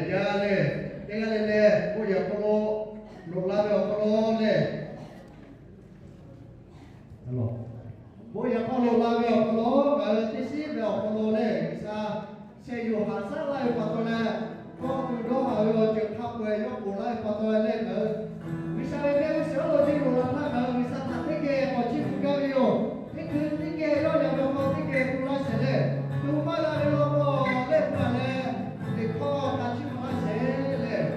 jaˇ lehˬ, teˇ g'aˇ le le bon yehˬ hk'aw lo loꞈ la ve awˬ hk'aw lo lehˬ, bon yehˬ hk'aw loꞈ la ve awˬ hk'aw lo ngaˬ hui teˇ shiˉ ve awˬ hk'aw lo lehˬ, G'uiˬsha sheh yoˬ haꞈ shaˉ laˇ ve pa taw leh, kawˆ tuˬ dawˇ haˍ ve awˬ ceuˬ hk'a peu-eˬ yawˇ ponˬ laˇ ve pa taw leh ngaˬ hui G'uiˬsha ve mehˆ g'uˇ suhˍ awˉ lawn teˇ loꞈ la htaˇ ngaˬ hui G'uiˬsha htaꞈ teˇ geh k'awꞈ chiˇ mvuh gaˇ ve yoˬ. Teˇ hkui teˇ geh yawˇ yaꞈ ve awˬ hk'aw teˇ geh tu laˇ shehˍ lehˬ, tu maˇ g'a ve law k'o lehˬ, hpu a leh teꞈ hkawˇ htaꞈ chiˇ mvuh laˇ shehˍ lehˬ,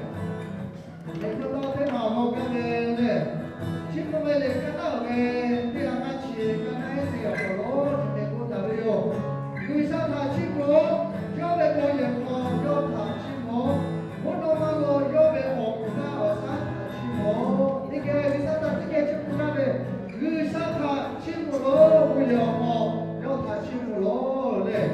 teꞈ hkawˇ tawˇ teˇ maˬ awˬ lawn gaˇ ve lehˬ, chiˇ mvuh ve lehˬ, kaˇ naˉ ve teˇ g'aˇ maˇ chi kaˇ naˉ ehˉ te awˬ hk'aw lo chi hk'e k'oˆ taˍ ve yoˬ. G'uiˬsha htaꞈ chiˇ mvuh-oˬ, yawˇ ve bon yehˬ hk'aw yawˇ htaꞈ chiˇ mvuh-oˬ, mvuhˇ naw ma lo yawˇ ve awˬ kuˬ naˆ awˬ shaˉ htaꞈ chiˇ mvuh-oˬ. Teˇ geh G'uiˬsha htaꞈ teˇ geh chiˇ mvuh laˇ ve, G'uiˬsha htaꞈ chiˇ mvuh loˬ, bon yehˬ awˬ hk'aw yawˇ htaꞈ chiˇ mvuh loˬ lehˬ.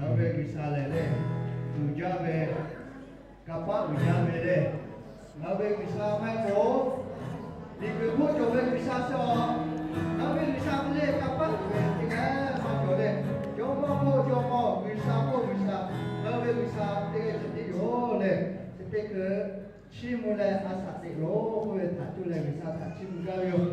Ngaˬ hui ve G'uiˬsha lehˬ lehˬ, uiˍ jaˇ ve, kanˇ paˆ uiˍ jaˇ ve lehˬ, ngaˬ hui ve G'uiˬsha maˇ heˆ k'o, miˬguiˬ hk'oˆ cawˬ ve G'uiˬsha sha, ngaˬ hui ve G'uiˬsha hk'e leh kanˇ paˆ uiˍ ve teˇ g'aˇ maˇ cawˬ leh, Jawˇmawˇ k'oˆ Jawˇmawˇ, G'uiˬsha k'oˆ G'uiˬsha, ngaˬ hui ve G'uiˬsha teˇ g'aˇ ceh tiˉ yoˬ lehˬ, chi teˇ hkui chiˇ mvuh leh a shaꞈ teꞈ loˬ k'oˆ ve htaꞈ cuˇ leh G'uiˬsha htaꞈ chiˇ mvuh gaˇ ve yoˬ.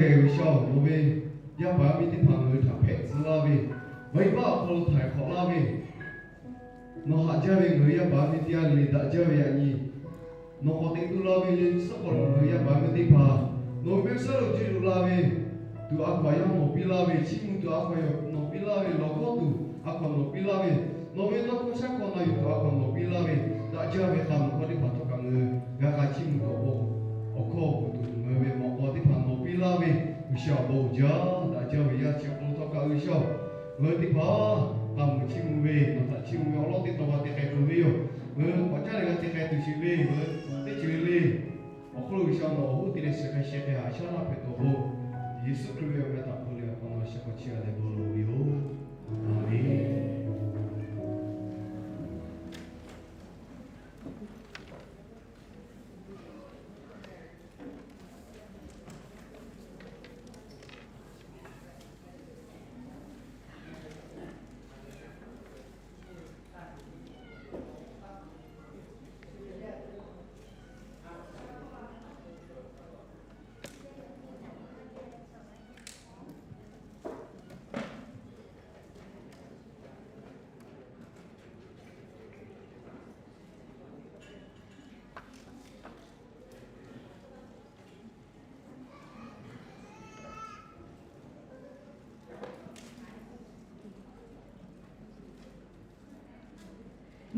Geh G'uiˬsha-oˬ, nawˬ ve yaˇ paˍ yaˇ miˇ teˇ hpaˍ ngaˬ hui htaꞈ hpehꞈ tcuh laˇ ve, venˇbaˆ awˬ hk'aw lo htaiˍ hk'awꞈ laˇ ve, nawˬ haꞈ jaˇ ve ngaˬ hui yaˇ paˍ yaˇ miˇ teˇ g'aˇ le le daꞈ jaˇ ve yaꞈ nyi nawˬ k'awꞈ teꞈ tu la ve le. Suhˉ k'awꞈ nawˬ hui yaˇ paˍ yaˇ miˇ teˇ hpaˍ nawˬ hui mehˆ g'uˇ suhˉ lo jeˇ loꞈ la ve tuˬ a hkaw anˬ yawˇ nawˬ piˇ laˇ ve, chiˇ mvuh tuˬ a hkaw anˬ nawˬ piˇ laˇ ve, lawˬ hkawˇ tuˬ a hkaw anˬ nawˬ piˇ laˇ ve, nawˬ ve tawˇ hkawˇ shaˉ hkawˇ na yuˬ tuˬ a hkaw anˬ nawˬ piˇ laˇ ve, daꞈ jaˇ ve k'a mawˬ hkawˇ teˇ hpaˍ htawˇ kaꞈ ngaˬ hui g'a k'a chiˇ mvuh tuˬ awˬ pon, awˬ hkawˇ awˬ kuˬ tuˬ ngaˬ hui ve mawꞈ k'aw teˇ hpaˍ nawˬ piˇ laˇ ve, G'uiˬsha awˬ bon uiˍ jaˇ. Daꞈ jaˇ ve yaˇ chi awˬ hk'aw lo htawˇ kaꞈ G'uiˬsha-oˬ, ngaˬ hui teˇ hpaˍ k'a mvuh chiˇ mvuh ve nawˬ htaꞈ chiˇ mvuh ve awˬ lawn teˇ taw ma te k'ai tuˬ ve yoˬ. Ngaˬ hui k'awꞈ caˉ leh g'a te k'ai tuˬ sheˍ ve ngaˬ hui teˇ ceuˬ le le awˬ hk'aw lo G'uiˬsha nawˬ awˬ hoˉ te leh sheh k'ai sheh k'ai haꞈ shaˉ laˇ hpehꞈ tuˬ awˬ pon, Yeˍsuˆ Hkriꞈ ve awˬ meh htaꞈ hpu leh awˬ hk'aw nawˬ sheh k'awꞈ chiˇ a leh bon lawˬ ve yoˬ. A menˬ.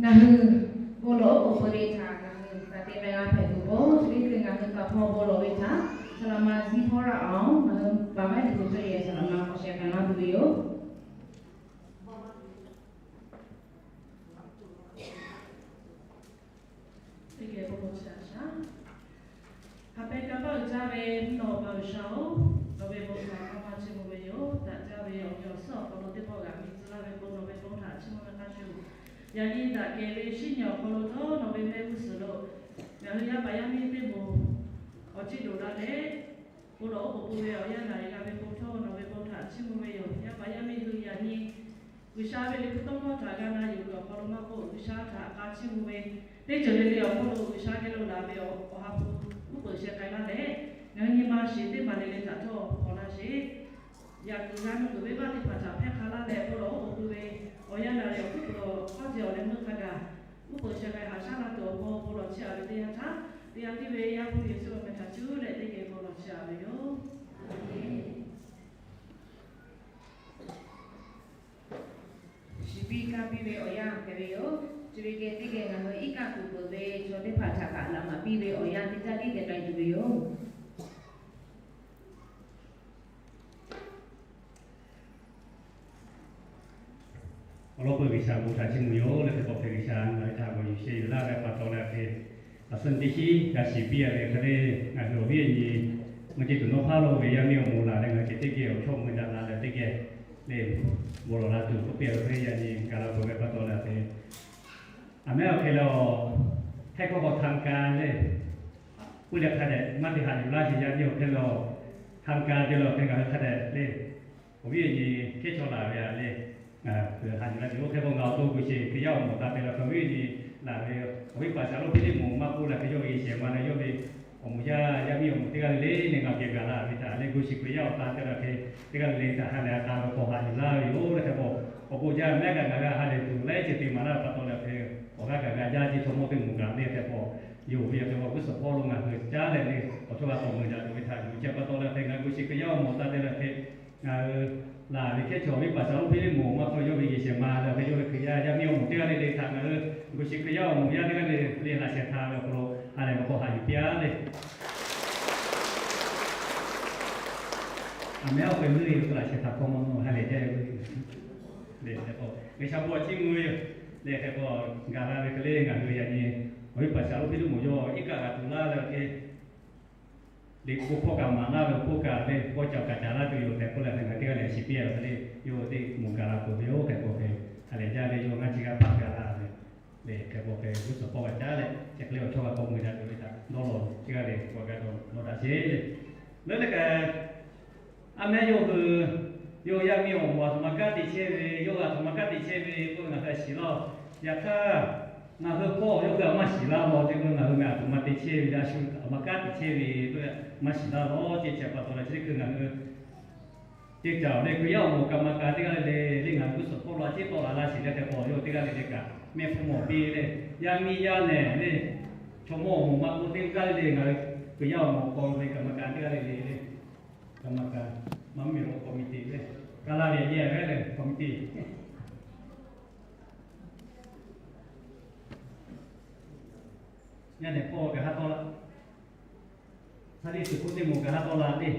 Ngaˬ hui bon lawˬ oˉ k'oˍ pui ve htaꞈ ngaˬ hui hk'a te k'ai g'a hpehꞈ tuˬ k'o, chi teˇ hkui ngaˬ hui kaꞈ hpaw bon lawˬ ve htaꞈ saˍ laꞈ ma ziˇ hpawˇ raˇ awˬ, ngaˬ hui baˬ maˇ tuˬ cawˇ yehˬ saˍ laꞈ ma k'awꞈ sheh k'ai laˇ tuˬ ve yoˬ. Teˇ geh bon lawˬ chi a shaˉ. Hk'a pehˇ kanˇ paˆ uiˍ jaˇ ve mvuhˇ naw ma G'uiˬsha-oˬ, nawˬ ve bon htaꞈ maˇ maˇ chiˇ mvuh ve yoˬ. Daꞈ jaˇ ve awˬ nyi awˬ suhˉ awˬ hk'aw lo teˇ pawˆ g'aꞈ miˬ tcuh laˇ ve bon nawˬ ve bon htaꞈ chiˇ mvuh ve hk'a shuˍ, yaꞈ nyi daꞈ kehˬ ve shinˉ nyi awˬ hk'aw lo htawˇ nawˬ ve mehˆ g'uˇ suhˍ lo ngaˬ hui yaˇ paˍ yaˇ miˇ teˇ moˍ awˬ ciˉ loꞈ la leh, bon lawˬ oˉ k'oˍ pui ve awˬ yanˇ naˬ g'a ve bon htawˇ nawˬ ve bon htaꞈ chiˇ mvuh ve yoˬ. Yaˇ paˍ yaˇ miˇ hui yaꞈ nyi G'uiˬsha ve liꞈ hpu tawˇ hkawˇ htaꞈ g'a na yuˬ ve awˬ hk'aw lo maˇ k'oˆ, G'uiˬsha htaꞈ k'a chiˇ mvuh ve teˇ ceuˬ le le awˬ hk'aw lo G'uiˬsha geh lo laˬ ve awˬ ha hpu uˉ peunˍ sheh k'ai laˇ leh, ngaˬ hui nyi ma shiˍ teˇ maˬ le le htaꞈ htawˇ hpaw laˇ sheˍ. Yaꞈ kuiˬ g'a nuˇ kuiˬ venˇbaˆ teˇ hpaˍ htaꞈ hpehˇ hk'a laˇ leh bon lawˬ oˉ k'oˍ pui ve awˬ yanˇ naˬ leh awˬ hkuiˉ puiˍ hk'awˇ ceh awˬ leh meuˇ hk'a gaˬ uˉ peunˍ sheh k'ai haꞈ shaˉ la tuˬ awˬ pon bon lawˬ chehˇ a ve teˇ yanˇ htaˇ, teˇ g'aˇ tiˉ ve Yaˇ hpu Yeˍsuˆ awˬ meh htaꞈ cuˇ leh teˇ geh bon lawˬ chehˇ a ve yoˬ. Shiˍ piˇ kaˇ piˇ ve awˬ yanˇ hpehꞈ ve yoˬ. Chi ve geh teˇ geh ngaˬ hui iˉ kaˆ tuˬ peuˬ ve chaw teˇ hpaˍ htaꞈ kaꞈ laꞈ maˍ piˇ ve awˬ yanˇ teˇ caˇ tiˉ te k'ai tuˬ ve yoˬ. Awˬ lawn peuˬ G'uiˬsha bon htaꞈ chiˇ mvuh yoˬ leh hk'e k'awꞈ hpehꞈ G'uiˬsha ngaˬ hui htaꞈ g'awˬ yuˬ sheh yuˬ laˇ ve pa taw leh hk'e, a suhˉ teˇ shiˉ g'a shiˍ piˇ a ve hk'e le, ngaˬ hui awˬ viˉ awˬ nyi mvuhˇ ceˇ tuˬ nawˉ hpaˇ lo ve yaˇ miˇ awˬ moˍ laˬ leh ngaˬ hui teˇ geh awˬ chawˇ mvuh daꞈ la leh teˇ geh le bon lawˬ la tuˬ k'oˆ piˇ a ve hk'e le, yaꞈ nyi gaˬ la peuˬ ve pa taw leh hk'e, aˬ mehˉ awˬ hk'e le, htehˇ hkawˇ k'awꞈ htanˇ ka le, puiˉ leh hk'a dehꞈ maˇ te haꞈ yuˬ laˇ sheˍ. Yaˇ miˇ awˬ hk'e le, htanˇ ka te le hk'e ngaˬ hui hk'a dehꞈ le, awˬ viˉ awˬ nyi hkehˉ chaw laˬ ve a le, haꞈ yuˬ la tuˬ oˇ hk'e k'o ngaˬ awˬ to kuˬ sheˍ Hkriꞈ yaˇ awˬ moˍ taˍ te la hk'e awˬ viˉ awˬ nyi laˬ ve, awˬ viˉ paˍ shaˍ lo piˇ teˇ moˍ maˇ k'oˆ leh hk'e yawˇ ve yehˬ shehˍ ma leh yawˇ ve awˬ moˍ yaˇ yaˇ miˇ awˬ moˍ teˇ g'aˇ le le neh ngaˬ geh gaˬ la ve htaꞈ le, kuˬ sheˍ Hkriꞈ yaˇ awˬ taˍ te la hk'e teˇ g'aˇ le le htaꞈ ha lehˬ ha k'a ve k'awꞈ haꞈ yuˬ laˇ ve yoˬ le. Hk'e k'o awˬ bon jaˇ mehˉ kaꞈ ngaˬ g'a ha lehˬ tuˬ laiˉ ceuˬ te maˍ laˇ ve pa taw leh hk'e, awˬ g'aˇ kaꞈ g'a jaˇ ce chaw mawˇ teˇ moˍ kaꞈ le hk'e k'o, yawˇ ve awˬ hk'e k'o g'uˇ suhˍ hpawˇ lo ngaˬ hui caˉ leh le awˬ chawˇ g'a k'awꞈ mui daꞈ tuˬ ve htaꞈ yuˬ ce pa taw leh hk'e ngaˬ kuˬ sheˍ Hkriꞈ yaˇ awˬ moˍ taˍ te la hk'e ngaˬ hui laˬ ve hkehˉ chaw awˬ viˉ paˍ shaˍ lo piˇ teˇ moˍ maˇ k'oˆ yawˇ ve yehˬ shehˍ ma leh hk'e yawˇ ve Hkriꞈ yaˇ yaˇ miˇ awˬ moˍ teˇ g'aˇ le le htaꞈ ngaˬ hui kuˬ sheˍ Hkriꞈ yaˇ awˬ moˍ yaˇ teˇ g'aˇ le le laꞈ shehˍ htaꞈ ve awˬ hk'aw lo ha lehˬ ve k'awꞈ haꞈ yuˬ piˇ a le. Aˬ mehˉ awˬ hk'e meuˇ ve k'o laꞈ shehˍ htaꞈ hk'aw ma ha lehˬ jaˇ ve le. Hk'e k'o G'uiˬsha bon chiˇ mvuh ve yoˬ. Le hk'e k'o gaˬ la ve hk'e le ngaˬ hui yaꞈ nyi awˬ viˉ paˍ shaˍ lo piˇ teˇ moˍ yawˇ iˉ kaˆ g'a tuˬ laˇ ve hk'e, liꞈ hpu hkawˇ kaꞈ maˍ laˇ ve awˬ hk'oˆ kaꞈ le, pawˇ ca kaꞈ ca laˇ tuˬ yoˬ tehꞈ k'oˆ leh hk'e ngaˬ teˇ g'aˇ lehˬ shiˍ piˇ a ve hk'e le, yawˇ teˇ moˍ gaˬ la peuˬ ve yoˬ. Hk'e k'o hk'e ha lehˬ jaˇ ve yawˇ ngaˇ chi g'aˇ hpaˆ gaˬ la ve le. Hk'e k'o hk'e g'uˇ suhˍ hpawˇ g'a caˉ leh chi hk'e le awˬ chawˇ g'a k'awꞈ mui daꞈ tuˬ ve htaꞈ dawˇ law teˇ g'aˇ le k'awꞈ gaˬ dawˇ law daꞈ sheˍ le. Leuˉ leh kaꞈ, aˬ mehˉ yawˇ hui, yawˇ yaˇ miˇ awˬ moˍ a htoꞈ ma kanˉ te chehˇ ve, yawˇ a htoꞈ ma kanˉ te chehˇ ve k'oˆ ve ngaˬ hui shiˍ laˇ. Yaꞈ hk'aˇ, Ngaˬ hui hpawˇ yawˇ hui a maˇ shiˍ laˇ law, chi k'o ngaˬ hui ngaˬ tuˬ ma te chehˇ ve, a shu a ma kanˉ te chehˇ ve, a maˇ shiˍ laˇ law, ceˇ chi pa taw leh chi teˇ hkui ngaˬ hui ceˇ caˬ leh hkui yaˇ awˬ moˍ kaꞈ ma ka teˇ g'aˇ le le, le ngaˬ hui g'uˇ suhˍ hpawˇ la ceˇ tawˆ la laˇ shiˍ leh hk'e k'awꞈ yawˇ teˇ g'aˇ le le kaꞈ mehˆ hpfuhˇ mawˬ piˇ leh, yaˇ miˇ yaˇ nehˬ le, chaw mawˇ awˬ moˍ ma k'o teˇ g'aˇ le le ngaˬ hui hkui yaˇ awˬ moˍ k'aw ve kaꞈ ma ka teˇ g'aˇ le le le, kaꞈ ma ka, maˇ mvuhˇ miˬ lo committee le, ka la ve yehˬ ve le committee yaˇ nehˬ hpawˇ kaꞈ haˉ tawˇ la, Sunday school teˇ moˍ kaꞈ haˉ tawˇ la teˇ,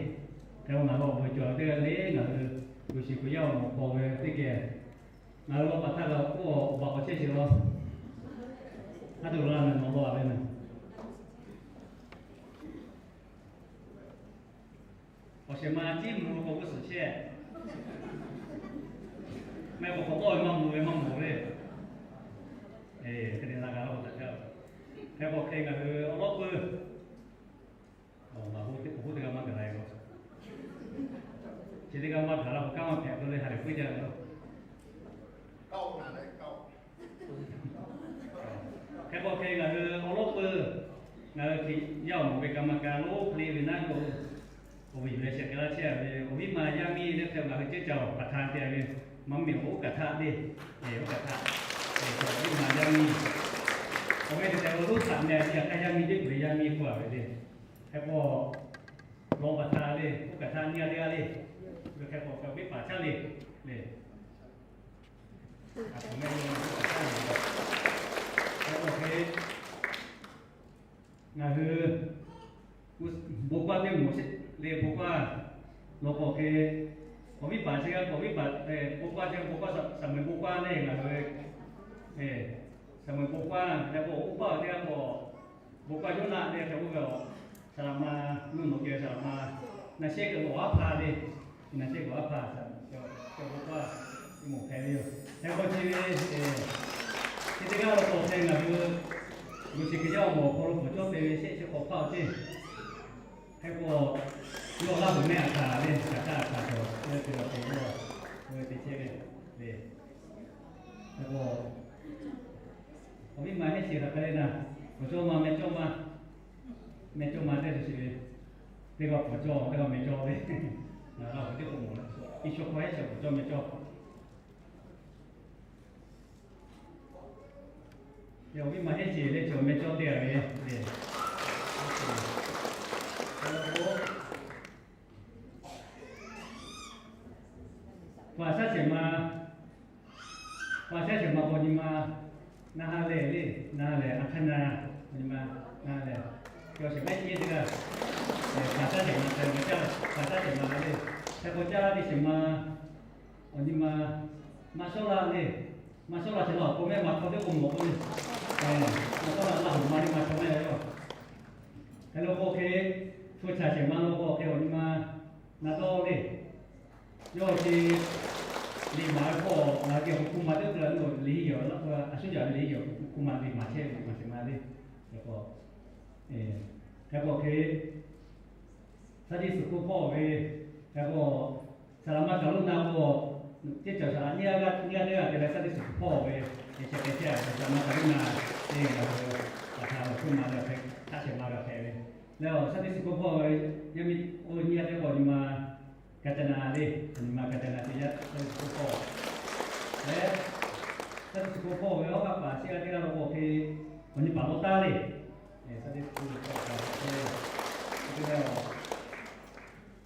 hk'e k'o ngaˬ hui awˬ bon cawˬ teˇ g'aˇ le ngaˬ hui, g'uˇ suhˍ hkui yaˇ awˬ moˍ k'aw ve teˇ geh, ngaˬ hui law paˍ htaˇ g'a k'oˆ awˬ baˬ k'awꞈ chehˇ sheˍ law. Haˉ tuˬ la na nawˬ law a ve na Awˬ shehˍ ma ciˉ mvuh lo k'o g'uˇ suhˍ chehˇ. Mehˆ k'o k'awꞈ k'oˆ ve maˇ mvuh ve maˇ mvuh le. Hk'e te la g'a la k'o taꞈ jaˇ. Hk'e k'o hk'e ngaˬ hui awˬ lawˉ peuˬ. Awˬ, awˬ hoˉ teˇ g'aˇ maˇ gaˬ la ve k'o, chi teˇ g'aˇ maˇ gaˬ la k'o kanˉ maˇ hpehꞈ k'o le ha lehˬ puiˉ jaˇ ve lo. Hk'e k'o hk'e ngaˬ hui awˬ lawˉ peuˬ, ngaˬ hui hkui yaˇ awˬ moˍ ve kaꞈ ma ka lo hk'e le ve naˉ k'o, awˬ viˉ yuˬ leh shehˍ hk'e laˇ chehˇ ve awˬ viˉ ma yaˇ miˇ le hk'e ngaˬ hui ceˇ caˬ paˍ htaꞈ te ve, maˇ mvuhˇ miˬ awˬ oˉ kaꞈ htaˇ le, oˉ kaꞈ htaˇ, awˬ viˉ ma yaˇ miˇ, awˬ ve te te lo loˉ htaꞈ meh ve yaꞈ hk'aˇ yaˇ miˇ teˇ hpaˍ ve yaˇ miˇ k'oˆ a ve le. Hk'e k'o, law paˍ htaꞈ le oˉ kaꞈ htaˇ nyiˇ g'aˇ teˇ g'aˇ le, ve hk'e k'o kaꞈ viˉ paˍ caˇ le, le. Hk'e k'o hk'e, ngaˬ hui bon kawˇ teˇ moˍ le bon kawˇ law k'o hk'e, awˬ viˉ paˍ chi g'a k'o viˉ paˍ, bon kawˇ chi bon kawˇ Saˍmeˍ bon kawˇ le ngaˬ hui, Saˍmeˍ bon kawˇ hk'e k'o oˇ paˇ teˇ g'aˇ k'o, bon kawˇ Yoˇnaˆ le hk'e k'oˆ ve a, saˍ laꞈ ma, nuˇ nawˬ geh saˍ laꞈ ma, naˬ shehˉ g'uiˬ awˬ aˉ hpaˇ le, naˬ shehˉ g'uiˬ awˬ aˉ hpaˇ, bon kawˇ teˇ moˍ hpehꞈ ve yoˬ. Hk'e k'o chi ve, chi teˇ g'aˇ law k'o hk'e ngaˬ hui g'uˇ suhˍ hkui yaˇ awˬ moˍ awˬ hk'aw lo k'awꞈ cawˇ te ve shehˆ chi k'awꞈ hpaˇ awˬ ceˇ. Hk'e k'o, yawˇ Laˇ huˍ mehˆ a htaꞈ le, Kaˍ htaˇ a htaꞈ cawˬ le te la te le, te chehˇ ve le. Hk'e k'o, awˬ viˉ ma heˆ sheˍ hk'aˬ hk'e le na, k'awꞈ cawˇ ma meh cawˇ ma, meh cawˇ ma teˇ ceuˬ sheˍ ve, teˇ g'aˇ k'awꞈ cawˇ, teˇ g'aˇ meh cawˇ ve, ngaˬ Laˇ huˍ teˇ k'oˆ mawˬ le, Iˉsawˇ hk'aw heˆ sheˍ k'awꞈ cawˇ meh cawˇ Awˬ viˉ ma heˆ sheˍ leh cawˬ meh cawˇ teˇ g'aˇ ve le. Paˍ shaˉ shehˍ ma, paˍ shaˉ shehˍ ma k'awꞈ nyi ma, na ha lehˬ le, na ha lehˬ a hk'aˇ na, k'awꞈ nyi ma, na ha lehˬ, cawˬ shehˍ mehˆ teˇ g'aˇ, paˍ shaˉ shehˍ ma, paˍ shaˉ shehˍ ma le, hk'e k'awꞈ caˇ teˇ shehˍ ma, awˬ nyi ma, maˇ shawˉ laˇ le. Maˇ shawˉ laˇ sheˍ laˇ awˬ pon mehˆ ma hk'aw teˇ k'o mawˬ k'oˆ le. Maˇ shawˉ laˇ Laˇ huˍ ma teˇ ma chaw mehˆ la yoˬ. Hk'e lo k'o hk'e, hpu chaꞈ shehˍ ma lo k'o hk'e awˬ nyi ma na dawˇ le. Yawˇ chi liꞈ maˍ ve hk'aw ngaˬ hui geh hk'u ma teˇ hkui la le hiˉ yoˬ, a shu yaꞈ ve le hiˉ yoˬ, hk'u ma liꞈ maˍ chehˇ ve maˍ shehˍ ma le. Hk'e k'o, hk'e k'o hk'e, Sunday school hpawˇ ve, hk'e k'o, saˍ laꞈ ma kaˍ lo na k'o, teˇ cawˬ saˍ laꞈ nyiˇ g'aˇ nyiˇ g'aˇ teˇ g'aˇ te leh Sunday school hpawˇ ve, hk'e sheh hk'e chehˇ ve saˍ laꞈ ma kaˍ lo na, teˇ g'aˇ ve, a htaꞈ awˬ hk'oˆ ma ve hk'e, hk'aˇ shehˍ ma ve hk'e ve, leh awˬ Sunday school hpawˇ ve, yaˇ miˇ oˇ nyiˇ g'aˇ teˇ k'o nyi ma, Kaˍ ca na le, nyi ma Kaˍ ca na teˇ yanˇ Sunday school hpawˇ leh, Sunday school hpawˇ ve awˬ hk'aˇ paˍ shehˆ g'aˇ teˇ g'aˇ lo k'o hk'e, awˬ nyi paˍ law taˇ le, Sunday school hpawˇ kaꞈ hk'e, teˇ g'aˇ,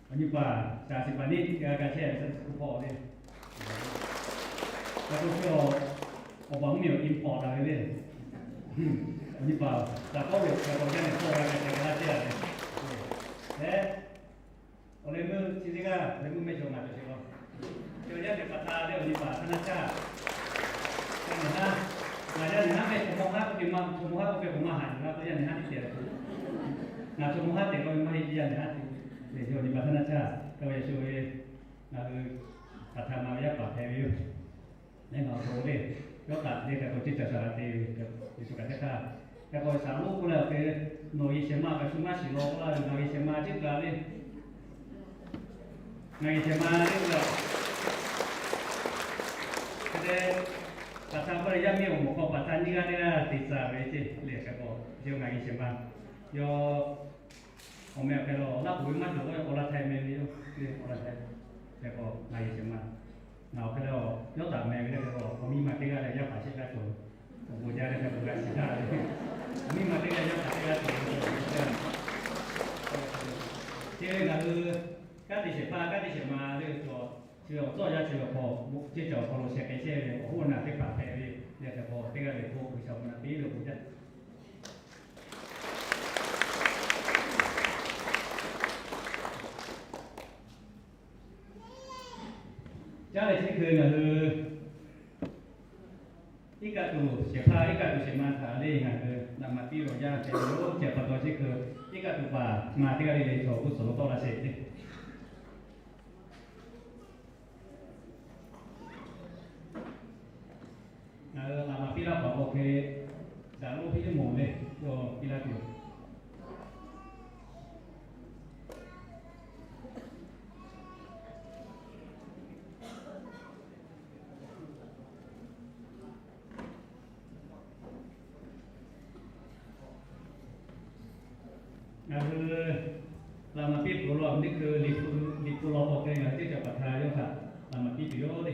awˬ nyi paˍ shaˍ shiˍ paˍ neˇ g'a ga chehˇ ve Sunday school hpawˇ le. Hk'e k'o chi awˬ baˬ mvuhˇ miˬ awˬ import daꞈ ve le. Awˬ nyi paˍ shaˍ k'awˇ ve hk'e k'o yaˇ nehˬ hpawˇ g'a ga chehˇ g'a laˇ chehˇ ve. Leh, awˬ leh meuˇ chi teˇ g'aˇ leh meuˇ mehˆ cawˬ ngaˬ cawˬ sheˍ law. Chi yaˇ nehˬ paˍ htaꞈ leh awˬ nyi paˍ hk'aˇ naˇ caˇ. Ngaˬ yaˇ nehˬ haˉ, ngaˬ yaˇ nehˬ haˉ mehˆ chaw mawˇ haˉ k'oˆ ve maˇ, chaw mawˇ haˉ k'oˆ ve k'o maˇ haꞈ yuˬ la k'o yaˇ nehˬ haˉ teˇ cehˬ. Ngaˬ chaw mawˇ haˉ tehꞈ k'oˆ ve maˇ heˆ, yaˇ nehˬ haˉ te. Leh yawˇ nyi paˍ hk'aˇ naˇ caˇ. Hk'e k'o yaꞈ shu ve ngaˬ hui paˍ htaꞈ ma ve yaˇ paˍ hpehꞈ ve yoˬ. Leh ngaˬ awˬ to le, yawˇ taꞈ le hk'e k'o ceˇ caˬ shaˍ laꞈ te ve, Yeˍsuˆ kaꞈ teˇ htaˇ. Hk'e k'o shaˍ lonˉ k'oˆ leh awˬ hk'e, nawˬ geh shehˍ ma kaꞈ shu maˇ shiˍ law k'oˆ laˇ ve, ngaˬ geh shehˍ ma ceˇ kaꞈ le. Ngaˬ geh shehˍ ma le k'oˆ leh, hk'e te, Paˍ htaꞈ k'oˆ leh yaˇ miˇ awˬ moˍ hk'aw paˍ htaꞈ nyiˇ g'aˇ teˇ g'aˇ te tcuh ve ceˇ le. Hk'e k'o, yawˇ ngaˬ geh shehˍ ma, yawˇ awˬ meh awˬ hk'e lo laˇ poˬ ve maˇ cawˬ k'o, awˬ laˇ htaiˍ meh ve yoˬ. Awˬ laˇ htaiˍ, hk'e k'o ngaˬ geh shehˍ ma, ngaˬ awˬ hk'e le, yawˇ taˍ meh ve le. Hk'e k'o, awˬ miˇ ma teˇ g'aˇ leh yaˇ paˍ shehˍ g'aˇ cawˬ, awˬ bon jaˇ leh hk'e k'o g'a shiˍ htaˇ ve, awˬ miˇ ma teˇ g'aˇ yaˇ paˍ teˇ g'aˇ cawˬ ve, chi ve ngaˬ hui kanˉ te shehˍ hpaˇ kanˉ te shehˍ ma le cawˬ. Chi ve awˬ tcuhˉ awˬ yanˇ chi ve awˬ hk'aw, ceˇ cawˬ awˬ hk'aw lo sheh k'ai chehˇ ve awˬ hoˉ awˬ naˬ teˇ hpaˍ hpehꞈ ve, yaˇ hk'e k'o teˇ g'aˇ ve hk'oˆ G'uiˬsha awˬ bon naꞈ piˇ ve awˬ bon jaˇ. Caˉ leh chi hk'e ngaˬ hui iˉ kaˆ tuˬ shehˍ hpaˇ iˉ kaˆ tuˬ shehˍ ma htaꞈ le ngaˬ hui naꞈ ma piˇ ve awˬ yanˇ hpehꞈ ve yoˬ. Chi pa taw chi hk'e iˉ kaˆ tuˬ paˍ ma teˇ g'aˇ le le cawˬ g'uˇ suhˍ lo tawˆ la sheˍ le. Ngaˬ hui naꞈ ma piˇ laˇ paˍ k'o hk'e, daꞈ loˉ piˇ teˇ moˍ le, yawˇ piˇ laˇ tuˬ. Ngaˬ hui laꞈ ma piˇ peuˬ law, awˬ miˇ hkui Liꞈ hpu law k'o hk'e ngaˬ hui teˇ cawˬ paˍ htaꞈ yawˇ htaꞈ laꞈ ma piˇ tuˬ yoˬ le.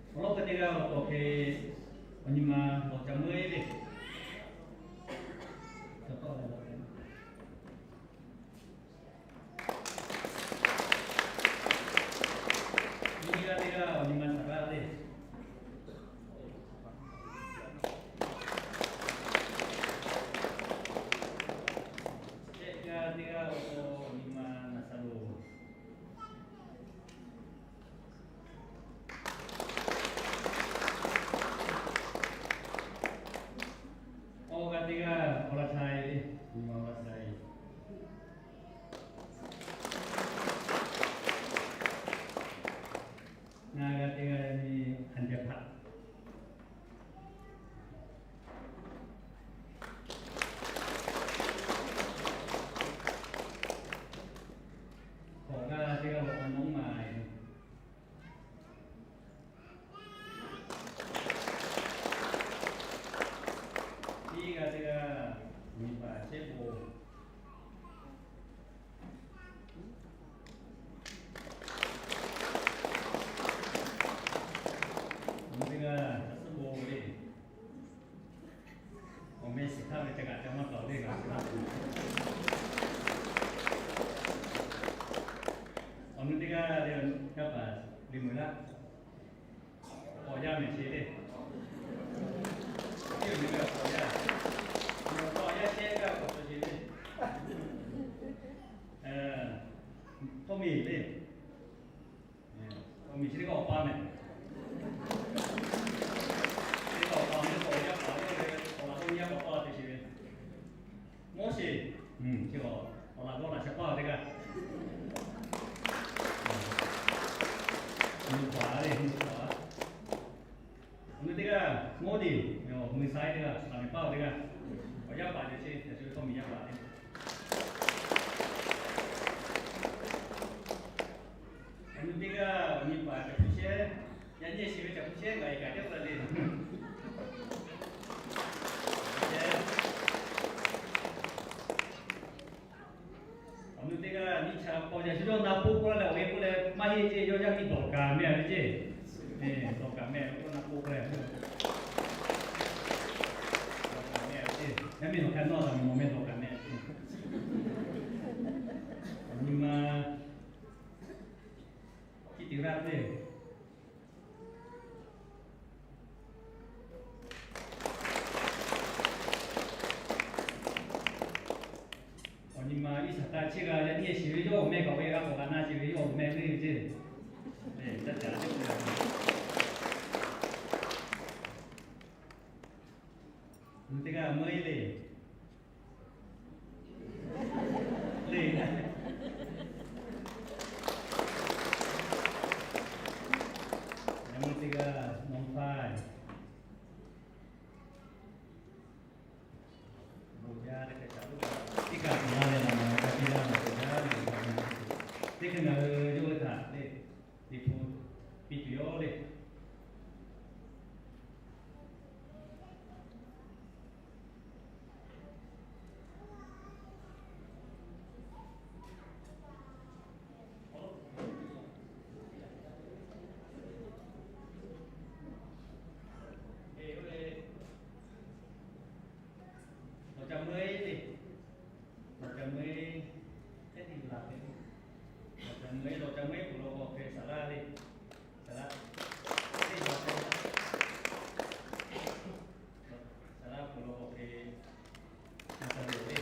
Awˬ lawn k'o teˇ g'aˇ awˬ hk'e awˬ nyi ma lawˬ ca meuˇ le. Nyiˇ g'aˇ teˇ g'aˇ awˬ nyi ma shaˍ g'aˇ le. Shehˆ g'aˇ teˇ g'aˇ awˬ hk'e awˬ nyi ma naˍ shaˍ loˬ. Awˬ g'aˇ teˇ g'aˇ awˬ laˇ chaiˇ le, nyi ma awˬ laˇ chaiˇ. Ngaˬ g'aˇ teˇ g'aˇ nyi hk'aˬ jaˇ hpaˆ. Hk'awꞈ g'aˇ teˇ g'aˇ awˬ hk'e mawˇ maˍ e. Iˉ g'aˇ teˇ g'aˇ nyi paˍ chehˇ po. Awˬ nu teˇ g'aˇ ca suhˉ bon le. Awˬ meh shiˍ htaˇ ve ca kaꞈ ca maˇ taˍ le, ngaˬ shiˍ laˇ. Awˬ nu teˇ g'aˇ le, yaˇ paˍ le meuˬ laˇ. K'awꞈ yaˇ mehˍ sheˍ le. Teˇ ve k'awꞈ yaˇ, k'awꞈ yaˇ shehˆ g'aˇ k'awꞈ sheˍ le. Tawˇ miˬ le. Tawˇ miˬ chi teˇ g'aˇ awˬ pa mehˍ. Teˇ g'aˇ awˬ pa mehˍ, k'awꞈ yaˇ paˍ le, k'awꞈ laˬ k'o nyi yaˇ k'awꞈ pa te sheˍ ve. Moˉseˍ, chi awˬ laꞈ g'awˇ laꞈ sheh paˇ teˇ g'aˇ. Nyi paˍ le, nyi paˍ. Awˬ nu teˇ g'aˇ Moˉdiˍ, awˬ nu saiˉ teˇ g'aˇ, laꞈ mehˍ paˇ teˇ g'aˇ. Awˬ yaˇ paˍ ceh chi, yaꞈ shu ve tawˇ miˬ yaˇ paˍ le. Awˬ nu teˇ g'aˇ awˬ nyi paˍ Caˬ hpu shehˉ, yaꞈ nyi shiˍ ve Caˬ hpu shehˉ ngaˬ e kaꞈ teˇ k'oˆ leh le. Awˬ nu teˇ g'aˇ nyi chaꞈ k'awꞈ yaꞈ shu yawˇ na poˆ k'oˆ leh awˬ e k'oˆ leh maˇ heˆ ceˇ, yawˇ yaˇ miˇ Dawˍkaˍ meh ve ceˇ. Dawˍkaˍ meh k'oˆ na poˆ k'oˆ leh, Dawˍkaˍ meh ve ceˇ. Yaˇ miˇ nawˬ hk'aˇ nawˇ taˍ meh, nawˬ meh Dawˍkaˍ meh. Awˬ nyi ma Kiˇ tiꞈ g'aˇ teˇ Awˬ nyi ma Iˉsaˍtaˆ chehˇ g'a yaꞈ nyi shiˍ ve yawˇ awˬ meh kaꞈ ve g'a k'awꞈ g'a na sheˍ ve yawˇ awˬ meh ve ceˇ. Awˬ nu teˇ g'aˇ meuˇ e le. Le, yaꞈ nyi teˇ g'aˇ nawˬ pa Ngaˬ hui yawˇ hui htaꞈ le, Liꞈ hpu piˇ tuˬ yoˬ le. Awˬ ca meuˇ le, awˬ ca meuˇ, teˇ ti laˬ ve, awˬ ca meuˇ, awˬ ca meuˇ k'oˍ lo k'awꞈ hk'e saˍ laˇ le, saˍ laˇ, teˇ laˬ ve, saˍ laˇ k'oˍ lo k'awꞈ hk'e, a ca le le.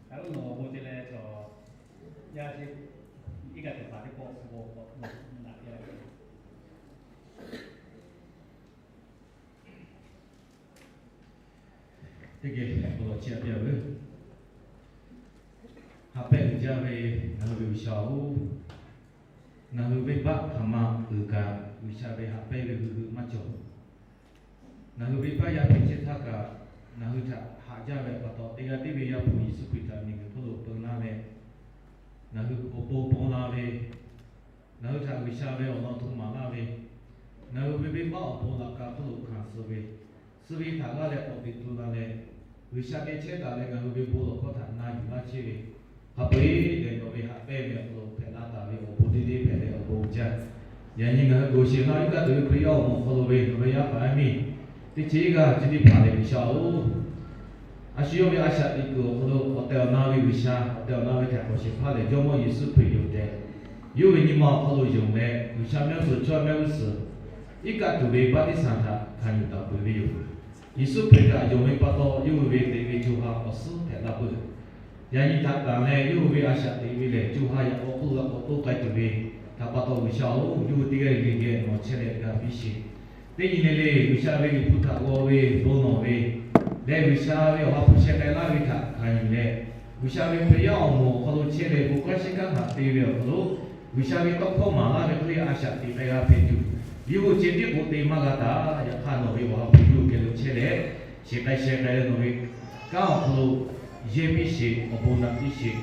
Aˬ, nawˬ awˬ bon te leh chaw yaˇ sheˍ, iˉ kaˆ teˇ hpaˍ teˇ pawˆ bon k'awꞈ naꞈ piˇ laˇ. Teˇ geh awˬ lawn chiˇ aꞈ piˇ-a veuˬ. Haꞈ pehnˇ uiˍ jaˇ ve ngaˬ hui ve G'uiˬsha-oˬ, ngaˬ hui venˇbaˆ hk'aˬ ma uiˍ kaꞈ G'uiˬsha ve haꞈ pehnˇ ve hui hui maˇ cawˬ. Ngaˬ hui venˇbaˆ yaˇ hpehꞈ chehˇ htaˇ kaꞈ, ngaˬ hui htaꞈ haꞈ jaˇ ve pa taw, teˇ g'aˇ tiˉ ve Yaˇ hpu Yeˍsuˆ Hkriꞈ htaꞈ miˬguiˬ hk'oˆ lo peu laˇ leh, ngaˬ hui awˬ pon paw la ve, ngaˬ hui htaꞈ G'uiˬsha ve awˬ lawn hto maˍ laˇ ve, ngaˬ hui ve venˇbaˆ awˬ pon laꞈ ka hk'oˆ lo hkanˍ suh ve, suh ve htaꞈ g'aˇ leh k'awꞈ te tu la leh, G'uiˬsha geh chehˇ taˍ leh ngaˬ hui ve bon lawˬ hkawˇ htaꞈ na yuˬ laˇ chehˇ ve, hk'a peu-eˬ lehˬ nawˬ ve haꞈ pehnˇ ve awˬ hk'aw lo hpehꞈ la taˍ ve awˬ bon teˇ deˇ hpehꞈ leh awˬ bon uiˍ jaˇ. Yaꞈ nyi ngaˬ hui g'oˬ sheˍ laˇ iˉ kaˆ tuˬ ve Hkriꞈ yaˇ awˬ moˍ awˬ hk'aw lo ve nawˬ ve yaˇ paˍ yaˇ miˇ teˇ ceuˬ iˉ g'aˇ chi teˇ hpaˍ lehˬ G'uiˬsha-oˬ, a shu yawˇ ve a shaꞈ teꞈ kuiˬ awˬ hk'aw lo awˬ tehˬ awˬ na ve G'uiˬsha, awˬ tehˬ awˬ na ve Hkriꞈ hk'awꞈ shehˍ hpaˇ lehˬ Jawˇmawˇ Yeˍsuˆ Hkriꞈ yoˬ tehꞈ, yawˇ ve nyi ma awˬ hk'aw lo yonˍ leh G'uiˬsha mehˆ g'uˇ suhˍ chaw mehˆ g'uˇ suhˍ iˉ kaˆ tuˬ ve baˆtiˆsaˬ htaꞈ hkanˍ yuˬ taˍ peuˬ ve yoˬ. Yeˍsuˆ Hkriꞈ htaꞈ yonˍ ve pa taw yawˇ hui ve teꞈ ve co ha awˬ suhˉ hpehꞈ la peuˬ. Yaꞈ nyi htaꞈ tanˬ leh yawˇ hui ve a shaꞈ teꞈ ve lehˬ co ha yaꞈ k'aw hk'oˆ lo k'awꞈ toˇ k'ai tuˬ ve htaꞈ pa taw G'uiˬsha-oˬ, yawˇ hui teˇ g'aˇ le le geh nawˬ chehˇ leh g'a piˇ sheˍ. Teˇ nyi le le G'uiˬsha ve Liꞈ hpu htaꞈ g'aw ve bon lawˬ ve lehˬ, G'uiˬsha ve awˬ ha hpu sheh k'ai laˇ ve htaꞈ hkanˍ yuˬ leh, G'uiˬsha ve Hkriꞈ yaˇ awˬ moˍ awˬ hk'aw lo chehˇ leh bon kanˉ shiˉ kanˉ htaꞈ te ve awˬ hk'aw lo, G'uiˬsha ve tawˇ hkawˇ maˍ laˇ ve hk'e le a shaꞈ teꞈ k'ai g'a hpehꞈ tuˬ, yawˇ hui ceh tiˉ k'o te maˇ g'a taˍ. Yaꞈ hk'aˇ nawˬ ve awˬ ha hpu yawˇ hui geh lo chehˇ leh, shiˍ k'ai sheh k'ai leh nawˬ ve kanˉ awˬ hk'aw lo yehˇ piˇ sheˍ, awˬ bon naꞈ piˇ sheˍ.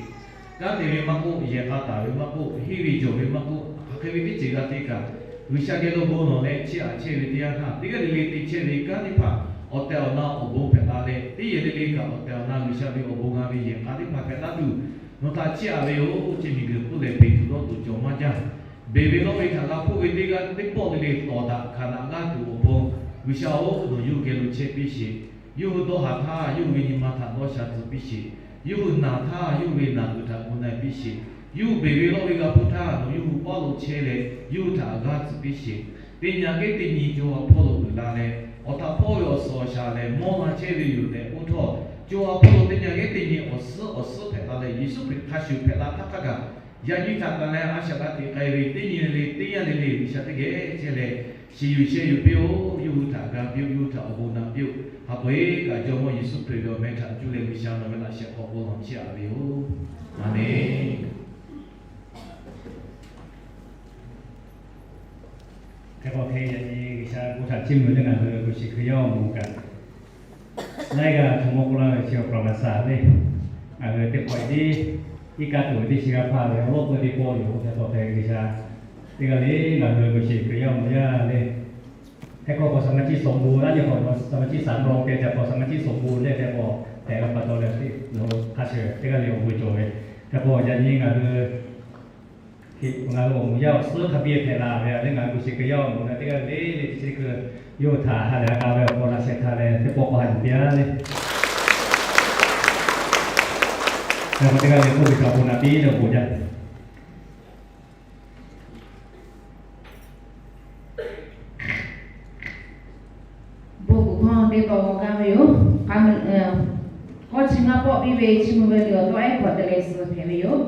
Kanˉ te ve maˇ k'oˆ, yehˬ k'a taˍ ve maˇ k'oˆ, henˇ ve jawˬ ve maˇ k'oˆ, hk'aˬ hk'e ve teˇ ceuˬ g'a te kaꞈ, G'uiˬsha geh lo bon lawˬ leh chiˇ aꞈ chehˇ ve teˇ yanˇ htaˇ, teˇ g'aˇ le le te chehˇ ve kanˉ teˇ hpaˍ awˬ tehˬ awˬ na awˬ bon hpehꞈ la leh, teˇ yehˬ le le kaꞈ awˬ tehˬ awˬ na G'uiˬsha ve awˬ bon g'a ve yehˬ k'a teˇ hpaˍ hpehꞈ laˇ tuˬ, nawˬ htaꞈ chiˇ aꞈ ve yoˬ. Chi miˬguiˬ hk'oˆ lehˬ beˬ tuˬ dawˇ tuˬ cawˬ maˇ jaˇ. Beˬ ve lawˇ ve htaꞈ g'a hpuˇ ve teˇ g'aˇ teˇ pawˆ le le tawˍ daꞈ hkanˍ daꞈ g'aˇ tuˬ awˬ pon G'uiˬsha-oˬ, nawˬ yawˇ hui geh lo chehˇ piˇ sheˍ. Yawˇ hui dawˇ haˍ htaˇ, yawˇ hui ve nyi ma htaꞈ dawˇ sha tcuh piˇ sheˍ. Yawˇ hui naˬ htaˇ, yawˇ hui ve naˬ uiˍ htaꞈ gu na piˇ sheˍ. Yawˇ hui beˬ ve lawˇ ve g'a hpuˇ htaˇ, nawˬ yawˇ hui paˇ lo chehˇ leh, yawˇ hui htaꞈ g'aˇ tcuh piˇ sheˍ. Teˇ nyi geh teˇ nyi co ha hpawˇ lo uiˍ la leh, awˬ htaꞈ hpawˇ ve awˬ suhˍ awˬ shaˍ leh mawˇ la chehˇ ve yoˬ tehꞈ k'oˆ htawˇ, co ha hpawˇ lo teˇ nyi geh teˇ nyi awˬ suhˉ awˬ suhˉ hpehꞈ la leh, Yeˍsuˆ Hkriꞈ hk'a shuˍ hpehꞈ la htaˇ hk'a gaˬ, yaꞈ nyi htaꞈ kaꞈ leh a shaꞈ g'a teꞈ k'ai ve teˇ nyi le le, teˇ yanˇ le le G'uiˬsha teˇ geh chehˇ leh, shiˍ yuˬ sheh yuˬ piˇ-oˆ. Yawˇ hui htaꞈ ga piˇ-oˆ. Yawˇ hui htaꞈ awˬ bon naꞈ piˇ-oˆ. Hk'a peu-eˬ kaꞈ Jawˇmawˇ Yeˍsuˆ Hkriꞈ ve awˬ meh htaꞈ cuˇ leh G'uiˬsha nawˬ ve laꞈ shehˍ hk'aw bon lawˬ chiˇ aꞈ ve yoˬ. Aˍmenˍ. Hk'e k'o hk'e, yaꞈ nyi G'uiˬsha bon htaꞈ chiˇ mvuh ve ngaˬ hui Yeˍsuˆ Hkriꞈ yaˇ awˬ moˍ kaꞈ, laiˉ g'aˇ htaꞈ mawˇ k'oˆ laˇ ve chi awˬ hk'aw lo saˍ le, ngaˬ hui teˇ hk'awꞈ tiˉ iˉ kaˆ tuˬ ve teˇ chi g'aˇ hpaˇ ve awˬ lawˉ peuˇ teˇ pawˆ yoˬ tehꞈ k'oˆ hk'e, G'uiˬsha teˇ g'aˇ le ngaˬ hui Yeˍsuˆ Hkriꞈ yaˇ awˬ moˍ yaˇ le, hk'e k'o k'awꞈ saˍ ma ciˇ sawˍ bon, a nyi k'awꞈ saˍ ma ciˇ saˍ nawˬ k'ai ca k'awꞈ saˍ ma ciˇ sawˍ bon le tehꞈ k'awꞈ tehꞈ la pa taw leh, hk'a shuˍ teˇ g'aˇ le awˬ bon cawˬ ve. Hk'e k'o yaꞈ nyi ngaˬ hui ngaˬ hui awˬ moˍ yaˇ awˬ suhˉ hk'a biˇ hpehꞈ la ve le, ngaˬ hui Yeˍsuˆ Hkriꞈ yaˇ awˬ moˍ leh teˇ g'aˇ le le chi hk'e yawˇ hui htaꞈ ha lehˬ ha k'a ve awˬ hk'aw lo laꞈ sheh htaꞈ leh teˇ pawˆ k'awꞈ ha yuˬ piˇ-a le. Hk'e k'o teˇ g'aˇ le k'oˆ ve htaꞈ bon naꞈ piˇ leh awˬ bon jaˇ. Bon kuˬ hkawˇ teˇ taw g'a ve yoˬ. K'awˇ chi ngaˇ pawˆ piˇ ve chi mvuh ve liꞈ awˬ tawˆ ehˉ hkawꞈ te leh suh hpehꞈ ve yoˬ.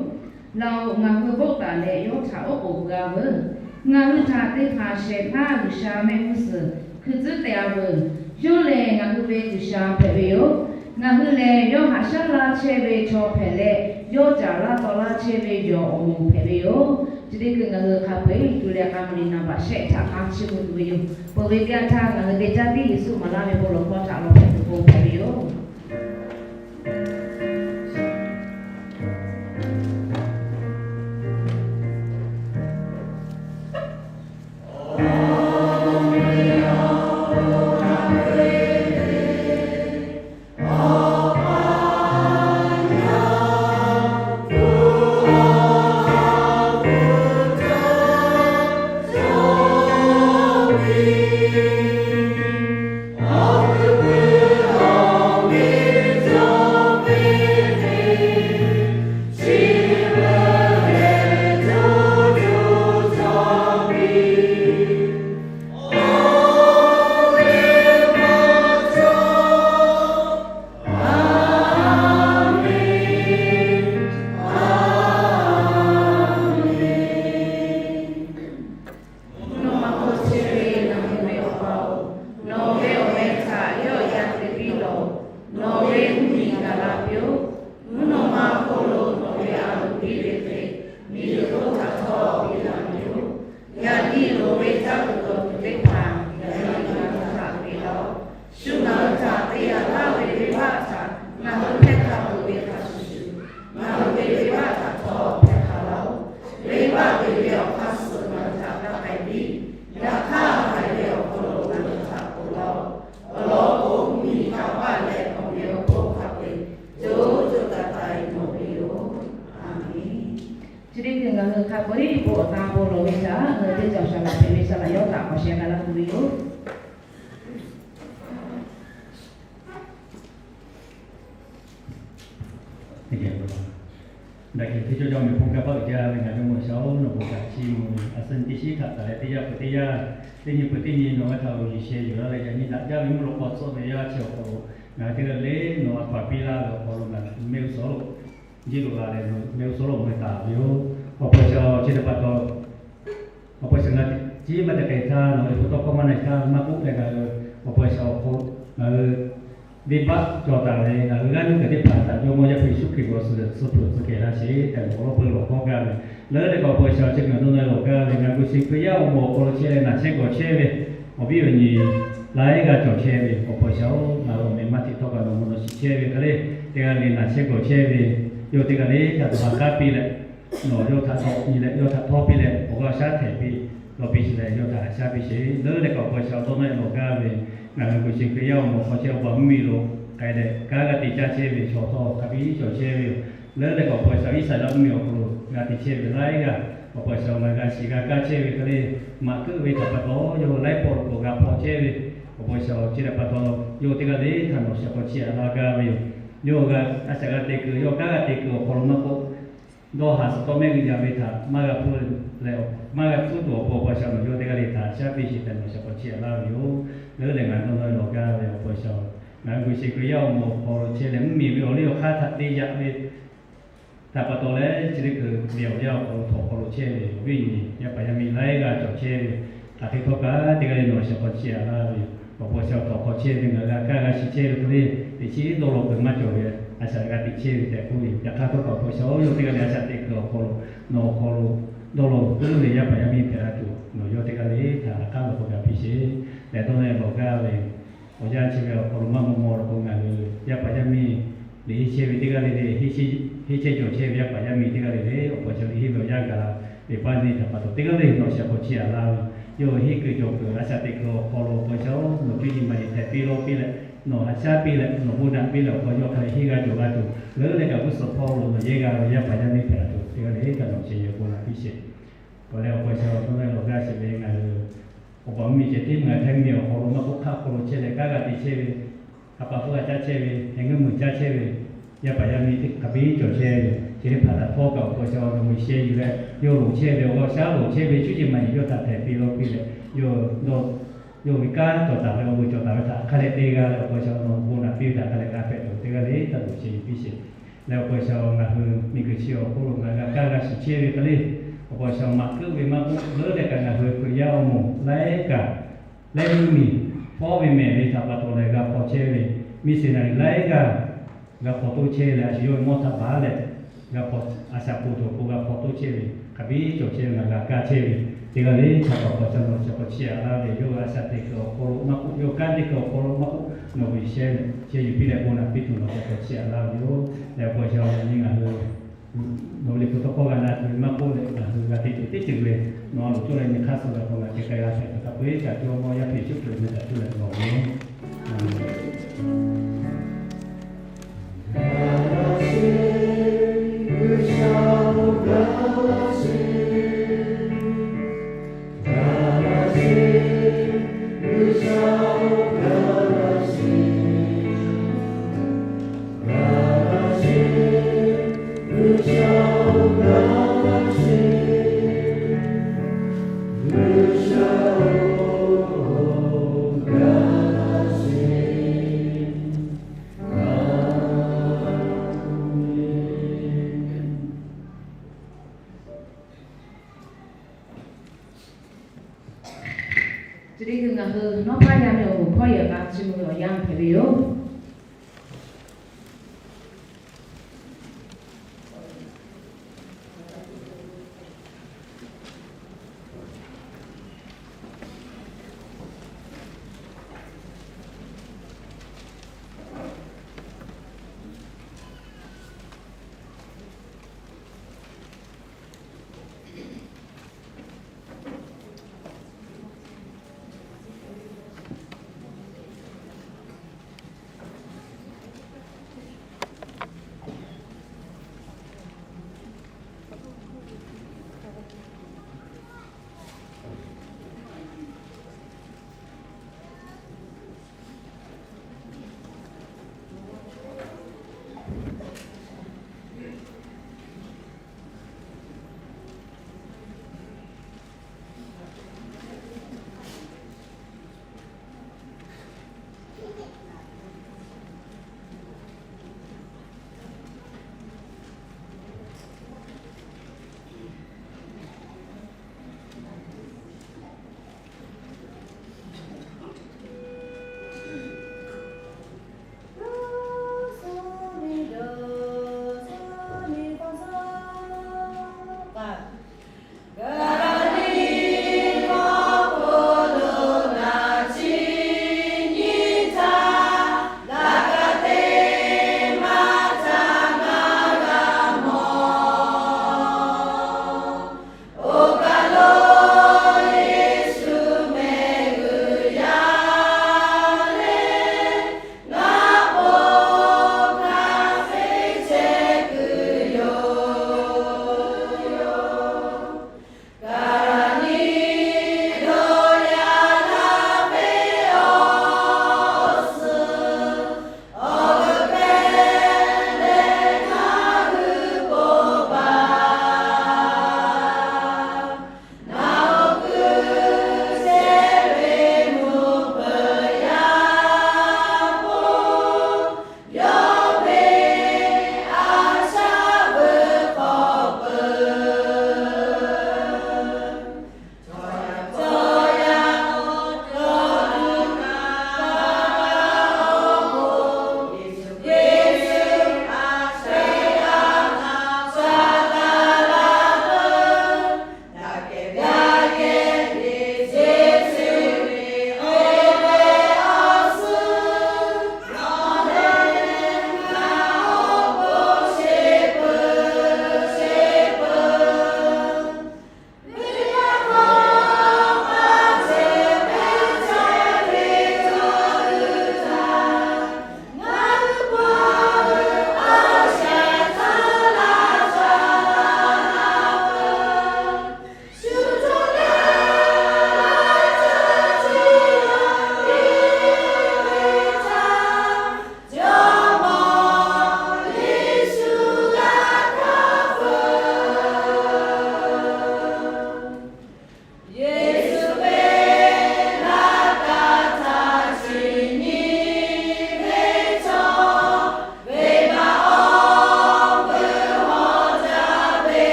Laˬ-oꞈ, ngaˬ hui vawˆ taˍ leh yawˇ htaꞈ oˉ k'oˍ pui-a veuˬ. Ngaˬ hui htaꞈ te hpanˍ shehˍ hpaˇ G'uiˬsha mehˆ g'uˇ suhˍ hkui tcuhˉ teh-a veuˬ. Yawˇ lehˬ ngaˬ hui ve G'uiˬsha hpehꞈ ve yoˬ. Ngaˬ hui lehˬ yawˇ haꞈ shaˉ laˇ chehˇ ve chaw hpehꞈ leh, yawˇ caˍ laˇ taw laˇ chehˇ ve yawˬ awˬ moˍ hpehꞈ ve yoˬ. Chi teˇ hkui ngaˬ hui hk'a peu-eˬ tuˬ leh k'a mvuh liꞈ naˍ baꞈ shehˆ htaꞈ k'a chiˇ mvuh tuˬ ve yoˬ. Peuˬ ve teˇ yanˇ htaˇ ngaˬ hui te caˇ piˇ Yeˍsuˆ maˍ laˇ ve bon lawˬ hkawˇ htaꞈ lawˬ hpehꞈ tuˬ bon hpehꞈ ve yoˬ. Mvuhˇ naw ma hk'aw chehˇ ve ngaˬ hui ve Awˬ pa-oˬ, nawˬ ve awˬ meh htaꞈ yawˆ yan te piˇ lawˬ. Nawˬ ve mvuhˇmiˬ gaˬ la piˇ-oˆ. Mvuhˇ naw ma hk'oˆ lo nawˬ ve a loˍ piˇ ve hk'e, miˬguiˬ hk'oˆ htaꞈ htawˇ piˇ laˇ ve yoˬ. Yaꞈ nyi loˍ ve caˇ tuˬ dawˬ tuˬ teˇ hpaˍ yaꞈ nyi ngaˬ hui htaꞈ peꞈ laˇ-oˆ. Shu ngaˬ hui htaꞈ te yaꞈ laˇ ve venˇbaˆ htaꞈ ngaˬ hui hpehˇ hk'a peuˬ ve hk'a shuˍ shuˍ, ngaˬ hui ve venˇbaˆ htaꞈ htawˇ hpehˇ hk'a laˇ-oˆ. Venˇbaˆ te ve awˬ hk'aˇ suh ngaˬ hui htaꞈ taˇ k'ai piˇ. Yaꞈ hk'aˇ, haiˬ ve awˬ hk'aw lo ngaˬ hui htaꞈ ponˬ laˇ-oˆ. Awˬ lawn k'o, mvuhˇmiˬ htaꞈ paˆ leh awˬ meꞈ awˬ hponˇ hk'a peu-eˬ co co taiˍ taiˍ mawˬ ve yoˬ. Aˍmenˍ. Chi teˇ hkui ngaˬ hui hk'a peu-eˬ bon awˬ ta bon lawˬ ve htaꞈ ngaˬ hui teˇ cawˬ shaˍ laꞈ hpehꞈ ve shaˍ laꞈ yawˇ htaꞈ k'awꞈ sheh k'ai laˇ tuˬ ve yoˬ. Daꞈ kehˬ teˇ cawˇ cawˇ meh hpawˇ gaˇ paˆ uiˍ jaˇ ve ngaˬ Jawˇmawˇ G'uiˬsha-oˬ, nawˬ bon htaꞈ chiˇ mvuh ve a suh nyi teˇ shiˉ htaꞈ taˍ leh teˇ yanˇ peuˬ teˇ yanˇ, teˇ nyi peuˬ teˇ nyi nawˬ ve htaꞈ awˬ yuˬ sheh yuˬ laˇ leh yaꞈ nyi daꞈ jaˇ ve mvuhˇ lawꞈ k'aw tcuhˆ ve yaˇ chi awˬ hk'aw lo ngaˬ hui teˇ g'aˇ le nawˬ a hpaˍ piˇ laˇ ve awˬ hk'aw lo ngaˬ mehˆ g'uˇ suhˍ lo jiˇ lo la leh nawˬ mehˆ g'uˇ suhˍ lo meh taˍ ve yoˬ. Awˬ pa G'uiˬsha, chi teˇ pa taw Awˬ pa G'uiˬsha, ngaˬ ciˉ maˇ te k'ai htaˇ nawˬ ve hpu tawˇ hkawˇ maˇ na htaˇ maˇ k'oˆ leh ngaˬ hui Awˬ pa G'uiˬsha awˬ hk'aw ngaˬ hui venˇbaˆ cawˬ taˍ ve ngaˬ hui g'aˇ nuˇ kaˬ teˇ hpaˍ htaꞈ Jawˇmawˇ Yaˇ hpu Yeˍsuˆ Hkriꞈ ve awˬ suhˍ suhˍ hpeuꞈ tcuh kehˬ laˇ sheˍ tehꞈ nawˬ awˬ lawˉ peuˇ lawˬ hkawˇ gaˇ ve leuˉ leh k'awꞈ Awˬ pa G'uiˬsha chi ngaˬ hui dawˇ na ve lawˬ gaˇ ve ngaˬ hui Yeˍsuˆ Hkriꞈ yaˇ awˬ moˍ awˬ hk'aw lo chehˇ leh naˬ chehˇ gawˬ chehˇ ve awˬ viˉ awˬ nyi laiˉ g'aˇ cawˬ chehˇ ve Awˬ pa G'uiˬsha-oˬ, ngaˬ hui awˬ meh maˇ hteꞈ htawˇ kaꞈ nawˬ mvuhˇ naw shiˍ chehˇ ve hk'e le, teˇ g'aˇ le naˬ chehˇ gawˬ chehˇ ve, yawˇ teˇ g'aˇ le htaꞈ dawˬ haˍ kaˉ piˇ leh, nawˬ yawˇ htaꞈ dawꞈ nyi leh yawˇ htaꞈ htawˇ piˇ leh awˬ g'aˇ shaˉ htehꞈ piˇ, dawˇ piˇ sheˍ leh yawˇ htaꞈ haꞈ shaˉ piˇ sheˍ. Leuˉ leh k'awꞈ Awˬ pa G'uiˬsha dawˇ na ve lawˬ gaˇ ve ngaˬ hui Yeˍsuˆ Hkriꞈ yaˇ awˬ moˍ hk'aw chehˇ Awˬ pa mvuhˇmiˬ lo k'ai leh kanˉ g'a te caˇ chehˇ ve chaw htawˇ hk'a biˇ cawˬ chehˇ ve yoˬ. Leuˉ leh k'awꞈ Awˬ pa G'uiˬsha Iˉsaˍreˍlaˆ mvuhˇmiˬ awˬ hk'aw lo g'a te chehˇ ve laiˉ g'aˇ Awˬ pa G'uiˬsha ngaˬ g'a shiˍ g'a kaˇ chehˇ ve hk'e le, maꞈ keuˆ ve htaꞈ pa taw yawˇ hui laiˉ pawˆ lo k'awꞈ g'a hpaw chehˇ ve Awˬ pa G'uiˬsha-oˬ, chi htaꞈ pa taw yawˇ teˇ g'aˇ le htaꞈ nawˬ shehˍ hk'aw chiˇ aꞈ laˇ gaˇ ve yoˬ. Yawˇ g'a a shaꞈ g'a te kuiˬ, yawˇ kanˉ g'a te kuiˬ awˬ hk'aw lo maˇ k'oˆ, dawˇ haˍ suhˍ tawˇ mehˆ g'uiˇ jaˇ ve htaꞈ maˇ g'a hpuˇ leh, maˇ g'a hpuˇ tuˬ awˬ pon, awˬ pa G'uiˬsha-oˬ, nawˬ yawˇ teˇ g'aˇ le htaꞈ shaˉ piˇ sheˍ tehꞈ nawˬ shehˍ hk'aw chiˇ aꞈ laˇ ve yoˬ. Leuˉ leh ngaˬ dawˇ nawˇ ve lawˬ gaˇ ve awˬ pa G'uiˬsha-oˬ, ngaˬ hui g'uiˬ sheˍ kuiˬ yaˇ awˬ moˍ awˬ hk'aw lo chehˇ leh mvuhˇmiˬ ve awˬ liˇ awˬ hk'aˇ htaꞈ te yaꞈ ve htaꞈ pa taw leh, chi teˇ hkui ve awˬ yanˇ awˬ hk'aw lo, htawnˍ awˬ hk'aw lo chehˇ ve awˬ viˉ awˬ nyi yaˇ paˍ yaˇ miˇ laiˉ g'aˇ cawˬ chehˇ ve htaꞈ hk'e htawˇ kaꞈ, teˇ g'aˇ le nawˬ shehˍ hk'aw chiˇ aꞈ laˇ ve yoˬ. Awˬ pa G'uiˬsha-oˬ, htawnˍ awˬ hk'aw chehˇ ve ngaˬ hui g'a kaˇ g'a shiˍ chehˇ ve hk'e le, teꞈ chiˉ dawˇ law kuiˬ maˇ cawˬ ve, a shaꞈ g'a teꞈ chehˇ ve tehꞈ k'oˆ ve, yaꞈ hk'aˇ htawˇ kaꞈ awˬ pa G'uiˬsha-oˬ, yawˇ teˇ g'aˇ le a shaꞈ teꞈ kuiˬ awˬ hk'aw lo, nawˬ awˬ hk'aw lo dawˇ law kuiˬ leuˉ ve yaˇ paˍ yaˇ miˇ hpehꞈ la tuˬ, nawˬ yawˇ teˇ g'aˇ le htaꞈ ha k'aˉ lo k'o g'a piˇ sheˍ tehꞈ dawˇ nawˇ ve lawˬ gaˇ ve yoˬ. Awˬ yanˇ chi ve awˬ hk'aw lo maˇ maw maw law k'o, ngaˬ hui yaˇ paˍ yaˇ miˇ liꞈ henˇ chehˇ ve teˇ g'aˇ le le, henˇ chehˇ cawˬ chehˇ ve yaˇ paˍ yaˇ miˇ teˇ g'aˇ le le, awˬ pa G'uiˬsha liꞈ henˇ ve awˬ yanˇ gaˬ la ve paˇ neˇ htaꞈ pa taw, teˇ g'aˇ le nawˬ shehˍ hk'aw chiˇ aꞈ laˇ ve yoˬ. Henˇ kuiˬ cawˬ kuiˬ a shaꞈ teꞈ kuiˬ awˬ hk'aw lo awˬ pa G'uiˬsha-oˬ, nawˬ cuˇ yiˍ maˍ yiˍ htehꞈ piˇ lawˇ piˇ leh, nawˬ haꞈ shaˉ piˇ leh, nawˬ bon naꞈ piˇ leh, awˬ hk'aw yawˇ hk'a lehˬ henˇ g'a cawˬ g'a tuˬ, leuˉ leh kaꞈ g'uˇ suhˍ hpawˇ lo nawˬ yehˇ g'a ve yaˇ paˍ yaˇ miˇ hpehꞈ la tuˬ, teˇ g'aˇ le kaꞈ nawˬ shehˍ yehˬ bon naꞈ piˇ sheˍ. Awˬ leh awˬ pa G'uiˬsha-oˬ, dawˇ nawˇ ve lawˬ gaˇ sheˍ ve ngaˬ hui awˬ pa mvuhˇmiˬ ceh tiˉ ngaˬ hui htaˇ mvuhˇmiˬ awˬ hk'aw lo maˇ k'oˆ, hk'aˆ hk'aw lo chehˇ leh kanˉ g'a te chehˇ ve, ha pa hpu g'a caˇ chehˇ ve, heh ngeuˇ muiˬ caˇ chehˇ ve yaˇ paˍ yaˇ miˇ teˇ hk'a biˇ cawˬ chehˇ ve, chi teˇ hpaˍ htaꞈ htawˇ kaꞈ awˬ pa G'uiˬsha-oˬ, nawˬ g'uiˬ sheh yuˬ leh, yawˇ loˍ chehˇ ve awˬ g'aˇ shaˉ loˍ chehˇ ve cuˇ yiˍ maˍ yiˍ yawˇ htaꞈ htehꞈ piˇ lawˇ piˇ leh, yawˇ dawˇ yawˇ ve kanˉ cawˬ taˍ ve, awˬ vuiˬ cawˬ taˍ ve htaꞈ hk'a lehˬ te g'a leh, awˬ pa G'uiˬsha-oˬ, nawˬ bon naꞈ piˇ ve htaꞈ hk'a lehˬ g'a hpehꞈ tuˬ, teˇ g'aˇ le htaꞈ nawˬ shehˍ yuˬ piˇ sheˍ. Leh awˬ pa G'uiˬsha-oˬ, ngaˬ hui miˬguiˬ chi awˬ hk'oˆ lo ngaˬ g'a kaˇ g'a shiˍ chehˇ ve hk'e le, awˬ pa G'uiˬsha-oˬ, maꞈ keuˆ ve maˇ k'oˆ, leuˉ leh kaꞈ ngaˬ hui Hkriꞈ yaˇ awˬ moˍ laiˉ kaꞈ leh mvuhˇmiˬ fawˉ ve mehˬ ve htaꞈ pa taw leh g'a hpaw chehˇ ve, missionary laiˉ g'aˇ g'a hpaw toˇ chehˇ leh, a shu yawˇ ve mawˇ htaꞈ baˬ leh g'a hpaw, a shaꞈ poˬ tuˬ awˬ pon g'a hpaw toˇ chehˇ ve, hk'a biˇ cawˬ chehˇ ve, ngaˬ g'a kaˇ chehˇ ve, teˇ g'aˇ le htaꞈ pa taw, awˬ pa G'uiˬsha nawˬ shehˍ hk'aw chiˇ aꞈ laˇ ve, yawˇ ve a shaꞈ teꞈ kuiˬ awˬ hk'aw lo maˇ k'oˆ, yawˇ kanˉ teˇ hkui awˬ hk'aw lo maˇ k'oˆ, nawˬ g'uiˬ sheh leh chehˇ yuˬ piˇ leh bon naꞈ piˇ tuˬ nawˬ shehˍ hk'aw chiˇ aꞈ laˇ ve yoˬ. Leh awˬ pa G'uiˬsha, awˬ nyi ngaˬ hui nawˬ ve liꞈ hpu tawˇ hkawˇ g'a na tuˬ ve maˇ k'oˆ leh, ngaˬ hui g'a te tuˬ teˇ ceuˬ ve, nawˬ a loˍ cawˇ leh nyi hk'aˇ suh g'a hk'aw ngaˬ hk'e k'ai g'a hpehꞈ tuˬ hk'a peu-eˬ kaꞈ, Jawˇmawˇ Yaˇ hpu Yeˍsuˆ Hkriꞈ meh htaꞈ cuˇ leh lawˬ ve yoˬ. Chi teˇ hkui ngaˬ hui nawˉ paˉ yaˇ miˇ awˬ moˍ hpawˇ yehˬ k'a chi mvuh ve awˬ yanˇ hpehꞈ ve yoˬ.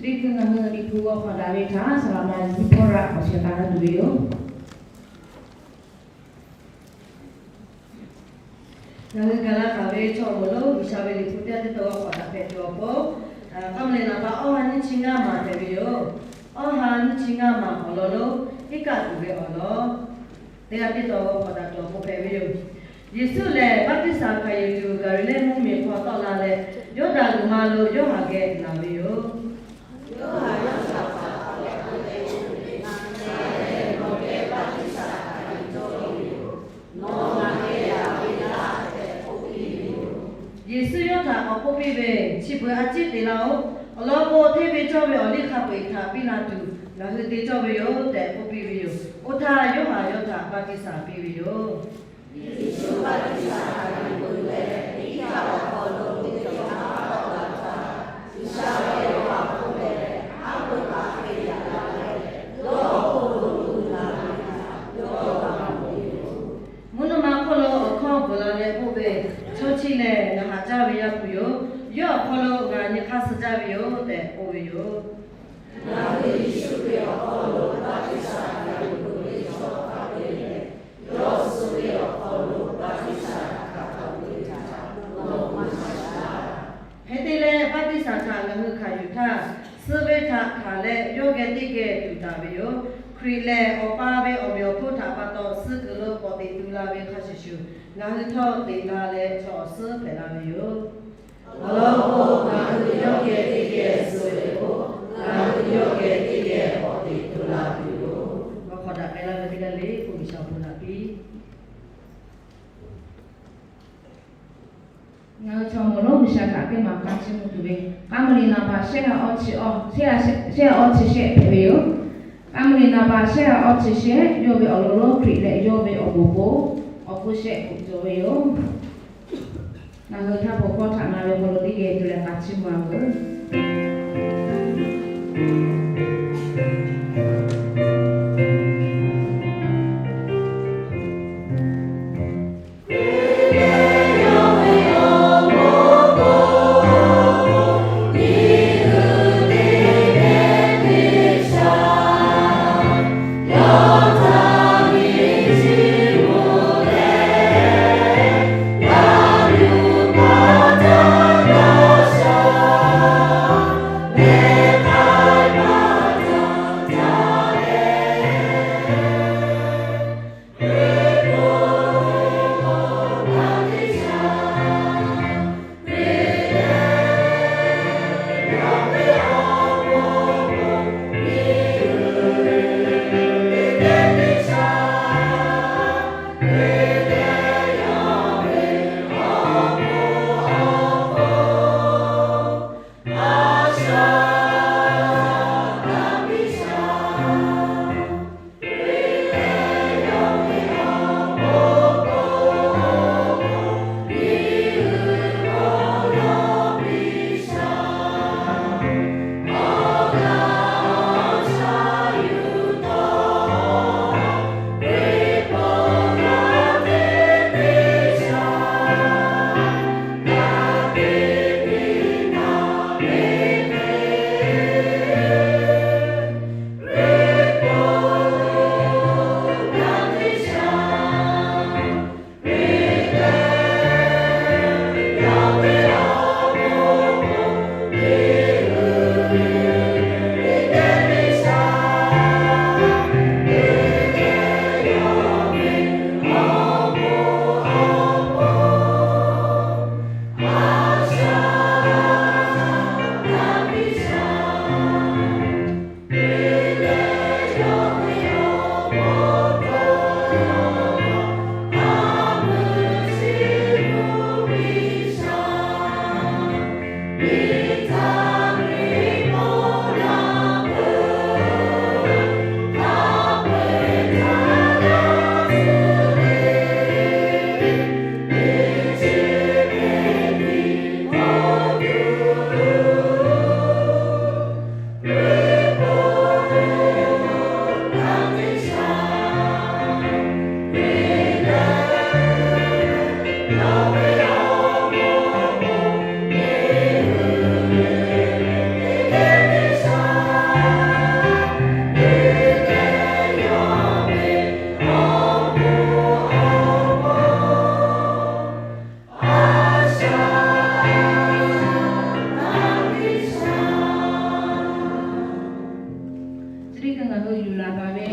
Teˇ hkui ngaˬ hui Liꞈ hpu g'aw hk'awꞈ daꞈ ve htaꞈ Saˍ laꞈ ma Liꞈ hpu hpawˇ raꞈ awˬ shehˍ hpaˇ g'a tuˬ ve yoˬ. Ngaˬ hui gaˬ la taˍ ve chaw awˬ moˍ lonˉ G'uiˬsha ve Liꞈ hpu teˇ g'aˇ teˇ taw g'aw hk'awꞈ daꞈ hpehꞈ tuˬ awˬ pon, k'aˇ ma le naˍ baˆ awˇ ha nyiˇ chi ngaˇ maˬ hpehꞈ ve yoˬ. Awˇ ha nyiˇ chi ngaˇ maˬ awˬ lawn lonˉ, iˉ kaˆ tuˬ ve awˬ lawn teˇ g'aˇ teˇ taw g'aw hk'awꞈ daꞈ tuˬ awˬ pon hpehꞈ ve yoˬ. Yeˍsuˆ lehˬ, baˆtiˆsaˬ hkanˍ yuˬ tuˬ Gaˍliˍlehˇ mvuhˇmiˬ hk'aw tawˆ la leh, Yawˇdanˍ g'uiˬ ma lo yawˇ haˍ geh laˬ ve yoˬ. Yeˍsuˆ yawˇ htaꞈ k'awꞈ k'oˆ piˇ ve, Chi beuꞈ a ciˉ te laˇ-oˆ. Awˬ lawn k'o, hteˇ ve cawˇ ve awˬ liˇ hk'a peu-eˬ htaꞈ piˇ la tuˬ ngaˬ hui te cawˇ ve yoˬ tehꞈ k'oˆ piˇ ve yoˬ. Oˇ htaˇ Yoˇhanˬ yawˇ htaꞈ baˆtiˆsaˬ piˇ ve yoˬ. Mvuhˇ naw ma hk'oˆ lo awˬ hkawˇ bvuhˬ la leh k'oˆ ve, Chaw chi lehˬ, ngaˬ haꞈ jaˇ ve Yaˇ hpu yoˬ. Yawˇ awˬ hk'aw lo ngaˬ nyi hk'aˇ suh jaˇ ve yoˬ tehꞈ k'oˆ ve yoˬ. Hk'e te leh, baˆtiˆsaˬ htaꞈ ngaˬ hui hkanˍ yuˬ htaˇ, suh ve htaꞈ hkanˍ leh yawˇ geh teˇ geh tuˬ taˍ ve yoˬ. Hkriꞈ lehˬ, Awˬ pa ve awˬ meꞈ awˬ hponˇ htaꞈ pa taw suh kuiˬ lo k'awꞈ teꞈ tu la ve hk'a shuˍ shuˍ, ngaˬ hui htawˇ teꞈ la leh chaw awˬ suhˉ hpehꞈ la ve yoˬ. Awˬ lawn k'o, ngaˬ hui yawˇ geh teˇ geh suh ve k'o, ngaˬ hui yawˇ geh teˇ geh k'awꞈ teꞈ tu la tuˬ yoˬ. G'aw hk'awꞈ daꞈ k'ai laˇ ve teˇ g'aˇ le k'o, G'uiˬsha awˬ bon naꞈ piˇ. Ngaˬ hui chaw awˬ moˍ lonˉ G'uiˬsha htaꞈ teˇ maˬ k'a chiˇ mvuh tuˬ ve, k'aˇ ma le naˍ baˆ shehˆ ha awˇ chi awˇ, shehˆ ha awˇ chi shehˆ hpehꞈ ve yoˬ. K'aˇ ma le naˍ baˆ shehˆ ha awˇ chi shehˆ yawˇ ve awˬ lawn lonˉ Hkriꞈ leh yawˇ ve awˬ moˍ k'o, awˬ hpfuhˇ shehˆ k'oꞈ cawˬ ve yoˬ. Ngaˬ hui htaˇ hpaw hkawˇ htaꞈ na ve awˬ hk'aw lo teˇ geh tuˬ leh k'a chiˇ mvuh-a veuˬ.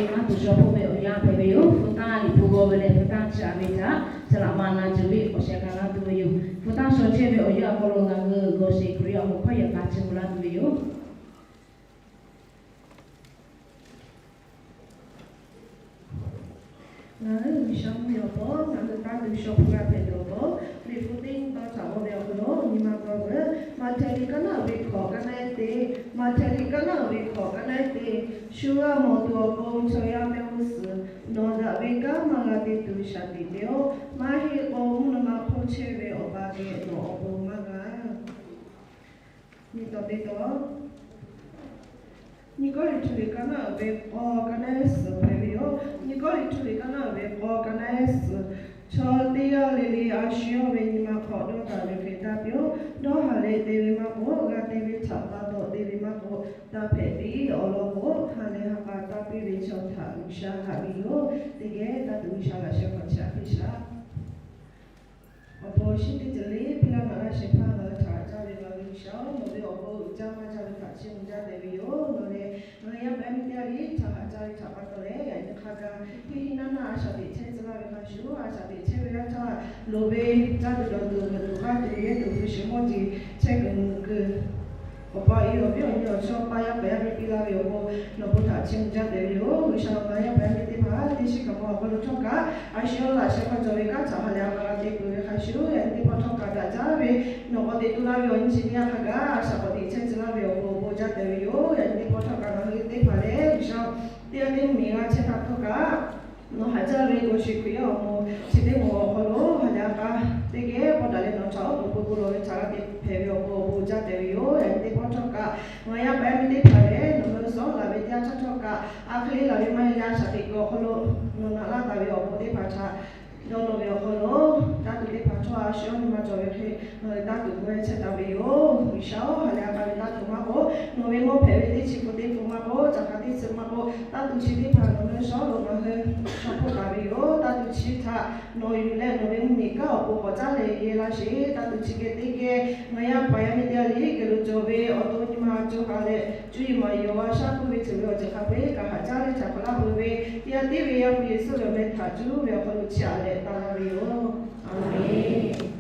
Ngaˬ tuˬ shaw hpoˆ ve awˬ yanˇ hpehꞈ ve yoˬ. Hpu tanˇ liꞈ hpu g'aw ve leh hpu tanˇ chi aꞈ ve htaꞈ saˍ laꞈ ma na tuˬ ve awˬ sheh k'a laˇ tuˬ ve yoˬ. Hpu tanˇ shaw chehˇ ve awˬ yanˇ awˬ hk'aw lo ngaˬ hui g'awˬ sheˍ Hkriꞈ yaˇ awˬ moˍ hkawˇ yaꞈ k'a chi mvuh laˇ tuˬ ve yoˬ. Ngaˬ hui G'uiˬsha mvuhˇmiˬ awˬ pon ngaˬ hui tanˇ tuˬ shaw hpu g'a hpehꞈ tuˬ awˬ pon, Liꞈ hpu teˇ nyi taw htaꞈ g'aw ve awˬ hk'aw lo nyi ma taw peuˬ. Maꞈhtehˍ liꞈ kaˉ naˆ uiˍ ve hkawꞈ kaˉ naˆ ehˉ teˇ, Maꞈhtehˍ liꞈ kaˉ naˆ uiˍ ve hkawꞈ kaˉ naˆ ehˉ teˇ, shu g'a mawˬ tuˬ awˬ pon chaw yaˇ mehˆ g'uˇ suhˍ nawˬ daꞈ ve kanˉ maˇ g'a te tuˬ shaˍ tiꞈ te-oˬ. Maˇ heˆ k'o, mvuhˇ naw ma hpfuhˇ chehˇ ve awˬ pa geh nawˬ awˬ bon maˇ g'a. Nyi taw teˇ taw, Nyi Kawˇrenˍhtuˆ liꞈ kaˉ naˆ uiˍ ve k'aw kaˉ naˆ ehˉ suhˍ hpehꞈ ve yoˬ. Nyi Kawˇrenˍhtuˆ liꞈ kaˉ naˆ uiˍ ve k'aw kaˉ naˆ ehˉ suhˍ, chaw teˇ g'aˇ le le a shu yawˇ ve nyi ma hk'aw dawˇ taˍ ve hk'e taˇ piˇ-oˆ. Dawˇ haˍ leh te ve maˇ k'oˆ, g'a te ve htaꞈ pa taw te ve maˇ k'oˆ, taˇ hpehꞈ piˇ. Awˬ lawn k'o, ha lehˬ ha k'a taˇ piˇ ve chaw htaꞈ G'uiˬsha haꞈ ve yoˬ. Teˇ geh taˇ tuˬ G'uiˬsha laꞈ sheh hk'aw chi aꞈ piˇ shaˍ. Awˬ bon shinˉ teˇ ceuˬ le piˇ laˇ naꞈ laˇ shehˍ hpaˇ ngaˬ hui htaꞈ caˇ ve ngaˬ hui G'uiˬsha-oˬ, nawˬ ve awˬ bon uiˍ jaˇ maˇ jaˇ ve htaꞈ chiˇ mvuh jaˇ tehꞈ ve yoˬ. Nawˬ lehˬ ngaˬ hui yaˇ paˍ yaˇ miˇ teˇ g'aˇ le htaꞈ haꞈ jaˇ ve htaꞈ pa taw leh, yaꞈ nyi hk'a gaˬ piˇ hiˆ naˉ naˆ a shaꞈ teꞈ chehˇ tcuh laˇ ve hk'a shuˍ, a shaꞈ teꞈ chehˇ ve yaˇ htaˇ loˍ ve caˇ tuˬ dawˬ tuˬ g'uiˬ tuˬ g'aˇ tuˬ yehˇ tuˬ hpu shiˍ mawˇ jeˬ chehˇ kuiˬ mvuh kuiˬ, awˬ pa i awˬ viˉ awˬ nyi awˬ chawˇ paˇ yaˇ paˍ yaˇ miˇ piˇ laˇ ve awˬ bon nawˬ bon htaꞈ chiˇ mvuh jaˇ tehꞈ ve yoˬ. G'uiˬsha, ngaˬ hui yaˇ paˍ yaˇ miˇ teˇ hpaˍ teˇ shiˉ kaꞈ maˇ awˬ hk'aw lo htawˇ kaꞈ a shu yawˇ laꞈ sheh hk'aw cawˬ ve kanˉ htaꞈ ha lehˬ a k'a g'a te peuˬ ve hk'a shuˍ, yaꞈ nyi teˇ pawˆ htawˇ kaꞈ daꞈ jaˇ ve nawˬ k'awꞈ teꞈ tu laˇ ve awˬ nyi chi teˇ yanˇ hk'a gaˬ a shaꞈ k'awꞈ teꞈ chehˇ tcuh laˇ ve awˬ bon awˬ bon jaˇ tehꞈ ve yoˬ. Yaꞈ nyi teˇ pawˆ htawˇ kaꞈ ngaˬ hui teˇ hpaˍ lehˬ G'uiˬsha teˇ g'aˇ teˇ mvuhˇmiˬ g'a chehˇ htaˇ htawˇ kaꞈ nawˬ haꞈ jaˇ ve g'awˬ sheˍ Hkriꞈ yaˇ awˬ moˍ chi teˇ moˍ awˬ hk'aw lo ha lehˬ a k'a teˇ geh pawˆ daꞈ leh nawˬ htaꞈ oˉ k'oˍ pui k'o lawˬ ve htaꞈ g'a te hpehꞈ ve awˬ bon awˬ bon jaˇ tehꞈ ve yoˬ. Yaꞈ nyi teˇ pawˆ htawˇ kaꞈ ngaˬ hui yaˇ paˍ yaˇ miˇ teˇ hpaˍ lehˬ nawˬ hui suh laˬ ve teˇ yanˇ htaˇ htawˇ kaꞈ a hk'e le laˬ ve maˇ heˆ leh a shaꞈ teꞈ kuiˬ awˬ hk'aw lo nawˬ naꞈ laˇ taˍ ve awˬ bon teˇ hpaˍ htaꞈ dawˇ law ve awˬ hk'aw lo, taˇ tuˬ teˇ hpaˍ htawˇ a shu yawˇ nyi ma cawˬ ve hk'e ngaˬ hui taˇ tuˬ k'oˆ ve chehˇ taˍ ve yoˬ. G'uiˬsha-oˬ, ha lehˬ a k'a ve taˇ tuˬ maˇ k'oˆ, nawˬ ve mawˇ hpehꞈ ve teˇ chi pun teˇ pun maˇ k'oˆ, caˬ hk'a teˇ chi maˇ k'oˆ, taˇ tuˬ chi teˇ hpaˍ nawˬ hui shawˉ lo ngaˬ hui shaw hpoˆ taˍ ve yoˬ. Taˇ tuˬ chi htaꞈ nawˬ yuˬ leh nawˬ ve mvuhˇmiˬ kanˉ awˬ pon k'awꞈ caˉ leh yehˇ laˇ sheˍ. Taˇ tuˬ chi geh teˇ geh ngaˬ yaˇ paˍ yaˇ miˇ teˇ g'aˇ le geh lo cawˬ ve awˬ to nyi ma co ha leh cuˇ yiˍ maˍ yiˍ awˬ g'a shaˉ puiˉ ve ceuˬ ve awˬ ceuˬ hk'a peu-eˬ kaꞈ haꞈ jaˇ leh htaꞈ hk'awꞈ laˇ peuˬ ve teˇ yanˇ teˇ ve Yaˇ hpu Yeˍsuˆ ve awˬ meh htaꞈ cuˇ ve awˬ hk'aw lo chiˇ aꞈ leh taˇ laˇ ve yoˬ. Aˍmenˍ.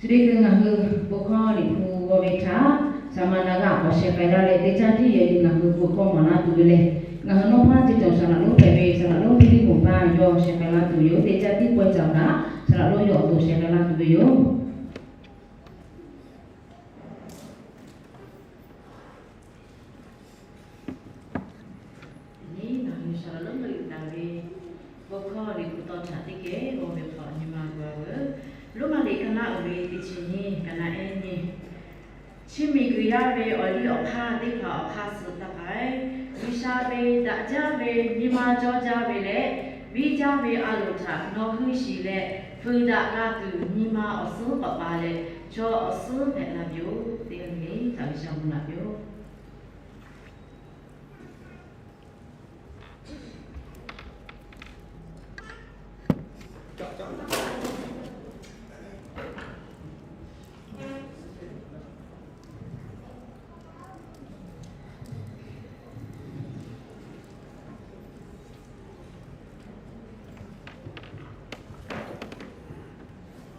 Chi teˇ hkui ngaˬ hui bon hkawˇ Liꞈ hpu g'aw ve htaꞈ saˍ maˍ naˍ g'aˇ k'awꞈ sheh k'ai laˇ leh, teˇ caˇ tiˉ yehˬ nyi ngaˬ hui bon hkawˇ maˍ laˇ tuˬ ve lehˬ, ngaˬ hui nawˉ hpaˇ ceˇ cawˬ saˍ laꞈ lonˉ hpehꞈ ve saˍ laꞈ lonˉ Hpiˇliˇmonˍ hpaˇ yawˇ sheh k'ai laˇ tuˬ yoˬ. Teˇ caˇ tiˉ pawehˇ caˇ kaꞈ saˍ laꞈ lonˉ yawˇ awˬ to sheh k'ai laˇ tuˬ ve yoˬ. Nyi ngaˬ hui saˍ laꞈ lonˉ leuˆ yuˬ taˍ ve bon hkawˇ Liꞈ hpu tawˇ htaꞈ teˇ geh g'aw ve hk'awꞈ nyi ma g'a veuˬ. Roˉmaꞈ liꞈ ka naˆ uiˍ ve teˇ chi nyiˇ, ka naˆ ehˉ nyiˇ. Chi miˬguiˬ yaˇ ve awˬ liˇ awˬ hk'aˇ teˇ hpaˍ awˬ hk'aˇ suh taˇ k'ai. G'uiˬsha ve daꞈ jaˇ ve nyi ma cawˇ jaˇ ve leh, biˇ jaˇ ve a loˍ htaꞈ nawˬ hui shiˍ leh, feu daꞈ la tuˬ nyi ma awˬ suhˉ k'awꞈ pa leh, chaw awˬ suhˉ hpehꞈ la ve yoˬ. Teˇ g'aˇ le le htaꞈ G'uiˬsha bon naꞈ ve yoˬ.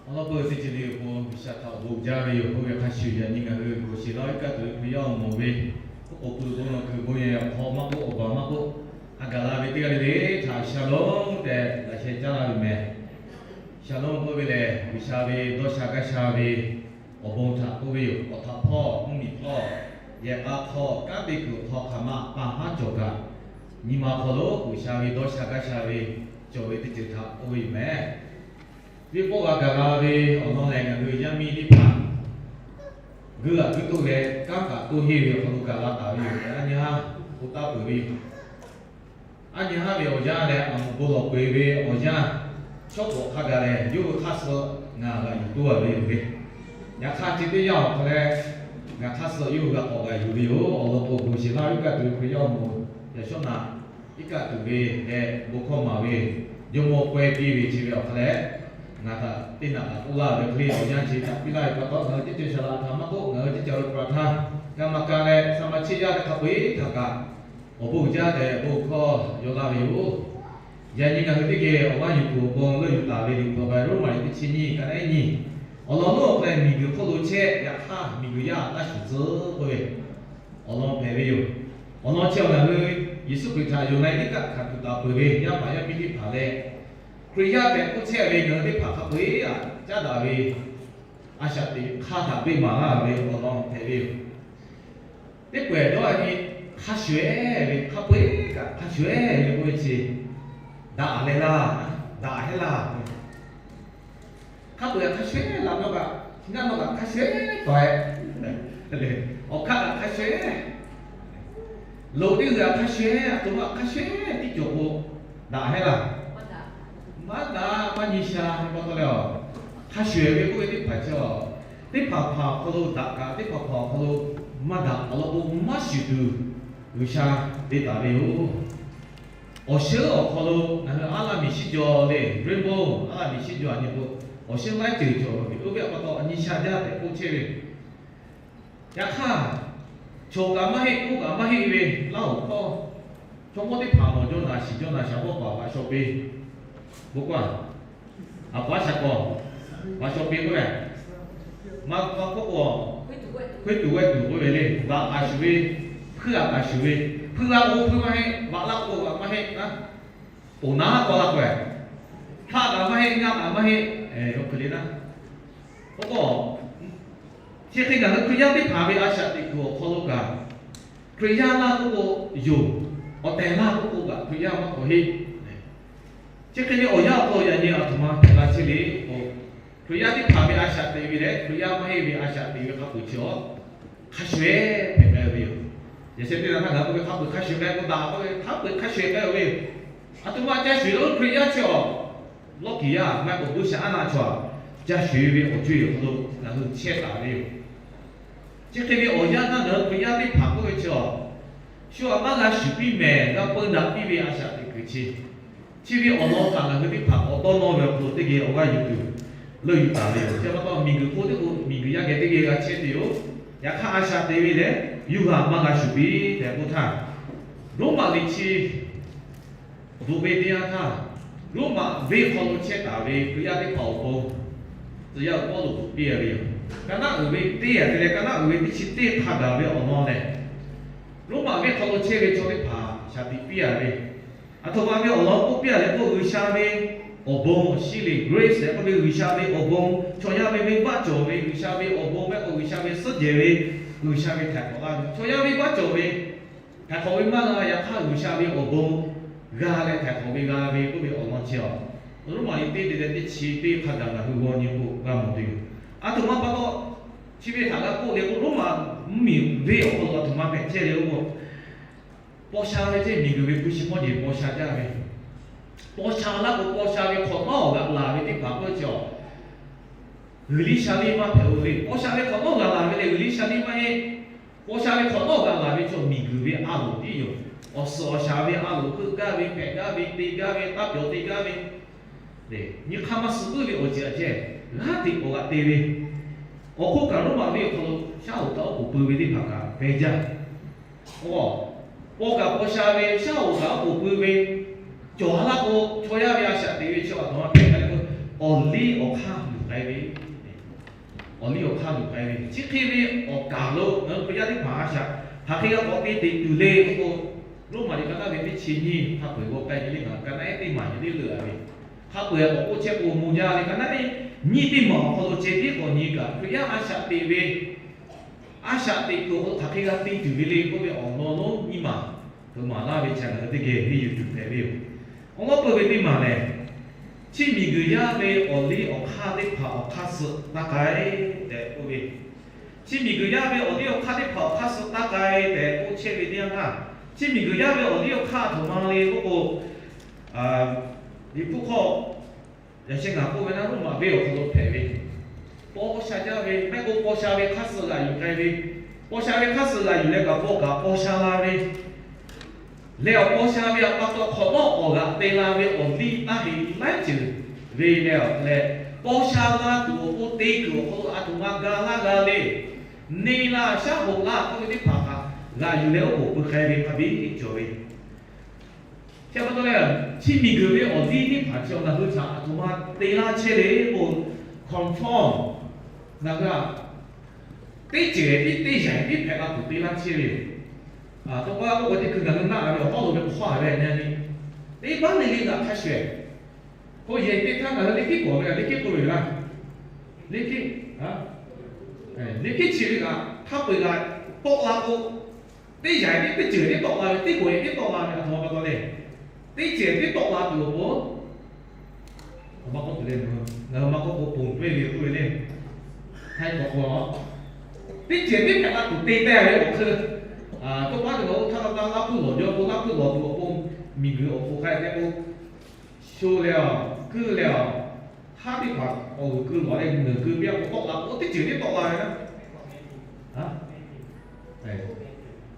Awˬ lawn k'o, teˇ ceuˬ le awˬ pon G'uiˬsha htaꞈ awˬ bon jaˇ ve yoˬ. K'oˆ ve hk'a shuˍ, yaꞈ nyi ngaˬ hui g'awˬ sheˍ laˇ iˉ kaˆ tuˬ ve Hkriꞈ yaˇ awˬ moˍ ve, oˉ k'oˍ pui bon lawˬ kuiˬ bon yehˬ awˬ hk'aw maˇ k'oˆ, awˬ baˬ maˇ k'oˆ, a gaˬ la ve teˇ g'aˇ le le htaꞈ shalom tehꞈ laꞈ sheh caˉ laˇ ve meh. Shalom k'oˆ ve lehˬ, G'uiˬsha ve dawˇ sha gaˇ sha ve awˬ bon htaꞈ k'oˆ ve yoˬ. Awˬ htaꞈ hpawˇ, mvuhˇmiˬ hpawˇ, yehˬ k'a hk'aw, kanˉ te kuiˬ awˬ hk'aw hk'aˬ ma pa haˉ cawˬ kaꞈ, nyi ma hk'aw lo G'uiˬsha ve dawˇ sha gaˇ sha ve cawˬ ve teˇ ceuˬ htaꞈ k'oˆ ve yoˬ meh. Venˇ pawˆ g'a gaˬ la ve awˬ lawn lehˬ, ngaˬ hui yaˇ miˇ teˇ hpaˍ g'uiˇ g'aꞈ g'uiˇ toˆ leh kanˉ kaꞈ toˇ henˇ ve awˬ hk'aw lo gaˬ la taˍ ve yoˬ. Aˉ nyi haˉ k'o taˇ peuˬ ve yoˬ. Aˉ nyi haˉ ve awˬ yanˇ leh, aˬ moˍ bon lawˬ peuˬ ve awˬ yanˇ, shawˉ pawˍ hk'a gaˬ lehˬ, yawˇ hui hk'aˇ suh ngaˬ g'aꞈ yuˬ toˇ a ve yoˬ ve. Yaꞈ hk'aˇ, chi teˇ yanˇ awˬ hk'aw leh, ngaˬ hk'aˇ suh yawˇ hui g'a k'awꞈ g'aꞈ yuˬ ve yoˬ. Awˬ lawn k'o, g'awˬ sheˍ laˇ iˉ kaˆ tuˬ ve Hkriꞈ yaˇ awˬ moˍ yaꞈ shawˉ naꞈ iˉ kaˆ tuˬ ve leh bon hkawˇ maˍ ve jawˇmawˇ pawehˇ piˇ ve chi ve awˬ hk'aw leh, ngaˬ htaꞈ teˇ naꞈ kaꞈ k'oˆ laˇ ve hk'e le, awˬ yanˇ chi htaꞈ piˇ laˇ ve pa taw, ngaˬ hui teˇ ceuˬ shaˍ laꞈ htaꞈ maˇ k'oˆ, ngaˬ hui teˇ ceuˬ ve pa htaˇ, g'a ma ka leh saˍ maˍ cheˇ yaˇ teˇ hk'a peu-eˬ htaꞈ kaꞈ awˬ bon uiˍ jaˇ tehꞈ bon hkawˇ yaw laˇ ve yoˬ. Yaꞈ nyi ngaˬ hui teˇ geh awˬ g'aˇ yuˬ tuˬ awˬ pon leuˆ yuˬ taˍ ve Liꞈ hpu awˬ hk'aw, Roˉmaꞈ liꞈ teˇ chi nyiˇ, ka naˆ ehˉ nyiˇ, awˬ lawn lonˉ awˬ hk'aw leh miˬguiˬ hk'oˆ lo chehˇ, yaꞈ hk'aˇ miˬguiˬ yaˇ taˇ shuˍ tcuhˉ k'oˆ ve awˬ lawn hpehꞈ ve yoˬ. Awˬ lawn chi awˬ ngaˬ hui Yeˍsuˆ Hkriꞈ htaꞈ yonˍ na iˉ kaˆ hkanˍ tuˬ taˍ peuˬ ve yaˇ paˍ yaˇ miˇ teˇ hpaˍ leh, Hkriꞈ yaˇ tehꞈ k'oˆ chehˇ ve ngaˬ hui teˇ hpaˍ hk'a peu-eˬ aꞈ caˉ daꞈ ve a shaꞈ teꞈ hk'aˇ htaꞈ beˆ maˍ laˇ ve awˬ lawn hpehꞈ ve yoˬ. Teˇ pawehˬ dawˇ a nyi hk'a shuˍ-eˬ ve, hk'a peu-eˬ kaꞈ hk'a shuˍ-eˬ ve k'oˆ ve chi, daꞈ leh laˇ, daꞈ heˆ laˇ. Hk'a peu-eˬ hk'a shuˍ-eˬ laˇ, nawˬ kaꞈ, ngaˬ nawˬ kaꞈ hk'a shuˍ-eˬ tawˍ-e. Awˬ hk'aˇ kaꞈ hk'a shuˍ-eˬ, loꞈ teˇ g'uiˬ kaꞈ hk'a shuˍ-eˬ, aˬ htoꞈ ma hk'a shuˍ-eˬ tiˉ cawˬ k'o, daꞈ heˆ laˇ. Maˇ daꞈ, maˇ nyi sha ve pa taw leh, hk'a shuˍ-eˬ ve k'oˆ ve teˇ hpaˍ chi, teˇ hpaˍ hpaˍ awˬ hk'aw lo daꞈ kaꞈ, teˇ hpaˍ hpaˍ awˬ hk'aw lo maˇ daꞈ, awˬ lawn k'o maˇ shuˍ tuˬ G'uiˬsha te taˍ ve yoˬ. Awˬ shinˉ awˬ hk'aw lo ngaˬ hui aˉ laˇ miˬ shiˉ jaw le, rainbow, aˉ laˇ miˬ shiˉ jaw a nyi k'o, awˬ shinˉ laiˉ ceuˬ cawˬ ve, oˇ ve pa taw nyi sha jaˇ tehꞈ k'oˆ chehˇ ve. Yaꞈ hk'aˇ, chaw kaꞈ maˇ heˆ, k'oˆ kaꞈ maˇ heˆ ve Laˇ hoꞈ hkawˇ, chaw mawˇ teˇ hpaˍ mawˬ jaw naˍ shiˍ jaw naˍ shaˍ hpawˇ paˍ paˍ shaw piˇ, bon k'oˆ a, aˬ paˍ shaˍ k'awꞈ, paˍ shaw piˇ k'oˆ ve, maˇ k'oˆ k'o, hkui tuˬ g'aˇ tuˬ k'oˆ ve le, vaꞈ kaꞈ shuˍ ve, hpuiˇ a kaꞈ shuˍ ve, hpuiˇ laˇ k'o hpuiˇ maˇ heˆ, vaꞈ laˇ k'o vaꞈ maˇ heˆ, ponˬ naˉ k'aw la k'o, hk'aˆ kaꞈ maˇ heˆ, ngaˇ kaꞈ maˇ heˆ, oˇ hk'e le naˉ. Oˇ k'o, chi hk'e ngaˬ hui Hkriꞈ yaˇ teˇ hpaˍ ve a shaꞈ teꞈ kuiˬ awˬ hk'aw lo kaꞈ, Hkriꞈ yaˇ laˇ k'oˆ k'o yoˬ, awˬ tehˬ laˇ k'oˆ k'o kaꞈ Hkriꞈ yaˇ maˇ k'awꞈ heˆ. Chi hk'e ve awˬ yanˇ awˬ hk'aw lo yaꞈ nyi aˬ htoꞈ ma hpehꞈ la chehˇ le k'o, Hkriꞈ yaˇ teˇ hpaˍ ve a shaꞈ teꞈ ve leh Hkriꞈ yaˇ maˇ heˆ ve a shaꞈ teꞈ ve hk'a peu-eˬ chi awˬ hk'a shuˍ-eˬ hpehꞈ la ve yoˬ. Yaꞈ sheh teˇ na htaˇ ngaˬ hui k'oˆ ve hk'a peu-eˬ hk'a shuˍ k'ai k'o daꞈ k'oˆ ve, hk'a peu-eˬ hk'a shuˍ-eˬ k'ai-o ve yoˬ. Aˬ htoꞈ ma ca shuˍ-eˬ lo Hkriꞈ yaˇ chi awˬ lawˇ kiˍ yaˇ maˇ k'oˆ, Buˇshaˆaˉnaˆ chaw a ca shuˍ ve awˬ co-eˬ awˬ hk'aw lo ngaˬ hui chehˇ taˍ ve yoˬ. Chi hk'e ve awˬ yanˇ htaˇ ngaˬ hui Hkriꞈ yaˇ teˇ hpaˍ k'oˆ ve chi awˬ, shu aꞈ maˇ g'a shuˍ piˇ mehˍ, g'a peu daꞈ piˇ ve a shaꞈ teꞈ kuiˬ chi, chi ve awˬ lawn htaꞈ ngaˬ hui teˇ hpaˍ k'awꞈ dawˇ nawˇ ve awˬ hk'aw lo teˇ geh awˬ g'aˇ yuˬ tuˬ leuˆ yuˬ taˍ ve yoˬ. Chi pa taw miˬguiˬ hk'oˆ teˇ k'o miˬguiˬ yaˇ geh teˇ geh g'a chehˇ tuˬ yoˬ. Yaꞈ hk'aˇ a shaꞈ teꞈ ve leh yawˇ hui aꞈ maˇ g'a shuˍ piˇ tehꞈ k'oˆ htaˇ, Roˉmaꞈ liꞈ chi bvuhꞈ ve teˇ yanˇ htaˇ, Roˉmaꞈ venˇ hk'aw lo chehˇ taˍ ve Hkriꞈ yaˇ teˇ hpaˍ awˬ pon Tcuh yaˇ Pawˇluꞈ piˇ a ve yoˬ. Ka naˆ uiˍ ve teˇ a te leh ka naˆ uiˍ ve teˇ chi teˇ hk'a gaˬ ve awˬ lawn lehˬ, Roˉmaꞈ venˇ hk'aw lo chehˇ ve chaw teˇ hpaˍ shaˍ tiꞈ piˇ a ve, aˬ htoꞈ ma ve awˬ lawn k'oˆ piˇ a leh k'o, G'uiˬsha ve awˬ bon awˬ shinˉ le, grace leh k'oˆ ve G'uiˬsha ve awˬ bon, chaw yaˇ ve venˇbaˆ cawˬ ve G'uiˬsha ve awˬ bon mehˆ k'o, G'uiˬsha ve suhˉ jehˬ ve, G'uiˬsha ve htaiˍ hk'awꞈ laˇ ve, chaw yaˇ venˇbaˆ cawˬ ve htaiˍ hk'awꞈ ve maˇ g'a, yaꞈ hk'aˇ G'uiˬsha ve awˬ bon g'a leh htaiˍ hk'awꞈ ve g'a ve k'oˆ ve awˬ lawn chi a, Roˉmaꞈ liꞈ teˇ te leh teˇ chi teˇ hk'a gaˬ ngaˬ hui g'aw nyi k'o g'a mawˬ tuˬ yoˬ. Aˬ htoꞈ ma pa taw chi ve htaꞈ g'a k'oˆ le k'o, Roˉmaꞈ mvuhˇmiˬ venˇ awˬ hk'aw lo aˬ htoꞈ ma hpehꞈ chehˇ le k'o, paw sha ve ceˇ, miˬguiˬ ve hpu shi mawˇ jeˬ paw sha jaˇ ve, paw sha laˇ k'o, paw sha ve hk'awꞈ nawˉ g'aꞈ laˬ ve teˇ hpaˍ k'oˆ ve chi a, G'uiˬ liˇ sha liˇ maˇ hpehꞈ-o le. Paw sha ve hk'awꞈ nawˉ g'aꞈ laˬ ve lehˬ, G'uiˬ liˇ sha liˇ maˇ heˆ. Paw sha ve hk'awꞈ nawˉ g'aꞈ laˬ ve chi miˬguiˬ ve a loˍ tiˉ yoˬ. Awˬ suhˍ awˬ shaˍ ve a loˍ heuˆ gaˇ ve, hpehꞈ gaˇ ve, te gaˇ ve, taˇ pyawˬ te gaˇ ve, nyi hk'aˇ maˇ suh puiˉ ve awˬ ceuˬ a ceh, g'aˇ hteꞈ k'awꞈ g'aꞈ te ve, awˬ hk'oˆ kaꞈ Roˉmaꞈ venˇ awˬ hk'aw lo shaˉ hoꞈ kaꞈ oˉ k'oˍ pui ve teˇ hpaˍ kaꞈ pehˬ jaˇ. Paw kaꞈ paw sha ve, shaˉ hoꞈ kaꞈ oˉ k'oˍ pui ve, cawˬ a laˇ k'o, chaw yaˇ ve a shaꞈ teꞈ ve chi aˬ htoꞈ ma hpehꞈ k'ai le k'o, awˬ liˇ awˬ hk'aˇ luˬ k'ai ve, awˬ liˇ awˬ hk'aˇ luˬ k'ai ve, chi hk'e ve awˬ kaˍ lo ngaˬ hui Hkriꞈ yaˇ teˇ hpaˍ a shaꞈ hk'aˬ hk'e g'a k'awꞈ te teꞈ tuˬ le k'oˆ k'o, Roˉmaꞈ liꞈ ka naˆ ve teˇ chi nyiˇ hk'a peu-eˬ g'aw k'ai ve le, ngaˬ ka naˆ ehˉ teˇ maˬ nyi teˇ leuˆ a ve, hk'a peu-eˬ k'awꞈ k'oˆ chehˇ k'o mawˬ jaˇ ve, ka naˆ ehˉ nyiˇ teˇ maˬ awˬ hk'aw lo ceh tiˉ k'awꞈ nyi kaꞈ, Hkriꞈ yaˇ a shaꞈ teꞈ ve a shaꞈ teꞈ kuiˬ awˬ hk'aw lo hk'aˬ hk'e g'a te tuˬ ve le k'oˆ ve awˬ lawn lonˉ nyiˇ maˬ hpeuꞈ maˍ laˇ ve chi ngaˬ hui teˇ geh henˇ yuˬ tuˬ hpehꞈ ve yoˬ. Awˬ lawn peuˬ ve teˇ maˬ lehˬ, chi miˬguiˬ yaˇ ve awˬ liˇ awˬ hk'aˇ teˇ hpaˍ awˬ hk'aˇ suh taˇ k'ai tehꞈ k'oˆ ve, chi miˬguiˬ yaˇ ve awˬ liˇ awˬ hk'aˇ teˇ hpaˍ awˬ hk'aˇ suh taˇ k'ai tehꞈ k'oˆ chehˇ ve teˇ yanˇ htaˇ, chi miˬguiˬ yaˇ ve awˬ liˇ awˬ hk'aˇ aˬ htoꞈ ma le k'oˆ k'o, Liꞈ hpu hk'aw yaꞈ sheh ngaˬ k'oˆ ve naˉ, Roˉmaꞈ venˇ awˬ hk'aw lo hpehꞈ ve, paw sha jaˇ ve, mehˆ k'o paw sha ve hk'aˇ suh g'aꞈ yuˬ k'ai ve, paw sha ve hk'aˇ suh g'aꞈ yuˬ leh kaꞈ paw kaꞈ paw sha la ve leh, awˬ paw sha ve awˬ pa taw hk'awꞈ nawˉ awˬ g'aꞈ te la ve awˬ liˇ taˇ heꞈ laiˉ ceuˬ ve leh, paw sha la tuˬ awˬ pon te kuiˬ awˬ hk'aw lo aˬ htoꞈ ma ga laˇ g'a le, neˇ la shaˉ hoꞈ la k'oˆ ve teˇ hpaˍ htaꞈ g'aꞈ yuˬ leh oˉ k'oˍ pui k'ai ve hk'a biˇ cawˬ ve. Chi pa taw leh, chi miˬguiˬ ve awˬ liˇ teˇ hpaˍ chi awˬ ngaˬ hui htaꞈ aˬ htoꞈ ma te laˇ chehˇ le k'o, conform, ngaˬ hui a teˇ ceuˬ tiˉ teˇ yanˇ tiˉ hpehꞈ la tuˬ te laˇ chehˇ ve yoˬ. Tawˇ pa k'oˆ k'o teˇ hkui ngaˬ hui naˆ ve awˬ hawˉ lo ve hk'aw a ve nyi a ve, teˇ baˆ le le g'aꞈ hk'a shuˍ ehˍ k'o, yehˬ teˇ htaˇ ngaˬ hui liꞈ hkiˆ k'awꞈ ve a, liꞈ hkiˆ k'oˆ ve laˇ, liꞈ hkiˆ, liꞈ hkiˆ chi ve kaꞈ hk'a peu-eˬ g'aꞈ tawˆ la k'o, teˇ yanˇ tiˉ teˇ ceuˬ tiˉ tawˆ la ve, teˇ k'oˍ ehˍ tiˉ tawˆ la ve, aˬ htoꞈ ma pa taw le, teˇ ceuˬ tiˉ tawˆ la tuˬ awˬ pon, aˬ htoꞈ ma k'oˆ tuˬ le, ngaˬ hui maˇ k'oˆ k'o ponˬ peˇ ve k'oˆ ve le. Htaiˇ k'awꞈ k'o, teˇ ceuˬ tiˉ hpehꞈ la tuˬ te teh ve awˬ hk'e, tawˇ pa tuˬ lo htaˇ la taˇ laˇ puiˉ lawˬ jaw k'o, laˇ puiˉ lawˬ tuˬ awˬ pon miˬguiˬ awˬ pon k'ai tehꞈ k'o, sho leh a, kuiˇ leh a, haˉ teˇ hpaˍ awˬ g'uiˬ keu lawˬ leh, g'uiˬ keu piˇ a k'o tawˆ la k'o, teˇ ceuˬ tiˉ tawˆ la ve,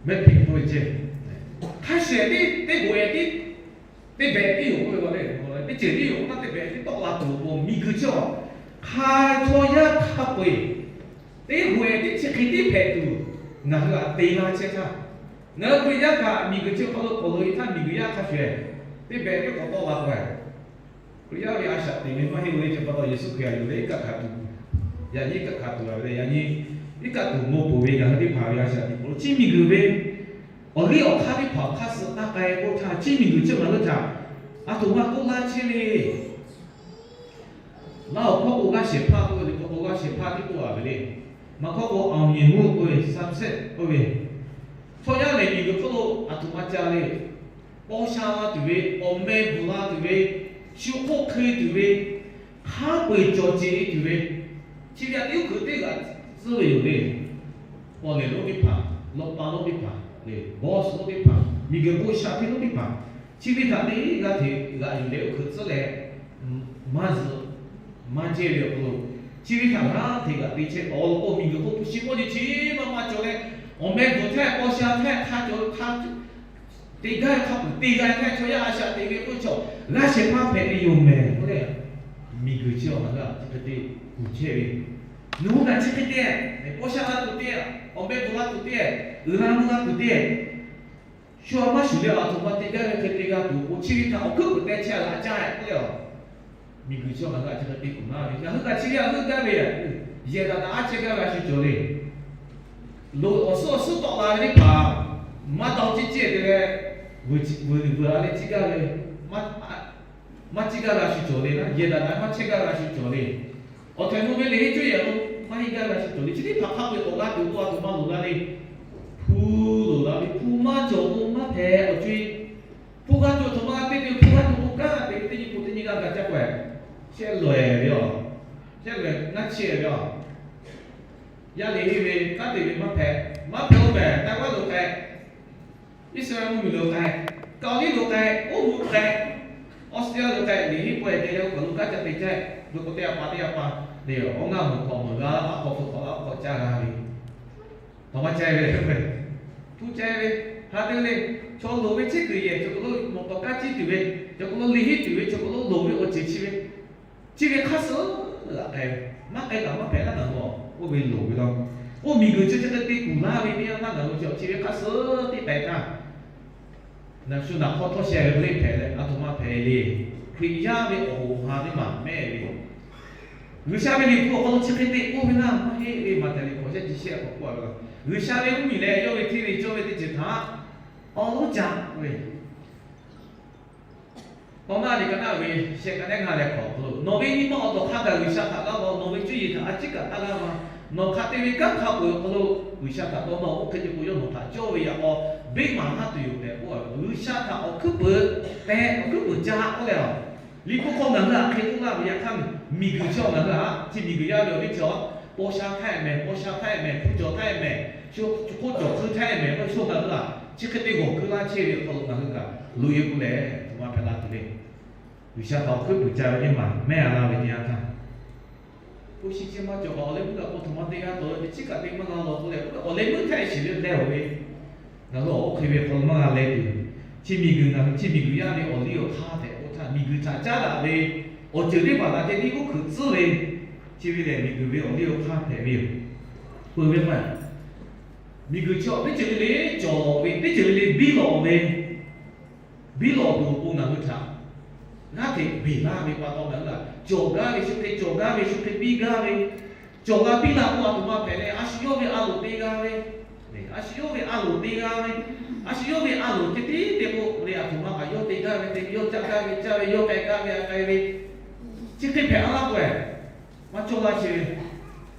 mehˆ hpeꞈ k'oˆ ve ceh, hk'a shuˍ tiˉ teˇ g'oꞈ ehˍ tiˉ, teˇ behꞈ tiˉ yoˬ k'oˆ ve le. Teˇ ceuˬ tiˉ yoˬ k'o, teˇ behꞈ tiˉ tawˆ la tuˬ awˬ pon miˬguiˬ chi a, hk'a chaw yaˇ hk'a peu-eˬ teˇ g'oꞈ ehˍ tiˉ chi hk'e tiˉ hpehꞈ tuˬ ngaˬ hui htaꞈ te laˇ chehˇ htaˇ, ngaˬ hui Hkriꞈ yaˇ kaꞈ miˬguiˬ chi hk'aw lo k'awꞈ loꞈ e htaˇ miˬguiˬ yaˇ hk'a shuˍ ehˍ teˇ behꞈ tiˉ k'awꞈ tawˆ la k'o, Hkriꞈ yaˇ ve a shaꞈ teꞈ ve maˇ heˆ-o le. Chi pa taw Yeˍsuˆ Hkriꞈ a yuˬ leh iˉ kaˆ hkanˍ tuˬ, yaꞈ nyi iˉ kaˆ hkanˍ tuˬ a ve leh, yaꞈ nyi iˉ kaˆ tuˬ maw poˬ ve ngaˬ hui teˇ hpaˍ ve a shaꞈ teꞈ k'o, chi miˬguiˬ ve awˬ liˇ awˬ hk'aˇ teˇ hpaˍ awˬ hk'aˇ suh taˇ k'ai k'oˆ htaˇ, chi miˬguiˬ chi ngaˬ hui htaꞈ aˬ htoꞈ ma k'oˆ laˇ chehˇ le. Laˇ awˬ hkawˇ k'o g'aˇ shehˍ hpaˇ k'oˆ ve le, k'awꞈ k'o g'aˇ shehˍ hpaˇ tiˉ k'oˆ a ve le. Maˇ hkawˇ k'o awˬ nyi mvuhˇ k'oˆ ve, success k'oˆ ve, chaw yaˇ lehˬ miˬguiˬ hk'oˆ lo aˬ htoꞈ ma ca le. Paw sha la tuˬ ve, awˬ meh bvuhˬ la tuˬ ve, shu hk'oˆ hk'e tuˬ ve, hk'a peu-eˬ cawˬ ceˬ e tuˬ ve, chi ve a teˇ uˉ hkui teˇ g'aꞈ tcuhˉ ve yoˬ le. Paw lehˬ lonˉ teˇ hpaˍ, lawˇ pa lonˉ teˇ hpaˍ, boss lonˉ teˇ hpaˍ, miˬguiˬ k'o sha hteˇ lonˉ teˇ hpaˍ, chi ve htaꞈ teˇ g'aˇ hteꞈ g'aꞈ yuˬ leh oˇ hkui tcuhˉ leh maˇ zuhꞈ maˇ jehˇ ve awˬ hk'aw lo, chi ve htaꞈ g'aˇ hteꞈ g'aꞈ te chehˇ. Awˬ lawn k'o miˬguiˬ hk'oˆ hpu shi mawˇ jeˬ chi maˇ maˇ cawˬ leh, awˬ meh bvuhˬ htaˇ paw sha htaˇ hk'a cawˬ hk'a te gaˇ ve hk'a peu-eˬ te g'a htaˇ chaw yaˇ a shaꞈ teꞈ ve k'oˆ ve chaw g'aˇ shehˍ hpaˇ hpehꞈ ve yoˬ mehˍ k'oˆ leh, miˬguiˬ chi awˬ hk'aˇ g'aˇ chi hk'e te kuˬ chehˇ ve, nawˬ hui kaꞈ chi hk'e te, paw sha la tuˬ te, awˬ meh bvuhˬ la tuˬ te, uiˍ la mvuh la tuˬ te, shu a maˇ shuˍ leh aˬ htoꞈ ma te gaˇ ve hk'e te g'a tuˬ awˬ pon chi ve htaꞈ awˬ hkuiˉ peuˬ teh chehˇ a g'aꞈ caˇ k'oˆ leh a Miˬguiˬ chi ngaˬ hui a chi hk'e te kuˬ laˇ ve, ngaˬ hui kaꞈ chi ve a hui gaˇ ve, yehˬ daꞈ daꞈ aˉ chehˇ gaˇ ve a shu cawˬ le. Loꞈ awˬ suhˉ awˬ suhˉ tawˆ la ve teˇ hpaˍ maˇ taw ceˇ ceˇ te leh, vuiˬ vuiˬ a leh ciˇ gaˇ ve, maˇ ciˇ gaˇ ve a shu cawˬ le. Yehˬ daꞈ daꞈ maˇ chehˇ gaˇ ve a shu cawˬ le. Awˬ htaiˍ mvuh ve liꞈ henˇ cuˇ yehˬ lo maˇ henˇ gaˇ ve a shu cawˬ le. Chi teˇ hpaˍ hk'a peu-eˬ k'awꞈ g'a tuˬ k'o, a htoꞈ ma loˍ la le. Hpu loˍ la ve, hpu maˇ cawˬ k'o maˇ hpehꞈ awˬ co-e. Hpu g'a tuˬ a htoꞈ ma g'a te ve, hpu g'a tuˬ k'o kanˉ te ve, teˇ nyi pun teˇ nyi g'aˇ g'a caˇ k'o, shehˆ lawehˬ ve a, shehˆ lawehˬ ngaˇ chehˇ ve a. Yaˇ le henˇ ve kanˉ te ve maˇ hpehꞈ, maˇ hpehꞈ-oˬ mehˍ, Taiwan loˍ k'ai, Iˉsaˍreˍlaˆ mvuhˇmiˬ loˍ k'ai, Kaoˍliˇ loˍ k'ai, oˇ mvuhˇ k'ai, Australia loˍ k'ai, liꞈ henˇ pawehˇ te leh oˇ kaˬ lo kanˉ ca te caˇ, dawˇ k'o teˇ a pa teˇ a pa, le awˬ ngaˇ mawˬ hk'awꞈ mawˬ g'a, aˉ hk'aw hpu hk'awꞈ la aˉ hk'aw caˇ g'a ve, taw maˇ caˇ ve, hpu caˇ ve, ha te le, chaw loˍ ve chehˇ kuiˬ yehˬ cawˬ k'o lo mawˬ k'awꞈ kanˉ ciˇ tuˬ ve, cawˬ k'o lo liꞈ henˇ tuˬ ve, cawˬ k'o lo loˍ ve awˬ ceuˬ chi ve, chi ve hk'aˇ suh laꞈ k'ai ve, maˇ k'ai kaꞈ maˇ hpehꞈ laˇ ngaˬ hui a, oˇ ve loˍ ve law. Oˇ miˬguiˬ chi chi hk'e te kuˬ laˇ ve teˇ yanˇ htaˇ ngaˬ hui chi chi ve hk'aˇ suh tiˉ k'ai htaˇ, naˬ shu naˬ hk'aw htawˇ sheh ve hk'e le hpehꞈ leh, a htoꞈ ma hpehꞈ le. Hkriꞈ yaˇ ve awˬ hoꞈ ha teˇ maˬ mehˆ ve, G'uiˬsha ve liꞈ hpu awˬ hk'aw lo chi hk'e te k'oˆ ve laˇ maˇ heˆ ve, Maꞈhtehˍ liꞈ hkawꞈ shehˆ chi shehˆ hk'awꞈ k'oˆ ve, G'uiˬsha ve mvuhˇmiˬ leh yawˇ ve hteˇ ve cawˇ ve teˇ ceuˬ htaꞈ awˬ lonˉ ca k'oˆ ve, Kawˇ naˆ liꞈ ka naˆ ve shehˆ ka naˆ ngaˇ leh hkawꞈ awˬ hk'aw lo, nawˬ ve nyi ma awˬ tawˬ hk'a gaˬ G'uiˬsha htaꞈ g'aˇ va, nawˬ ve cuˇ yiˍ htaꞈ a ciˉ kaꞈ taˇ g'aˇ va, nawˬ hk'a te ve kanˉ hk'a peu-eˬ awˬ hk'aw lo G'uiˬsha htaꞈ dawˇ nawˇ, oˇ hk'e te k'o yawˇ nawˬ htaꞈ cawˇ ve yaꞈ k'aw beˆ maˍ laˇ tuˬ yoˬ tehꞈ k'oˆ ve, G'uiˬsha htaꞈ awˬ hkuiˉ peuˍ tehꞈ awˬ hkuiˉ peuˍ ca k'oˆ leh a, liꞈ hpu hk'aw ngaˬ hui htaꞈ hk'e k'oˆ laˇ ve yaꞈ hk'aˇ, miˬguiˬ chi ngaˬ hui htaꞈ chi miˬguiˬ yaˇ ve awˬ viˉ chaw, paw sha htaˇ mehˍ, paw sha htaˇ mehˍ, hpu cawˬ htaˇ mehˍ, shu hk'oˆ cawˬ hkui htaˇ mehˍ, maˇ shu ngaˬ hui htaꞈ chi hk'e te g'awˬ keu laˇ chehˇ ve awˬ hk'aw lo ngaˬ hui kaꞈ loꞈ e k'oˆ leh, a htoꞈ ma hpehꞈ la tuˬ le. G'uiˬsha htaꞈ awˬ hkuiˉ peuˍ ca ve teˇ maˬ mehˆ a laˇ ve teˇ yanˇ htaˇ, hpu shi chi maˇ cawˬ kaꞈ awˬ leh meuˇ kaꞈ k'o htoꞈ ma te g'a tawˍ ve, teˇ chiˉ kaꞈ te maˇ g'a lawˬ k'oˆ leh, awˬ leh meuˇ htaˇ e shiˍ ve leh awˬ ve, ngaˬ hui awˬ oˇ hk'e ve hk'aw lo maˇ g'a leh tuˬ, chi miˬguiˬ ngaˬ hui chi miˬguiˬ yaˇ ve awˬ liˇ awˬ hk'aˇ tehꞈ k'oˆ htaˇ, miˬguiˬ htaꞈ caˉ daꞈ ve awˬ ceuˬ teˇ hpaˍ htaꞈ ceh tiˉ uˉ hkuiꞈ tcuhˉ ve, chi ve lehˬ miˬguiˬ ve awˬ liˇ awˬ hk'aˇ hpehꞈ ve yoˬ. Peuˬ ve maˇ, miˬguiˬ chi awˬ teˇ ceuˬ le le cawˬ lawˬ ve, teˇ ceuˬ le le biˇ lawˬ ve, biˇ lawˬ tuˬ awˬ pon ngaˬ hui htaꞈ g'aˇ hteꞈ beˬ laˇ ve pa taw ngaˬ hui htaꞈ cawˬ gaˇ ve, shu hk'e cawˬ gaˇ ve, shu hk'e biˇ gaˇ ve, cawˬ g'a biˇ la k'o a htoꞈ ma hpehꞈ leh, a shu yawˇ ve a loˍ te g'a ve, a shu yawˇ ve a loˍ te g'a ve, a shu yawˇ ve a loˍ ceh tiˉ te k'o le, a htoꞈ ma kaꞈ yawˇ te gaˇ ve te, yawˇ caˇ gaˇ ve caˇ ve, yawˇ k'ai gaˇ ve a k'ai ve, chi hk'e hpehꞈ a laˇ k'o, maˇ cawˇ laˇ chehˇ ve.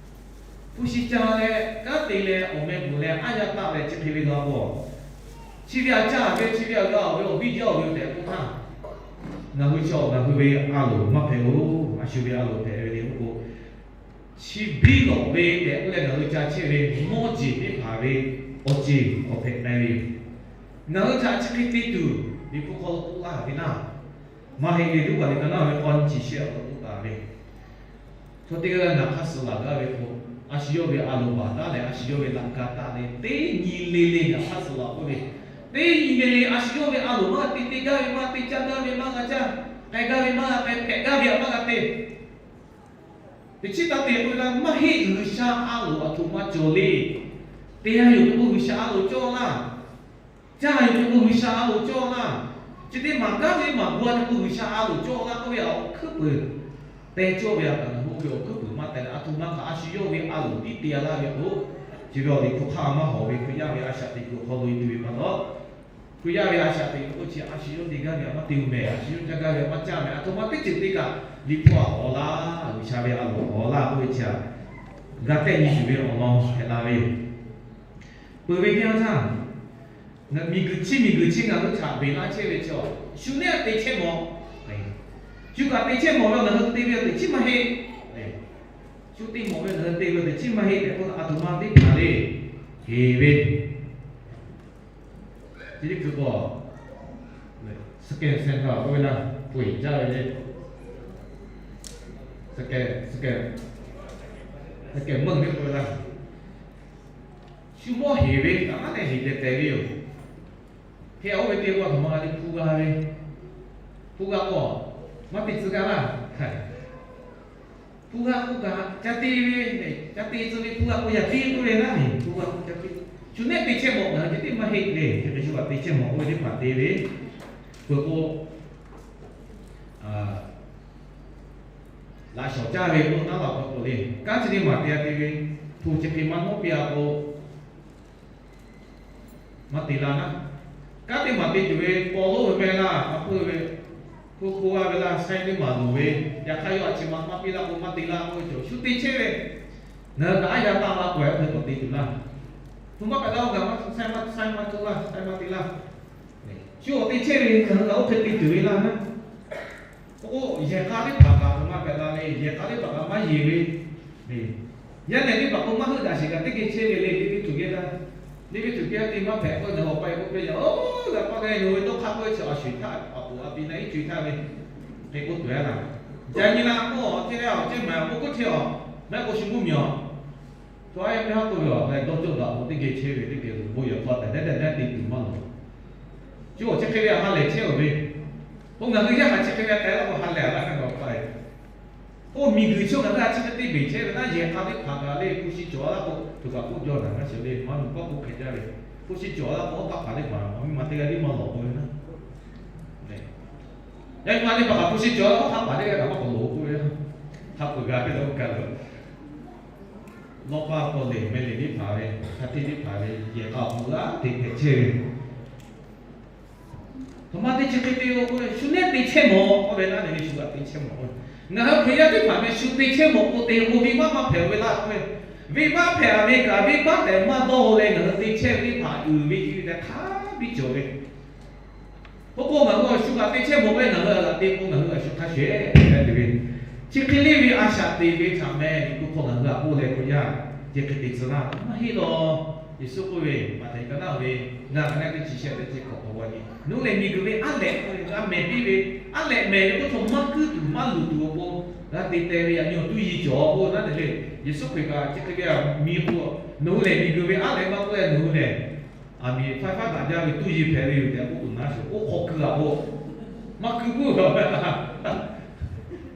Hpu shi ca leh kanˉ te leh awˬ meh bvuhˬ leh aˉ yaˇ taˆ leh chi hk'e ve g'a k'o, chi ve a caˇ ve, chi ve a g'a-oˬ ve awˬ viˉ jaˇ-oˬ ve tehꞈ k'oˆ htaˇ, ngaˬ hui chi awˬ ngaˬ hui ve a loˍ maˇ hpehꞈ-oˬ. A shu ve a loˍ hpehꞈ ve le k'oˆ k'o, chi biˇ lawˬ ve tehꞈ k'oˆ leh ngaˬ hui ca chehˇ ve mawˇ jeˬ teˇ hpaˍ ve awˬ ceˬ k'awꞈ hpehꞈ k'ai ve yoˬ. Ngaˬ hui htaꞈ chi hk'e te tuˬ, Liꞈ hpu hk'aw lo k'oˆ laˇ ve naˇ, maˇ heˆ ve Luˉkaꞈ liꞈ ka naˇ ve k'aw nyi chi shehˆ awˬ hk'aw lo k'oˆ taˍ ve, chaw teˇ g'aˇ g'aˇ ngaˬ hk'aˇ suh laˬ gaˇ ve k'o, a shu yawˇ ve a loˍ baˬ taˉ leh a shu yawˇ ve laꞈ ka taˆ leh teˇ nyi le le ngaˬ hk'aˇ suh laˬ k'oˆ ve, teˇ nyi le le a shu yawˇ ve a loˍ maˇ g'a te, te gaˇ ve maˇ g'a te, caˇ gaˇ ve maˇ g'a caˇ, k'ai gaˇ ve maˇ g'a k'ai, hpehꞈ gaˇ ve htaꞈ maˇ g'a te. Teˇ chiˉ taˇ te k'oˆ ve laˇ, maˇ heˆ, G'uiˬsha a loˍ a htoꞈ ma cawˬ le. Te a yoˬ k'o G'uiˬsha a loˍ cawˇ laˇ. Caˇ a yoˬ k'o G'uiˬsha a loˍ cawˇ laˇ. Chi teˇ maˬ kanˉ ve maˬ gu a yoˬ k'o G'uiˬsha a loˍ cawˇ laˇ k'oˆ ve awˬ hkuiˉ peuˍ te cawˇ ve a kaꞈ, ngaˬ hui oˇ ve awˬ hkuiˉ peuˍ maˇ te leh a htoꞈ ma kaꞈ a shu yawˇ ve a loˍ tiˉ te a laˇ ve k'o, chi ve awˬ liꞈ hpu hk'aˇ maˇ hawˍ ve Hkriꞈ yaˇ ve a shaꞈ teꞈ kuiˬ awˬ hk'aw lo e tuˬ ve pa taw, Hkriꞈ yaˇ ve a shaꞈ teꞈ kuiˬ k'o chi a shu yawˇ te gaˇ ve htaꞈ maˇ te-oˬ mehˍ, a shu yawˇ caˇ gaˇ ve htaꞈ maˇ caˇ mehˍ, a htoꞈ ma teˇ ceuˬ te kaꞈ Liꞈ hpu htaꞈ awˬ laˇ, G'uiˬsha ve a loˍ awˬ laˇ k'oˆ ve chi htaꞈ g'a tehˆ nyi tuˬ ve awˬ lawn hpehꞈ la ve yoˬ. Peuˬ ve teˇ yanˇ htaˇ, miˬguiˬ chi miˬguiˬ chi ngaˬ hui htaꞈ beˬ laˇ chehˇ ve chi, shu neˉ a te chehˇ mawˬ, shu kaꞈ te chehˇ mawˬ ve ngaˬ hui te ve teꞈ chiˉ maˇ heˆ. Shu te mawˬ ve ngaˬ hui te ve teꞈ chiˉ maˇ heˆ tehꞈ k'oˆ a htoꞈ ma teˇ hpaˍ le, heˍ ve, chi teˇ hkui k'o, second centre k'oˆ ve laˇ, peu eˬ jaˇ ve le, second, second, second meuˇ ve k'oˆ ve laˇ, shu mawˇ heˍ ve kaꞈ maˇ leh heˍ tehꞈ tehꞈ ve yoˬ. Hk'e a oˇ ve teˇ k'o a htoꞈ ma g'a le, hpu g'a ve, hpu g'a k'o, maˇ te tcuh gaˇ laˇ. Hpu g'a k'oˆ kaꞈ ca te ve, ca te tcuh ve hpu g'a k'o yaꞈ te k'oˆ ve laˇ, hpu g'a k'o ca te. Shu neˉ te chehˇ mawˬ ngaˬ hui ceh tiˉ maˇ heˆ le, hk'e te shu kaꞈ te chehˇ mawˬ k'oˆ ve teˇ hpaˍ te ve, peuˬ k'o, laꞈ shawˍ caˇ ve k'oˆ taˉ la pa k'o le, kanˉ chi teˇ maˬ te a te ve, hpu chi hk'e maˇ nawˉ piˇ a k'o, maˇ te laˇ naˉ. Kanˉ teˇ maˬ te tuˬ ve paw lonˉ ve mehˆ laˇ, a hpu ve, hpu hpu g'aˇ ve laˇ, shaiˉ teˇ maˬ loˍ ve, yaꞈ hk'aˇ yawˇ a chi ma maˇ piˇ laˇ k'o maˇ te laˇ k'oˆ ve cawˬ, shu te chehˇ ve, ngaˬ hui kaꞈ aˉ yaˇ taˇ la k'o a hk'e k'awꞈ te tuˬ laˇ. Hpu maˇ hpehꞈ laˇ, oˇ kaꞈ maˇ, shaiˉ maˇ, shaiˉ maˇ tuˇ laˇ, shaiˉ maˇ te laˇ. Shu awˬ te chehˇ ve ngaˬ hui kaꞈ oˇ hk'e te tuˬ ve laˇ naˉ. K'o, yehˬ k'a teˇ hpaˍ kaꞈ hpu maˇ hpehꞈ la le, yehˬ k'a teˇ hpaˍ kaꞈ maˇ yeˬ ve, yaˇ nehˬ teˇ hpaˍ k'o maˇ heuˆ daꞈ sheˍ kaꞈ teˇ geh chehˇ ve le, teˇ viˉ tuˬ geh laˇ. Teˇ viˉ tuˬ geh te maˇ hpehꞈ k'o, nawˬ hui awˬ pa e k'oˆ piˇ yaˇ, oˇ, g'a paˇ g'a e nawˬ ve dawˇ hk'aˇ k'oˆ ve chi awˬ shuˍ htaˇ awˬ poˍ a pi na iˉ co e htaˇ ve hk'e k'oˆ tuˬ a laˇ. Jaˇ nyi la k'o, teˇ g'aˇ awˬ cehˇ maˬ k'oˆ k'oˆ chehˇ a, maˇ heˆ k'o shu mvuhˇ miˬ a. Chaw a e mehˇ haˉ k'oˆ ve a, leh dawˇ cawˇ daꞈ k'o teˇ geh chehˇ ve teˇ geh lo bon yehˬ hk'aw tehꞈ dehˉ dehˉ dehˉ te tuˬ maˇ loˍ. Chi awˬ chi hk'e ve a ha lehˬ chehˇ ve. K'o ngaˬ hui yaˇ hk'aˬ chi hk'e ve k'ai laˇ k'o ha lehˬ a laˇ kaꞈ g'a paˇ e. K'o miˬguiˬ chaw ngaˬ hui a chi hk'e te beˬ chehˇ ve naˉ, yehˬ k'a teˇ hpaˍ kaꞈ le hpu shi cawˬ a laˇ k'o, htoꞈ kaꞈ k'oˆ jaw naˬ g'a sheˍ le, maˇ nu paˇ k'oˆ hk'e jaˇ ve. Hpu shi cawˬ a laˇ k'o, awˉ hk'aˆ hpaˍ teˇ hpaˍ maˇ miˇ ma teˇ g'aˇ tiˉ maˇ lawˬ k'oˆ ve naˉ. Yaˇ miˇ ma teˇ hpaˍ kaꞈ hpu shi cawˬ a laˇ, awˉ hk'aˆ hpaˍ teˇ g'aˇ kaꞈ maˇ k'awꞈ lawˬ k'oˆ ve naˉ. Hk'a peuˬ g'a hpehˇ la oˇ kaꞈ lawˬ. Lawˇ paˇ k'awꞈ lehˬ meh lehˬ teˇ hpaˍ ve, hk'a hteˇ teˇ hpaˍ ve, yehˬ k'a awˬ hk'aw g'aˇ hteꞈ hpehꞈ chehˇ ve. Hk'aˬ ma teˇ chi hk'e te-o k'oˆ ve, shu nehˉ te chehˇ mawˬ k'oˆ ve naˉ, ne ve shu g'aꞈ te chehˇ mawˬ k'oˆ ve. Ngaˬ hui Hkriꞈ yaˇ teˇ hpaˍ meh shu te chehˇ mawˬ k'o te k'o, venˇ baˆ maˇ hpehꞈ ve laˇ k'oˆ ve. Venˇ baˆ hpehꞈ ve kaꞈ, venˇ baˆ tehꞈ maˇ dawˇ leh ngaˬ hui te chehˇ ve teˇ hpaˍ uiˍ ve i ve tehꞈ hk'a biˇ cawˬ ve. K'oˆ k'o, ngaˬ hui awˬ shu g'aꞈ te chehˇ mawˬ k'o, ngaˬ hui g'aꞈ te k'o, ngaˬ hui g'aꞈ shu hk'a shuˍ te ve. Chi hk'e le ve a shaꞈ teꞈ ve htaꞈ meh, Liꞈ hpu hk'aw ngaˬ hui g'aꞈ k'oˆ leh k'o yaˇ, chi hk'e te tcuh laˇ maˇ heˆ law. Yeˍsuˆ k'oˆ ve, Maꞈhtehˍ ka naˉ ve, ngaˬ ka naˉ teˇ chi shehˆ teˇ chi hkawꞈ k'awꞈ g'a nyi, nawˬ hui lehˬ miˬguiˬ ve aˉ lehꞈ k'oˆ ve, g'a mehˬ piˇ ve, aˉ lehꞈ mehˬ ve k'oˆ chaw maˇ kuiˉ tuˬ maˇ luˬ tuˬ awˬ pon g'a te teh ve yaꞈ nyi awˬ tuˇ yi cawˬ k'oˆ naˉ te le. Yeˍsuˆ Hkriꞈ kaꞈ chi hk'e ve miˬ k'o, nawˬ hui lehˬ miˬguiˬ ve aˉ lehꞈ maˇ k'oˆ leh nawˬ hui lehˬ aˬ miˍ htaˇ htaˇ daꞈ jaˇ ve tuˇ yi hpehꞈ ve yoˬ tehꞈ k'oˆ tuˬ naˉ sheˍ. Oˇ hk'aw keu a k'o, maˇ keu puiˉ ve,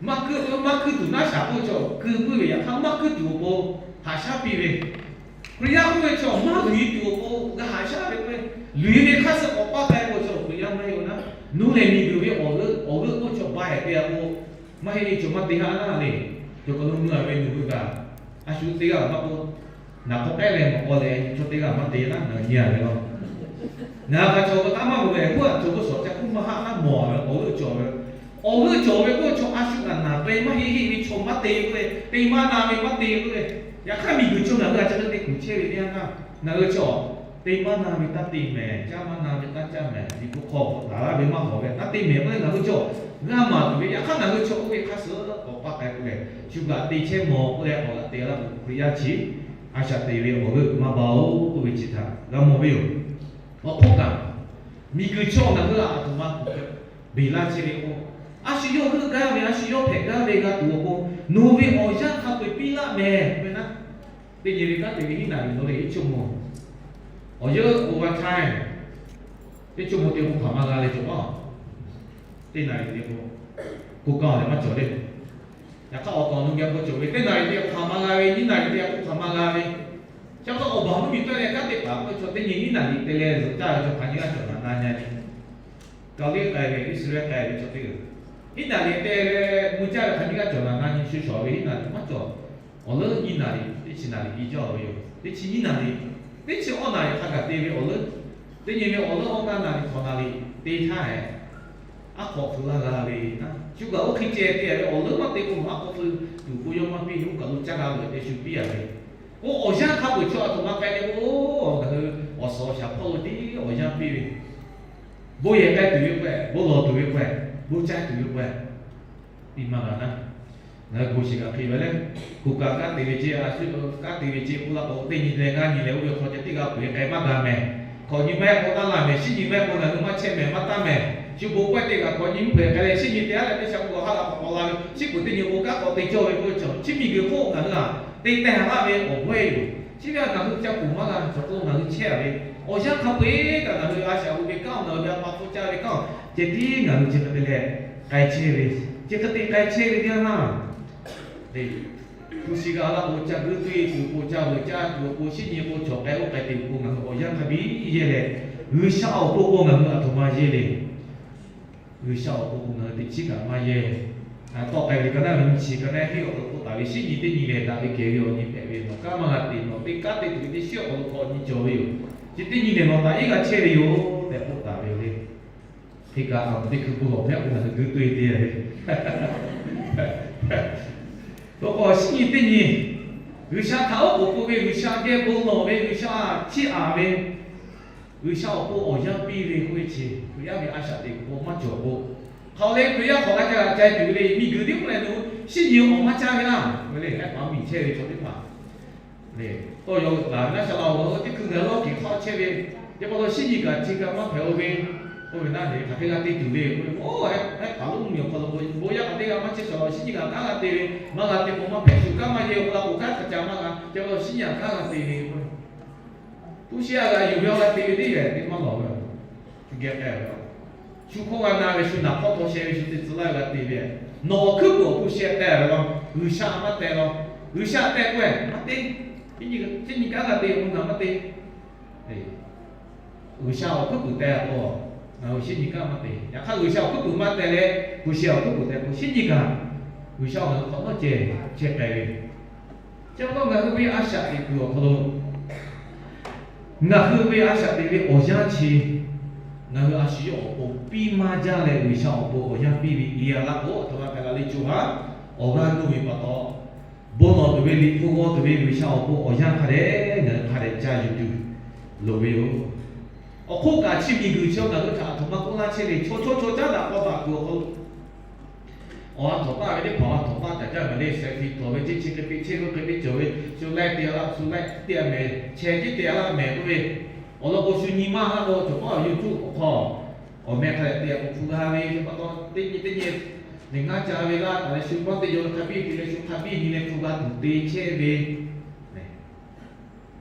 maˇ keu, maˇ keu tuˬ naˉ shaˍ k'oˆ ve chaw keu puiˉ ve, yaꞈ hk'aˇ maˇ keu tuˬ awˬ pon haꞈ shaˉ piˇ ve. Hkriꞈ yaˇ k'oˆ ve chaw maˇ luˬ e tuˬ awˬ pon g'a haꞈ shaˉ ve k'o, luˬ e ve hk'aˇ suh k'awꞈ paˇ k'ai k'o, chaw Hkriꞈ yaˇ maˇ heˆ o naˉ. Nawˬ hui lehˬ miˬguiˬ ve awˬ g'euˆ, awˬ g'euˆ k'oˆ chaw ba hehꞈ ve a k'o, maˇ heˆ ve chaw maˇ te haˉ naˉ le. Chaw hk'aw lo mui a ve nawˬ hui kaꞈ, a shu teˇ g'aˇ maˇ k'oˆ, naˍ hk'aw k'ehˉ leh mawꞈ k'aw leh chaw teˇ g'aˇ maˇ te naˉ, ngaˬ nyi a ve law. Ngaˬ kaꞈ chaw kaꞈ maˇ mawˬ leh, huˉ a chaw k'oˆ shawˍ ca k'oˆ maˇ haˆ naˉ mawˬ a ve awˬ g'euˆ cawˬ ve. Awˬ g'euˆ cawˬ ve k'oˆ chaw a shu kaꞈ naˍ te maˇ heˆ heˆ ve chaw maˇ te k'oˆ ve, te maˇ na ve maˇ te k'oˆ ve. Yaꞈ hk'aˇ miˬguiˬ chaw ngaˬ hui a ca te kuˬ chehˇ ve teˇ yanˇ htaˇ, ngaˬ hui chaw te maˇ na ve taˇ te mehˍ, caˇ maˇ na ve taˇ caˇ mehˍ, Liꞈ hpu hk'aw k'awꞈ taˍ laˇ ve maˇ hawˍ ve taˇ te mehˍ k'oˆ leh ngaˬ hui chaw g'a maˍ tuˬ ve. Yaꞈ hk'aˇ ngaˬ hui chaw oˇ ve hk'aˇ suh k'awꞈ paˇ k'ai k'oˆ leh, shu g'aꞈ te chehˇ mawˬ k'oˆ leh awˬ g'aꞈ te laˇ k'o, Hkriꞈ yaˇ chi a shaꞈ teꞈ ve awˬ g'euˆ maˇ ba oˬ k'oˆ ve chi htaꞈ g'a mawˬ ve yoˬ. Awˬ hk'oˆ kaꞈ, miˬguiˬ chaw ngaˬ hui a aˬ htoꞈ ma kuˬ beˬ laˇ chehˇ ve k'o, a shu yawˇ heuˆ gaˇ ve, a shu yawˇ hpehꞈ gaˇ ve g'a tuˬ awˬ pon, nawˬ ve awˬ yanˇ hk'a peu-eˬ piˇ laˇ mehˍ ve naˉ. Teˇ nyi ve kanˉ te ve hiˉ naˍ riˍ lo le, hiˉ co mo, awˬ yeuˆ overtime, hiˉ co mo te k'o hk'aˬ ma g'a leh cawˬ a. Teˇ naˍ riˍ te k'o, ko kaˇ leh maˇ cawˬ le. Yaꞈ hk'aˇ awˬ tawˍ nu geh k'o cawˬ ve, teˇ naˍ riˍ te k'o hk'aˬ ma g'a ve, nyiˇ naˍ riˍ te k'o hk'aˬ ma g'a ve. Chi pa taw awˬ baˬ mvuhˇ miˬ tawˆ leh kanˉ te paˍ k'oˆ ve chaw teˇ nyi hiˉ naˍ riˍ te leh zuhꞈ caˇ ve chaw hk'aˬ nyi g'aˇ cawˬ naˍ na nyi a nyi. Kaˍliˆ k'ai ve, Iˉsaˍreˍlaˆ k'ai ve chaw teˇ g'aˇ, hiˉ naˍ riˍ te leh mui caˇ ve hk'aˬ nyi g'aˇ cawˬ naˍ na nyi shu shawˍ ve hiˉ naˍ riˍ maˇ cawˬ. Awˬ leuˉ nyiˇ naˍ riˍ, teˇ chi naˍ riˍ i jaˇ ve yoˬ. Teˇ chi nyiˇ naˍ riˍ, teˇ chi awˇ naˍ riˍ hk'a gaˬ te ve awˬ leuˉ, teˇ nyi ve awˬ leuˉ awˇ kaˇ naˍ riˍ hk'awꞈ naˍ riˍ te htaˇ, aˉ hk'awꞈ hpu laˇ g'a ve naˉ. Shu kaꞈ oˇ hk'e ceh te ve awˬ leuˉ maˇ te k'o, aˉ hk'awꞈ hpu tuˬ k'o yawˇ maˇ piˇ, oˇ kaˬ lo caˇ g'a ve te shu piˇ a ve. Oˇ awˬ yanˇ hk'a peu-eˬ chaw a htoꞈ ma k'ai ve k'o, ngaˬ hui awˬ suhˍ awˬ shaˍ hpawˇ lo tiˉ awˬ yanˇ piˇ ve, bon yehˬ k'ai tuˬ ve k'o, bon lawˬ tuˬ ve k'o, bon caˇ tuˬ ve k'o, piˇ maˇ g'a naˉ. Ngaˬ hui bon shiˍ kaꞈ hk'e ve leh, kuˬ kaꞈ kanˉ te ve ceh, a shu kanˉ te ve ceh k'oˆ laˇ k'o, teˇ nyi leh ngaˇ nyi leh oˇ ve hk'aw ceh teˇ g'aˇ peu-eˬ k'ai maˇ g'a mehˍ. Hkawꞈ nyi maˇ heˆ k'o taˇ laˇ mehˍ, shinˉ nyi maˇ heˆ k'o ngaˬ hui maˇ chehˇ mehˍ maˇ taˇ mehˍ. Shu bon pawehˇ teˇ g'aˇ hkawꞈ nyi mvuhˇ hpeuꞈ k'ai leh shinˉ nyi te aˉ leh teˇ sha k'o haˉ laꞈ k'awꞈ k'awꞈ la ve, shinˉ puˍ teˇ nyi k'o kanˉ k'awꞈ te cawˇ ve k'oˆ ve chaw, chi miˬguiˬ hk'oˆ ngaˬ hui a te teh haˍ laˇ ve awˬ g'awehˇ yoˬ. Chi ve a ngaˬ hui ca kuˬ maˇ g'a cawˬ k'o, ngaˬ hui chehˇ a ve awˬ yanˇ hk'a peu-eˬ kaꞈ ngaˬ hui a shaꞈ hu ve kanˉ, ngaˬ hui ve a pa hpfuhˇ caˇ ve kanˉ, ceh tiˉ ngaˬ hui chi hk'e te leh k'ai chehˇ ve, chi hk'e te k'ai chehˇ ve teˇ yanˇ naˉ, hpu shi g'a laˇ k'o, ca guiˇ teˇ tuˬ k'o, ca veuꞈ caˇ tuˬ k'o, shinˉ nyi k'o, chaw k'ai oˇ k'ai te k'o, ngaˬ hui awˬ yanˇ hk'a biˇ yehˇ leh, G'uiˬsha awˬ pon k'o ngaˬ hui a htoꞈ ma yehˇ le. G'uiˬsha awˬ pon k'o ngaˬ hui teꞈ chiˉ kaꞈ maˇ yehˇ. Tawˆ k'ai ve ka naˉ ve nyi chi ka naˉ hiˉ awˬ hk'aw lo k'oˆ taˍ ve, Shinˉ nyi teˇ nyi lehˬ daꞈ ve kehˬ ve awˬ nyi hpehꞈ ve, nawˬ kanˉ maˇ g'a te, nawˬ teˇ kanˉ te tuˬ ve teˇ shinˉ awˬ hk'aw lo k'awꞈ nyi cawˬ ve yoˬ. Chi teˇ nyi lehˬ nawˬ htaꞈ iˉ g'a chehˇ ve yoˬ tehꞈ k'oˆ taˍ ve le. Hk'e kaꞈ a teˇ hkui bon lawˬ hpehꞈ k'o ngaˬ hui geu to e te ve. Awˬ k'o Shinˉ nyi teˇ nyi, G'uiˬsha htaꞈ oˉ k'oˍ pui ve, G'uiˬsha geh bon lawˬ ve, G'uiˬsha chiˇ aꞈ ve, G'uiˬsha awˬ pon awˬ yanˇ piˇ ve k'oˆ ve chi, Hkriꞈ yaˇ ve a shaꞈ teꞈ kuiˬ k'o maˇ cawˬ k'o, hk'aˬ le Hkriꞈ yaˇ hk'awꞈ g'a ca g'a ca tuˬ ve le. Miˬguiˬ teˇ hpaˍ lehˬ, shinˉ nyi awˬ maˇ caˇ ve laˇ ve le. Hehˉ paˍ miˬ chehˇ ve chaw teˇ hpaˍ le, tawˇ yaw laˬ ve naˇ sha la-o, teˇ hkui ngaˬ lawˇ kiˬ hk'aˆ chehˇ ve, yaꞈ pa taw shinˉ nyi kaꞈ chi kaꞈ maˇ hpehꞈ-o ve, k'oˆ ve naˇ le. Hk'aˬ hk'e g'a te tuˬ le k'oˆ ve, oˇ hehˉ paˍ lonˉ miˬ awˬ hk'aw lo k'o, bon yaˇ kaꞈ teˇ g'aˇ maˇ chehˇ sha la-o, shinˉ nyi kaꞈ kanˉ g'a te ve, maˇ g'a te k'o maˇ hpehꞈ shuˍ, kanˉ maˇ yehˇ k'o la k'o kanˉ hk'a ca maˇ g'a, yaꞈ pa taw shinˉ nyi kaꞈ kanˉ g'a te ve k'o, hpu shi a g'a yuˬ ve awˬ g'a te ve teˇ g'aˇ teˇ maˇ lawˬ ve, geh k'ai ve, shu hkawˇ g'a na ve, shu naˬ hk'awˇ taw sheh ve, shu te tcuh laˇ ve g'a te ve, nawˬ awˬ hkuiˉ puiˍ awˬ hpu shi teh ve law, G'uiˬsha maˇ teh law. G'uiˬsha teh k'o maˇ te, shinˉ nyi kanˉ g'a te k'o ngaˬ maˇ te. G'uiˬsha awˬ hkuiˉ puiˍ teh k'o, ngaˬ hui shinˉ nyi kanˉ maˇ te. Yaꞈ hk'aˇ G'uiˬsha awˬ hkuiˉ puiˍ maˇ teh leh, hpu shi awˬ hkuiˉ puiˍ teh k'o shinˉ nyi kaꞈ G'uiˬsha ngaˬ hui hk'awꞈ nawˉ ceh chehˇ k'ai ve. Chi pa taw ngaˬ hui ve a shaꞈ teꞈ kuiˬ awˬ hk'aw lo, ngaˬ hui ve a shaꞈ teꞈ ve awˬ yanˇ chi, ngaˬ hui a shu yawˇ awˬ pon piˇ maˇ jaˇ leh, G'uiˬsha awˬ pon awˬ yanˇ piˇ ve i a laˇ k'o, a htoꞈ ma hpehꞈ la le co ha, awˬ g'aˇ nuˇ ve pa taw, bon lawˬ tuˬ ve, liꞈ hpu g'aw tuˬ ve G'uiˬsha awˬ pon awˬ yanˇ hk'a dehꞈ ngaˬ hui hk'a dehꞈ ca yuˬ tuˬ loˍ ve yoˬ. Awˬ hk'oˆ kaꞈ chi miˬguiˬ chi ngaˬ hui htaꞈ a htoꞈ ma k'oˆ laˇ chehˇ ve, chaw chaw chaw caˉ daꞈ k'aw taˍ kuiˬ awˬ hk'aw lo, awˬ a htawnˍ paˆ ve teˇ hpaˍ a htawnˍ paˆ taˍ jaˇ mehˍ le, seh hpi tawˍ ve, ceˇ chi hk'e te chehˇ ve, hk'e te cawˬ ve, shu laiˉ te a laˇ, shu laiˉ te a mehˍ, chehˇ ceˇ te a laˇ mehˍ k'oˆ ve, awˬ lawn k'o shu nyi maˇ laˇ k'o, cawˬ paˉ awˬ yawˇ tuˇ awˬ hk'aw, awˬ meh hk'a dehꞈ te a k'o hpu g'a ve pa taw, teˇ nyi teˇ nyi, neˬ ngaˇ ca ve laˇ taˍ leh shu maˇ te yaw ve hk'a biˇ te leh shu hk'a biˇ nyi leh hpu g'a tuˬ te chehˇ ve,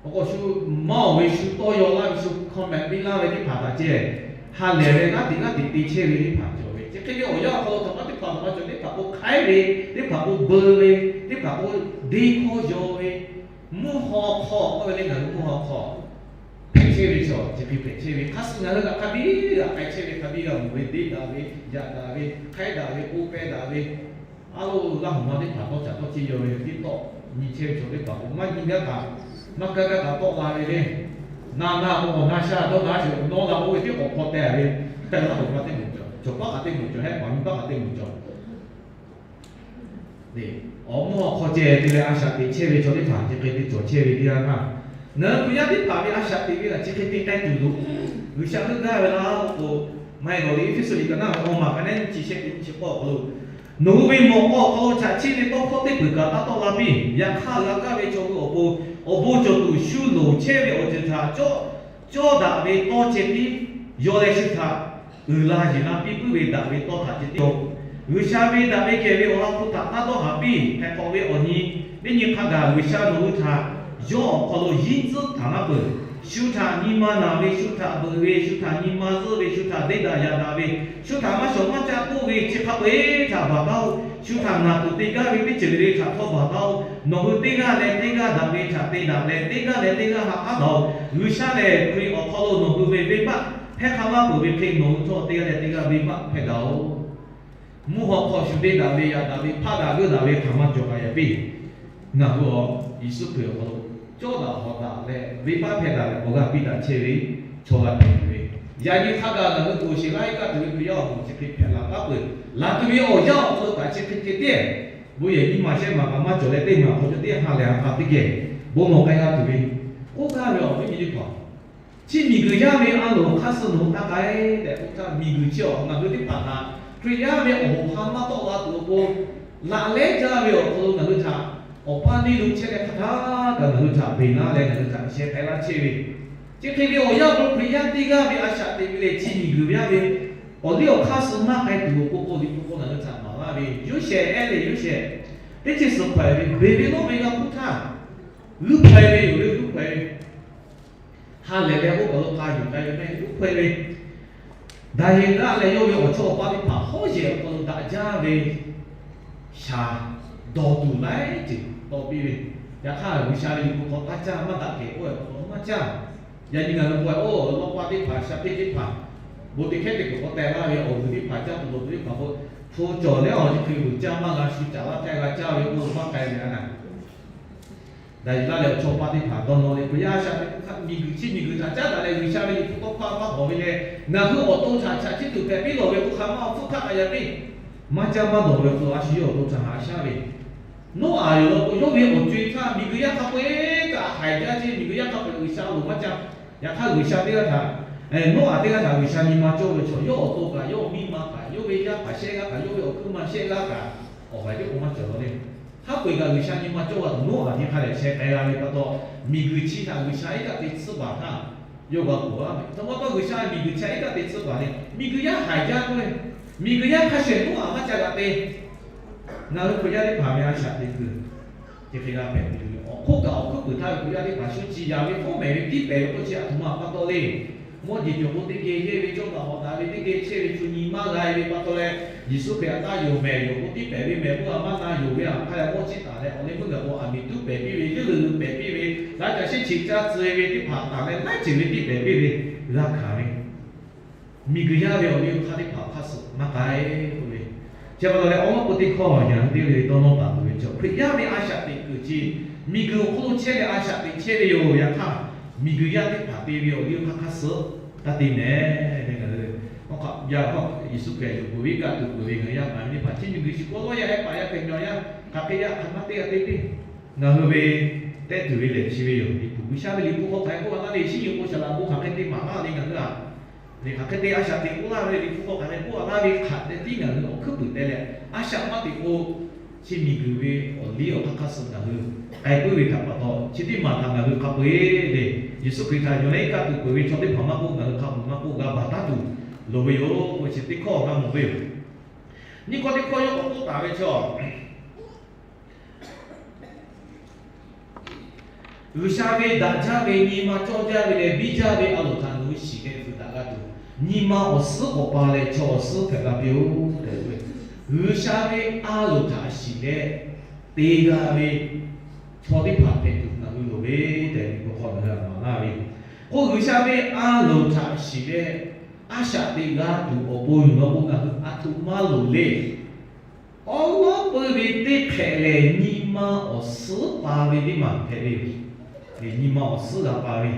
awˬ k'o shu maˇ oˬ ve shu tawˇ yaw laˇ ve, shu comment piˇ laˇ ve teˇ hpaˍ htaꞈ ceh, ha lehˬ leh g'aˇ teꞈ g'aˇ teꞈ te chehˇ ve teˇ hpaˍ cawˬ ve. Chi hk'e ve awˬ yanˇ awˬ hk'aw lo htaꞈ ma teˇ hpaˍ htaꞈ ma cawˬ, teˇ hpaˍ k'o hk'aiˉ ve, teˇ hpaˍ k'o beu ve, teˇ hpaˍ k'o deˇ hkawˇ yaw ve, mvuhˇ haw hk'aw k'oˆ ve le, ngaˬ hui mvuhˇ haw hk'aw hpehꞈ chehˇ ve chaw chi hk'e hpehꞈ chehˇ ve. Hk'a suh ngaˬ hui g'a hk'a biˇ g'a k'ai chehˇ ve, hk'a biˇ g'a mawˬ ve, deˇ daꞈ ve, yaꞈ daꞈ ve, hk'aiˉ daꞈ ve, k'oˆ pehˇ daꞈ ve, a lo laˇ hoꞈ ma teˇ hpaˍ tawˇ caꞈ tawˇ ceˇ yaw ve, teˇ tawˆ nyi chehˇ ve chaw teˇ hpaˍ k'o maˇ nyi gaˇ kaꞈ, maˇ kaˇ gaˇ kaꞈ tawˆ la ve le. Na na k'o awˬ na sha dawˇ na sheˍ, nawˇ la k'oˆ ve teˇ k'awꞈ hpaw teh ve, laˇ hoꞈ ma teˇ moˍ cawˬ, cawˬ paˉ kaꞈ teˇ moˍ cawˬ, hehˉ paˍ miˇ paˉ kaꞈ teˇ moˍ cawˬ. Awˬ mvuhˇ awˬ hk'aw ceh te leh a shaꞈ teꞈ chehˇ ve chaw teˇ hpaˍ chi hk'e te cawˬ chehˇ ve teˇ yanˇ htaˇ, ngaˬ hui Hkriꞈ yaˇ teˇ hpaˍ ve a shaꞈ teꞈ ve kaꞈ chi hk'e te k'ai tuˬ loˍ. G'uiˬsha heuˆ gaˇ ve laˇ k'o, maˇ heˆ lawˬ le, Eˇfeˇsuꞈ liꞈ ka naˉ ve awˬ maˬ ka naˉ nyiˇ chi shehˆ teˇ nyiˇ chi k'awˇ awˬ hk'aw lo, nawˬ hui ve mawꞈ k'aw awˬ hk'aw lo chaꞈ chiˆ ve tawˇ hkawˇ teˇ peuˬ kaꞈ taˇ tawˆ la piˇ. Yaꞈ hk'aˇ g'a kaˇ ve chaw hui awˬ pon awˬ bon cawˬ tuˬ shu loˍ chehˇ ve awˬ ceuˬ htaꞈ cawˇ daꞈ ve tawˇ ceh tiˉ yaw leh shu htaꞈ uiˍ la yeˬ la piˇ puiˉ ve daꞈ ve tawˇ htaꞈ ceh tiˉ yaw. G'uiˬsha ve daꞈ ve kehˬ ve awˬ ha hpu htaꞈ taˇ dawˇ haˍ piˇ. Hk'e hk'awꞈ ve awˬ nyi, teˇ nyi hk'a gaˬ G'uiˬsha nawˬ hui htaꞈ yawˇ awˬ hk'aw lo yinˉ tcuhˉ htaꞈ maˇ peuˬ. Shu htaꞈ nyi ma naˬ ve, shu htaꞈ beuꞈ ve, shu htaꞈ nyi ma zuhˆ ve, shu htaꞈ deˇ daꞈ yaꞈ daꞈ ve, shu htaꞈ maˇ shawˍ maˇ caˆ k'oˆ ve chi hk'a peu-eˬ htaꞈ baˬ taˉ-oˬ. Shu htaꞈ ngaˬ tuˬ te gaˇ ve teˇ ceuˬ le le htaꞈ htawˇ baˬ taˉ-oˬ. Nawˬ hui teˇ g'aˇ leh teˇ g'aˇ daꞈ ve htaꞈ te daꞈ leh teˇ g'aˇ leh teˇ g'aˇ haꞈ k'aˉ taˍ-oˬ. G'uiˬsha lehˬ Hkriꞈ awˬ hk'aw lo nawˬ hui ve venˇbaˆ hpehˇ hk'a laˇ peuˬ ve hk'e nawˬ hui htawˇ teˇ g'aˇ leh teˇ g'aˇ venˇbaˆ hpehˇ daꞈ-oˬ. Mvuhˇ haw hk'aw shu deˇ daꞈ ve, yaꞈ daꞈ ve, hpaˆ daꞈ g'euˆ daꞈ ve hk'aˬ maˇ cawˬ kaꞈ yaꞈ piˇ. Ngaˬ hui awˬ Yeˍsuˆ Hkriꞈ awˬ hk'aw lo cawˇ daꞈ hawˍ daꞈ leh venˇbaˆ hpehˇ daꞈ leh awˬ g'aˇ piˇ daꞈ chehˇ ve chaw g'a hpehꞈ tuˬ ve, yaꞈ nyi hk'a gaˬ ngaˬ hui k'oˍ sheˍ laiˉ kaˆ tuˬ ve Hkriꞈ yaˇ awˬ moˍ chi hk'e hpehꞈ la paˉ peuˬ. Laˬ tuˬ ve awˬ yanˇ awˬ hk'aw lo kaꞈ chi hk'e hk'e te, bon yehˬ nyi ma shehˉ ma kaꞈ maˇ cawˬ leh teˇ maˬ hk'aw cawˬ teˇ ha lehˬ ha k'a teˇ geh bon lawˬ k'ai g'a tuˬ ve, k'oˆ gaˇ ve awˬ viˉ nyi teˇ hpaˍ, chi miˬguiˬ yaˇ ve a loˍ hk'aˇ suh nawˬ hui taˇ k'ai tehꞈ k'oˆ htaˇ, miˬguiˬ chi awˬ ngaˬ hui teˇ hpaˍ htaꞈ Hkriꞈ yaˇ ve awˬ hoꞈ ha maˇ tawˆ la tuˬ awˬ pon, laꞈ lehˉ jaˇ ve awˬ hk'aw lo ngaˬ hui htaꞈ awˬ paˇ neˇ lo chehˇ leh hk'aˬ htaˇ kaꞈ ngaˬ hui htaꞈ beˬ laˇ leh ngaˬ hui htaꞈ sheh k'ai laˇ chehˇ ve, chi hk'e ve awˬ yanˇ awˬ hk'aw lo Hkriꞈ yaˇ teˇ g'aˇ ve a shaꞈ teꞈ ve lehˬ, chi miˬguiˬ yaˇ ve awˬ liˇ awˬ hk'aˇ suh maˇ k'ai tuˬ awˬ pon k'o, liꞈ hpu hk'aw ngaˬ hui htaꞈ maˍ laˇ ve Yoˇsehꞈ ehˉ leh Yoˇsehꞈ teˇ ceuˬ suhˍ hpawehꞈ ve, beˬ ve lawˇ ve g'a hpuˇ htaˇ, g'uiˇ hpawehꞈ ve yoˬ le, g'uiˇ hpawehꞈ ve. Ha lehˬ leh oˇ kaˬ lo k'a yuˬ k'ai ve mehˆ g'uiˇ hpawehꞈ ve. Daˍyeˍdaˆ leh yawˇ ve awˬ chawˇ awˬ paˇ teˇ hpaˍ hawˉ yehˬ awˬ hk'aw lo daꞈ jaˇ ve shaˍ dawˬ tuˬ laiˉ ceuˬ tawˍ piˇ ve. Yaꞈ hk'aˇ G'uiˬsha ve liꞈ hpu hk'aw taˇ caˇ, maˇ daꞈ kehˬ k'oˆ ve pa taw maˇ caˇ. Yaꞈ nyi ngaˬ hui k'o, oˇ lawˇ paˇ teˇ hpaˍ, shaˍ teˇ teˇ hpaˍ, bon teˇ hkehˉ teˇ kuiˬ k'awꞈ teh laˇ ve awˬ g'uiˬ teˇ hpaˍ, caˇ tuˬ dawˬ tuˬ teˇ hpaˍ k'o, Hpu cawˬ leh awˬ chi hk'e vuiˬ caˇ maˇ g'a shu caꞈ laˇ htaˇ g'a caˇ ve k'oˆ maˇ k'ai ve a naˍ. Daꞈ yuˬ laˇ leh awˬ chawˇ paˇ teˇ hpaˍ dawˇ nawˇ leh, Hkriꞈ yaˇ a shaꞈ teꞈ hk'aˇ miˬguiˬ chi miˬguiˬ htaꞈ caˉ daꞈ leh G'uiˬsha ve liꞈ hpu tawˇ hkawˇ maˇ hawˍ ve leh, ngaˬ hui awˬ to htaꞈ chaꞈ chiˇ tuˬ hpehꞈ piˇ lawˬ ve k'o hk'a maˇ awˬ hpfuhˇ htaˇ k'a yaꞈ piˇ. Maˇ caˇ maˇ dawˬ ve awˬ hk'aw lo a shu yawˇ awˬ to htaꞈ haꞈ shaˉ ve, Noˉaꞈ yoˬ law k'o, yawˇ ve awˬ co-e htaˇ miˬguiˬ yaˇ hk'a peu-eˬ kaꞈ haiˬ jaˇ ce. Miˬguiˬ yaˇ hk'a peu-eˬ G'uiˬsha loˍ maˇ caˇ. Yaꞈ hk'aˇ G'uiˬsha teˇ g'aˇ htaꞈ, Noˉaꞈ teˇ g'aˇ htaꞈ G'uiˬsha nyi ma cawˇ ve chaw, yawˇ awˬ to kaꞈ, yawˇ miˇ ma kaꞈ, yawˇ ve yaˇ paˍ shehˆ g'aˇ kaꞈ, yawˇ ve awˬ hkuiˉ ma shehˆ g'aˇ kaꞈ, awˬ haiˬ teˇ k'o maˇ cawˬ law le. Hk'a peu-eˬ kaꞈ G'uiˬsha nyi ma cawˇ g'a tuˬ Noˉaꞈ nyi hk'a lehˬ sheh k'ai la ve pa taw, miˬguiˬ chi htaꞈ G'uiˬsha iˉ kaˆ te tsuhˇ baˬ htaˇ, yawˇ g'a k'oˍ laˇ ve. Aˬ htoꞈ ma pa taw G'uiˬsha miˬguiˬ chi htaꞈ iˉ kaˆ te tsuhˇ baˬ le. Miˬguiˬ yaˇ haiˬ jaˇ k'oˆ ve, miˬguiˬ yaˇ hk'a shehˍ Noˉaꞈ maˇ ca g'aꞈ te. Ngaˬ hui Hkriꞈ yaˇ teˇ hpaˍ ve a shaꞈ teꞈ kuiˬ, chi hk'e g'a hpehꞈ ve, awˬ hk'oˆ kaꞈ awˬ hkuiˉ puiˍ htaˇ ve Hkriꞈ yaˇ teˇ hpaˍ shu ciˍ yanˍ ve fawˉ mehˍ ve tiˉ pehˍ ve k'oˆ chi aˬ htoꞈ ma pa taw le. Mawˇ jeˬ cawˬ k'o teˇ geh yehˇ ve, cawˇ kaꞈ hawꞈ taˍ ve teˇ geh chehˇ ve, shu nyi maˇ g'a ve pa taw leh, Yeˍsuˆ Hkriꞈ htaꞈ taˇ yonˍ mehˍ yoˬ k'o, tiˉ pehˍ ve mehˍ k'oˆ a maˇ na yonˍ ve a hk'a leh mawˇ ciˇ taˍ leh awˬ leh meuˇ gaˬ k'o, aˬ miˍ tuˉ pehˍ piˇ ve, yeuˇ leuˬ leuˬ pehˍ piˇ ve, laˇ caˬ shehˆ chi caˇ tcuh ve teˇ hpaˍ taˍ leh laiˉ ceuˬ ve tiˉ pehˍ piˇ ve, g'a hkanˍ ve. Miˬguiˬ yaˇ ve awˬ liˇ awˬ hk'aˇ teˇ hpaˍ hk'aˇ suh maˇ k'ai k'oˆ ve. Chi pa taw leh awˬ lawn k'o teˇ hkawˇ yaꞈ hui teˇ g'aˇ le dawˇ nawˇ taˍ tuˬ ve chaw, Hkriꞈ yaˇ ve a shaꞈ teꞈ kuiˬ chi miˬguiˬ awˬ hk'oˆ lo chehˇ leh a shaꞈ teꞈ chehˇ ve yoˬ. Yaꞈ hk'aˇ miˬguiˬ yaˇ teˇ hpaˍ te ve awˬ liˇ awˬ hk'aˇ hk'aˇ suh taˇ te mehˍ le. Ngaˬ hui yaꞈ hk'aˇ Yeˍsuˆ Hkriꞈ yonˍ peuˬ ve iˉ kaˆ tuˬ peuˬ ve ngaˬ hui yaˇ paˍ ve teˇ hpaˍ chi miˬguiˬ shu k'o lawˇ yaˇ heh paˍ yaˇ hpehꞈ mawˬ yaˇ hk'aˬ hk'e yaˇ hk'aˬ ma teˇ g'aˇ te piˇ. Ngaˬ hui ve tehˇ tuˬ ve lehˬ chi ve yoˬ. Liꞈ hpu G'uiˬsha ve liꞈ hpu hk'aw hk'aˬ hk'e k'oˆ a laˇ ve, Shiˉ nyi k'o shaˍ laꞈ bon hk'aˬ hk'e te maˍ laˇ ve ngaˬ hui a, hk'aˬ hk'e te a shaꞈ teꞈ k'oˆ laˇ ve, liꞈ hpu hk'aw hk'aˬ hk'e k'oˆ a laˇ ve hk'aˬ hk'e tiˉ ngaˬ hui awˬ hkuiˉ puiˍ teh leh, a shaꞈ maˇ teꞈ k'o, chi miˬguiˬ ve awˬ liˇ awˬ hk'aˇ hk'aˇ suh ngaˬ hui k'ai puiˉ ve htaꞈ pa taw, chi teˇ maˬ htaꞈ ngaˬ hui hk'a peu-eˬ le, Yeˍsuˆ Hkriꞈ htaꞈ yonˍ leh iˉ kaˆ tuˬ peuˬ ve chaw teˇ hpaˍ maˇ k'oˆ, ngaˬ hui hk'a peu-eˬ maˇ k'oˆ, g'a baˬ taˉ tuˬ loˍ ve yoˬ k'o, chi teˇ hkawˇ g'a mawˬ ve yoˬ. Nyiˇ hkawˇ teˇ hkawˇ yawˇ k'awꞈ k'oˆ taˍ ve chaw G'uiˬsha ve daꞈ jaˇ ve, nyi ma cawˇ jaˇ ve leh biˇ jaˇ ve a loˍ htaꞈ nawˬ hui shiˍ leh fuiˍ daꞈ g'a tuˬ, nyi ma awˬ suhˉ k'awꞈ pa leh chaw awˬ suhˉ hpehꞈ la piˇ-oˬ tehꞈ k'oˆ ve. G'uiˬsha ve a loˍ htaꞈ shiˍ leh te g'a ve chaw teˇ hpaˍ hpehꞈ tuˬ ngaˬ hui loˍ ve tehꞈ, k'o hk'aw ngaˬ hui a maˍ laˇ ve. K'o G'uiˬsha ve a loˍ htaꞈ shiˍ leh a shaꞈ teꞈ g'a tuˬ awˬ pon yoˬ law k'o, ngaˬ hui a htoꞈ ma loˍ le. Awˉ lawˉ peuˇ ve teˇ hk'ehꞈ lehˬ, nyi ma awˬ suhˉ pa ve teˇ maˬ hpehꞈ ve yoˬ. Nyi ma awˬ suhˉ g'a pa ve,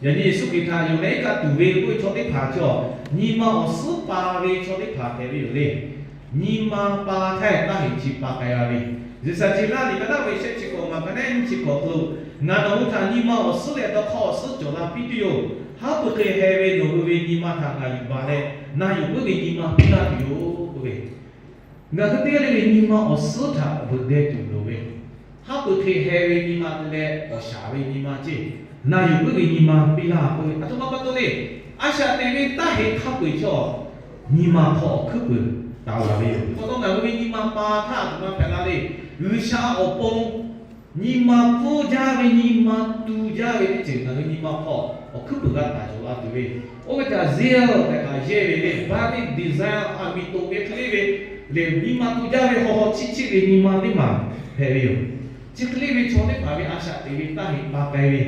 yaꞈ nyi Yeˍsuˆ Hkriꞈ htaꞈ yonˍ leh iˉ kaˆ tuˬ ve k'oˆ ve chaw teˇ hpaˍ chaw, nyi ma awˬ suhˉ pa ve chaw teˇ hpaˍ hpehꞈ ve yoˬ le. Nyi ma pa htaˇ taˇ heꞈ chi pa k'ai g'a ve, Zeˍsaˍjeˍlaˆ liꞈ ka naˉ ve shehˆ chi hkawꞈ, ngaˬ ka naˉ nyiˇ chi hkawꞈ hk'aw lo, ngaˬ nawˬ hui htaꞈ nyi ma awˬ suhˉ leh dawˇ hk'aˇ awˬ suhˉ cawˬ la piˇ tuˬ yoˬ. Haˉ pui hk'e heh ve nawˬ hui ve nyi ma htaꞈ ngaˬ yuˬ baˬ leh, na yuˬ puiˉ ve nyi ma piˇ laˇ tuˬ yoˬ k'oˆ ve. Ngaˬ hui teˇ g'aˇ le le nyi ma awˬ suhˉ htaꞈ veuꞈ deh tuˬ loˍ ve, haˉ pui hk'e heh ve nyi ma te leh awˬ shaˍ ve nyi ma ceˇ, na yuˬ puiˉ ve nyi ma piˇ laˇ k'oˆ ve. Aˬ htoꞈ ma pa taw le, a shaꞈ teꞈ ve taˇ heꞈ hk'a peu-eˬ chaw, nyi ma hk'aw awˬ hkuiˉ puiˍ taˍ laˬ ve yoˬ. Pa taw ngaˬ hui ve nyi ma pa htaˇ aˬ htoꞈ ma hpehꞈ la le, G'uiˬsha awˬ pon nyi ma pfuhˇ jaˇ ve, nyi ma tu jaˇ ve teˇ ceuˬ ngaˬ hui nyi ma hk'aw awˬ hkuiˉ puiˍ g'a taˍ cawˬ la tuˬ ve. Oˇ ve htaꞈ zeal tehꞈ kaꞈ yehˇ ve le, burning desire, aˬ miˍ toꞈ ve hk'e le ve lehˬ, nyi ma tu jaˇ ve haw haw chiˆ chiˆ ve nyi ma teˇ maˬ hpehꞈ ve yoˬ. Chi hk'e le ve chaw teˇ hpaˍ ve a shaꞈ teꞈ ve taˇ heꞈ pa k'ai ve,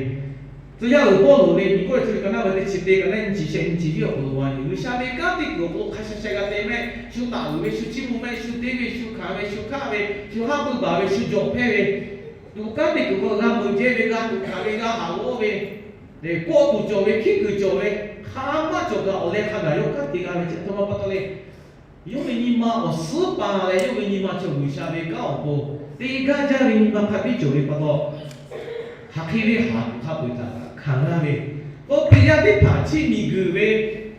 tcuh yaˇ uiˍ Pawˇluꞈ le, Tiˆmoˉseˍsuˆ liꞈ ka naˉ ve teˇ chi te ka naˉ nyiˇ chi shehˆ nyiˇ chi hiˉ awˬ hk'aw lo maˇ heˆ, G'uiˬsha ve kanˉ teˇ kuiˬ awˬ hk'aw lo hk'a sha sha g'a te mehˆ, shu taˍ uiˍ ve, shu chiˇ mvuh mehˆ, shu deˇ ve, shu hkanˍ ve, shu hkaˆ ve, shu haˉ pui baˬ ve, shu jawꞈ hpehˇ ve, tuꞈ kanˉ teˇ kuiˬ hk'aw g'a meuꞈ jehˇ ve, g'a tuꞈ hkanˍ ve, g'a haˍ g'awˇ ve, kawˆ tuˬ cawˬ ve, hkiˉ kuiˬ cawˬ ve, hk'a maˇ cawˬ kaꞈ awˬ leh hk'a gaˬ yawˇ kanˉ te g'a ve chi aˬ htoꞈ ma pa taw le. Yawˇ ve nyi ma awˬ suhˉ pa leh, yawˇ ve nyi ma chaw G'uiˬsha ve kanˉ awˬ pon te gaˇ jaˇ ve nyi ma hk'a biˇ cawˬ ve pa taw, hk'aˬ hk'e ve haˍ tuˬ hk'a peu-eˬ htaꞈ hkanˍ g'a ve, k'o Hkriꞈ yaˇ teˇ hpaˍ chi miˬguiˬ ve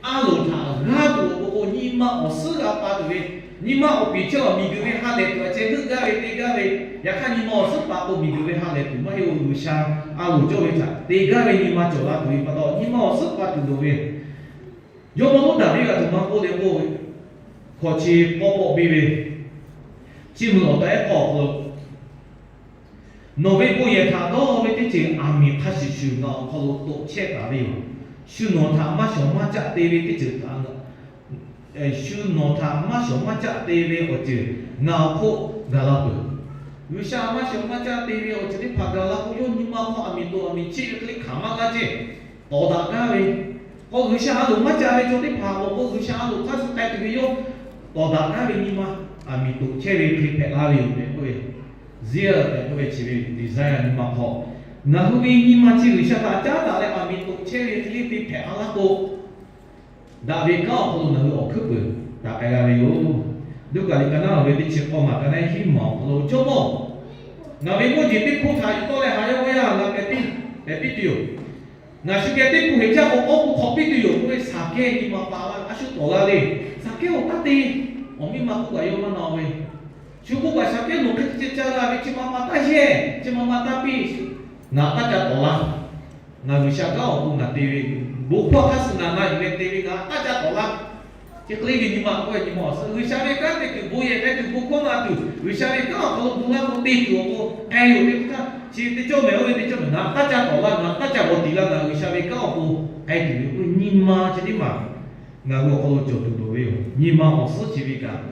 a loˍ htaꞈ g'a tuˬ awˬ pon k'o, nyi ma awˬ suhˉ g'a pa tuˬ ve, nyi ma awˬ piˍ chi awˬ miˬguiˬ ve ha lehˬ tuˬ a ceh heuˆ gaˇ ve te gaˇ ve, yaꞈ hk'aˇ nyi ma awˬ suhˉ pa k'o miˬguiˬ ve ha lehˬ tuˬ maˇ heˆ-oˬ. G'uiˬsha a loˍ cawˇ ve htaꞈ te gaˇ ve nyi ma cawˬ la tuˬ ve pa taw, nyi ma awˬ suhˉ pa tuˬ loˍ ve, Jawˇmawˇ Luˉkaꞈ ve a htoꞈ ma k'oˆ le k'o, hkawꞈ chi k'awˇ pawˆ piˇ ve, Chiˇ mvuh awˬ taw ehˉ k'awˇ awˬ hk'aw lo, nawˬ ve bon yehˬ htaꞈ dawˇ ve teˇ ceuˬ aˬ miˍ hk'a shuˍ shuˍ ngaˬ awˬ hk'aw lo toꞈ chehˇ taˍ ve yoˬ. Shu nawˬ htaꞈ maˇ shawˍ maˇ caˆ te ve teˇ ceuˬ htaꞈ, shu nawˬ htaꞈ maˇ shawˍ maˇ caˆ te ve awˬ ceuˬ ngaˬ awˬ hk'oˆ gaˬ la peuˬ. G'uiˬsha maˇ shawˍ maˇ caˆ te ve awˬ ceuˬ teˇ hpaˍ gaˬ la k'o, yawˇ nyi ma hk'aw aˬ miˍ toꞈ aˬ miˍ chiˆ ve hk'e le hkanˍ maˇ g'aˇ ceˇ, tawˍ daꞈ gaˇ ve, k'o G'uiˬsha a loˍ maˇ ca ve chaw teˇ hpaˍ awˬ pon G'uiˬsha a loˍ hk'aˇ suh k'ai tuˬ ve yawˇ tawˍ daꞈ gaˇ ve nyi ma aˬ miˍ toꞈ chehˇ ve hk'e hpehꞈ la ve yoˬ tehꞈ k'oˆ ve, zeal tehꞈ k'oˆ ve chi ve desire nyi ma hk'aw, ngaˬ hui ve nyi ma chi G'uiˬsha htaꞈ caˉ daꞈ leh aˬ miˍ toꞈ chehˇ ve hk'e te hpehꞈ a laˇ k'o, daꞈ ve kanˉ awˬ hk'aw lo ngaˬ hui awˬ hkuiˉ puiˍ taˍ k'ai g'a ve yoˬ. Luˉkaꞈ liꞈ ka naˉ ve teˇ chi k'awˇ maˬ ka naˉ hiˉ maˬ awˬ hk'aw lo, Jawˇmawˇ, ngaˬ ve mawˇ jeˬ teˇ hkoˇ htaꞈ yuˬ tawˆ leh haꞈ yaˇ g'awˇ yaˇ g'a k'ai piˇ tehꞈ piˇ tuˬ yoˬ. Ngaˬ shu geh teˇ hpu heˍ jaˇ k'o, awˬ hpu hk'awꞈ piˇ tuˬ yoˬ k'oˆ ve, Saˍkehˇ nyi ma pa laˇ ve, a shu tawˍ la le. Saˍkehˇ-oˬ, taˇ te. Awˬ miˇ ma k'oˆ kaꞈ yawˇ maˇ na-o ve, shu k'oˆ kaꞈ, Saˍkehˇ, nawˬ hk'e te ca g'a ve, chi ma ma taˇ yehˇ, chi ma ma taˇ piˇ. Ngaˬ taˇ ca tawˍ laˇ. Ngaˬ G'uiˬsha kanˉ awˬ pon ngaˬ te ve, bon hkawˇ hk'aˇ suh ngaˬ na yuˬ leh te ve, ngaˬ taˇ ca tawˍ laˇ. Chi hk'e le ve nyi ma k'oˆ ve nyi ma awˬ suhˉ, G'uiˬsha ve kanˉ te tuˬ bon yehˬ k'ai tuˬ, bon hkawˇ na tuˬ, G'uiˬsha ve kanˉ awˬ hk'aw lo bon laˇ k'o te tuˬ awˬ pon k'ai yoˬ tehꞈ k'oˆ htaˇ, chi teˇ cawˇ mehˍ oˇ ve teˇ cawˇ mehˍ, ngaˬ taˇ ca tawˍ laˇ, ngaˬ taˇ ca g'aw tiˍ laˇ, ngaˬ G'uiˬsha ve kanˉ awˬ pon k'ai tuˬ ve k'oˆ ve nyi ma chi teˇ maˬ ngaˬ hui awˬ hk'aw lo cawˬ tuˬ loˍ ve yoˬ. Nyi ma awˬ suhˉ chi ve kaꞈ,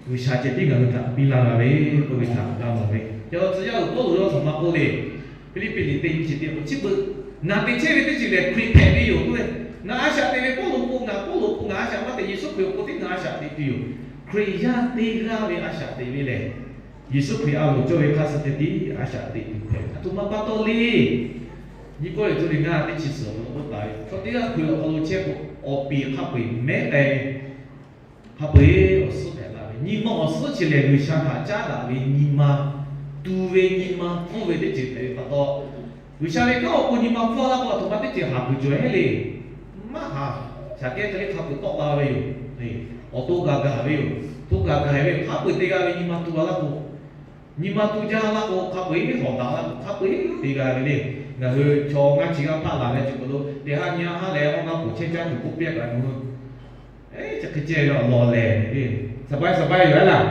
G'uiˬsha ceh tiˉ ngaˬ hui htaꞈ piˇ laˇ g'a ve k'oˆ ve htaꞈ g'a mawˬ ve. Yaꞈ hk'aˇ, tcuh yaˇ uiˍ Pawˇluꞈ yawˇ htaꞈ maˇ k'oˆ le. Hpiˇliˇpiˆ liꞈ teˇ nyiˇ chi teˇ k'o, chi beuꞈ ngaˬ te chehˇ ve teˇ ceuˬ lehˬ, Hkriꞈ hpehꞈ ve yoˬ k'oˆ ve, ngaˬ a shaꞈ teꞈ ve Pawˇluꞈ k'o, ngaˬ Pawˇluꞈ k'o ngaˬ a shaꞈ maˇ teꞈ, Yeˍsuˆ Hkriꞈ awˬ pon tiˉ ngaˬ a shaꞈ teꞈ tuˬ yoˬ. Hkriꞈ yaˇ teˇ g'aˇ ve a shaꞈ teꞈ ve lehˬ, Yeˍsuˆ Hkriꞈ a loˍ cawˇ ve hk'aˇ suh ceh tiˉ a shaꞈ teꞈ tuˬ hpehꞈ ve. Aˬ htoꞈ ma pa taw le. Nyiˇ Kawˇrenˍhtuˆ liꞈ ngaˇ teˇ chi suhˍ awˬ hk'aw lo k'oˆ taˍ ve, chaw teˇ g'aˇ Hkriꞈ awˬ hk'aw lo chehˇ k'o, awˬ piˍ hk'a peu-eˬ mehˉ k'ai ve, hk'a peu-eˬ awˬ suhˉ hpehꞈ la ve, nyi ma awˬ suhˉ chi lehˬ, G'uiˬsha htaꞈ caˉ daꞈ ve nyi ma, tu ve nyi ma, hpfuhˇ ve teˇ ceuˬ hpehꞈ ve pa taw, G'uiˬsha ve kanˉ awˬ pon nyi ma hpfuhˇ laˇ k'o, aˬ htoꞈ ma teˇ ceuˬ haˍ kuiˬ cawˬ heˆ le. Maˇ haˍ. Shaˍ kehˉ hk'e le hk'a peu-eˬ tawˆ la ve yoˬ. Awˬ to gaˬ gaˬ ve yoˬ. To gaˬ gaˬ ve hk'a peu-eˬ te g'a ve nyi ma tu g'a laˇ k'o, nyi ma tu jaˇ laˇ k'o, hk'a peu-eˬ hawˍ daꞈ laˇ k'o, hk'a peu-eˬ te g'a ve le. Ngaˬ hui chaw ngaˇ chi g'aˇ hpaˆ laˬ leh cawˬ k'o lo, teˇ haˉ nyi haˉ leh awˬ naˆ poˍ chehˇ caˇ tuˬ k'oˆ piˇ kaꞈ, ngaˬ hui chi hk'e ceh ve awˬ lawn lehˬ, สบาย สบาย yoˬ laˇ.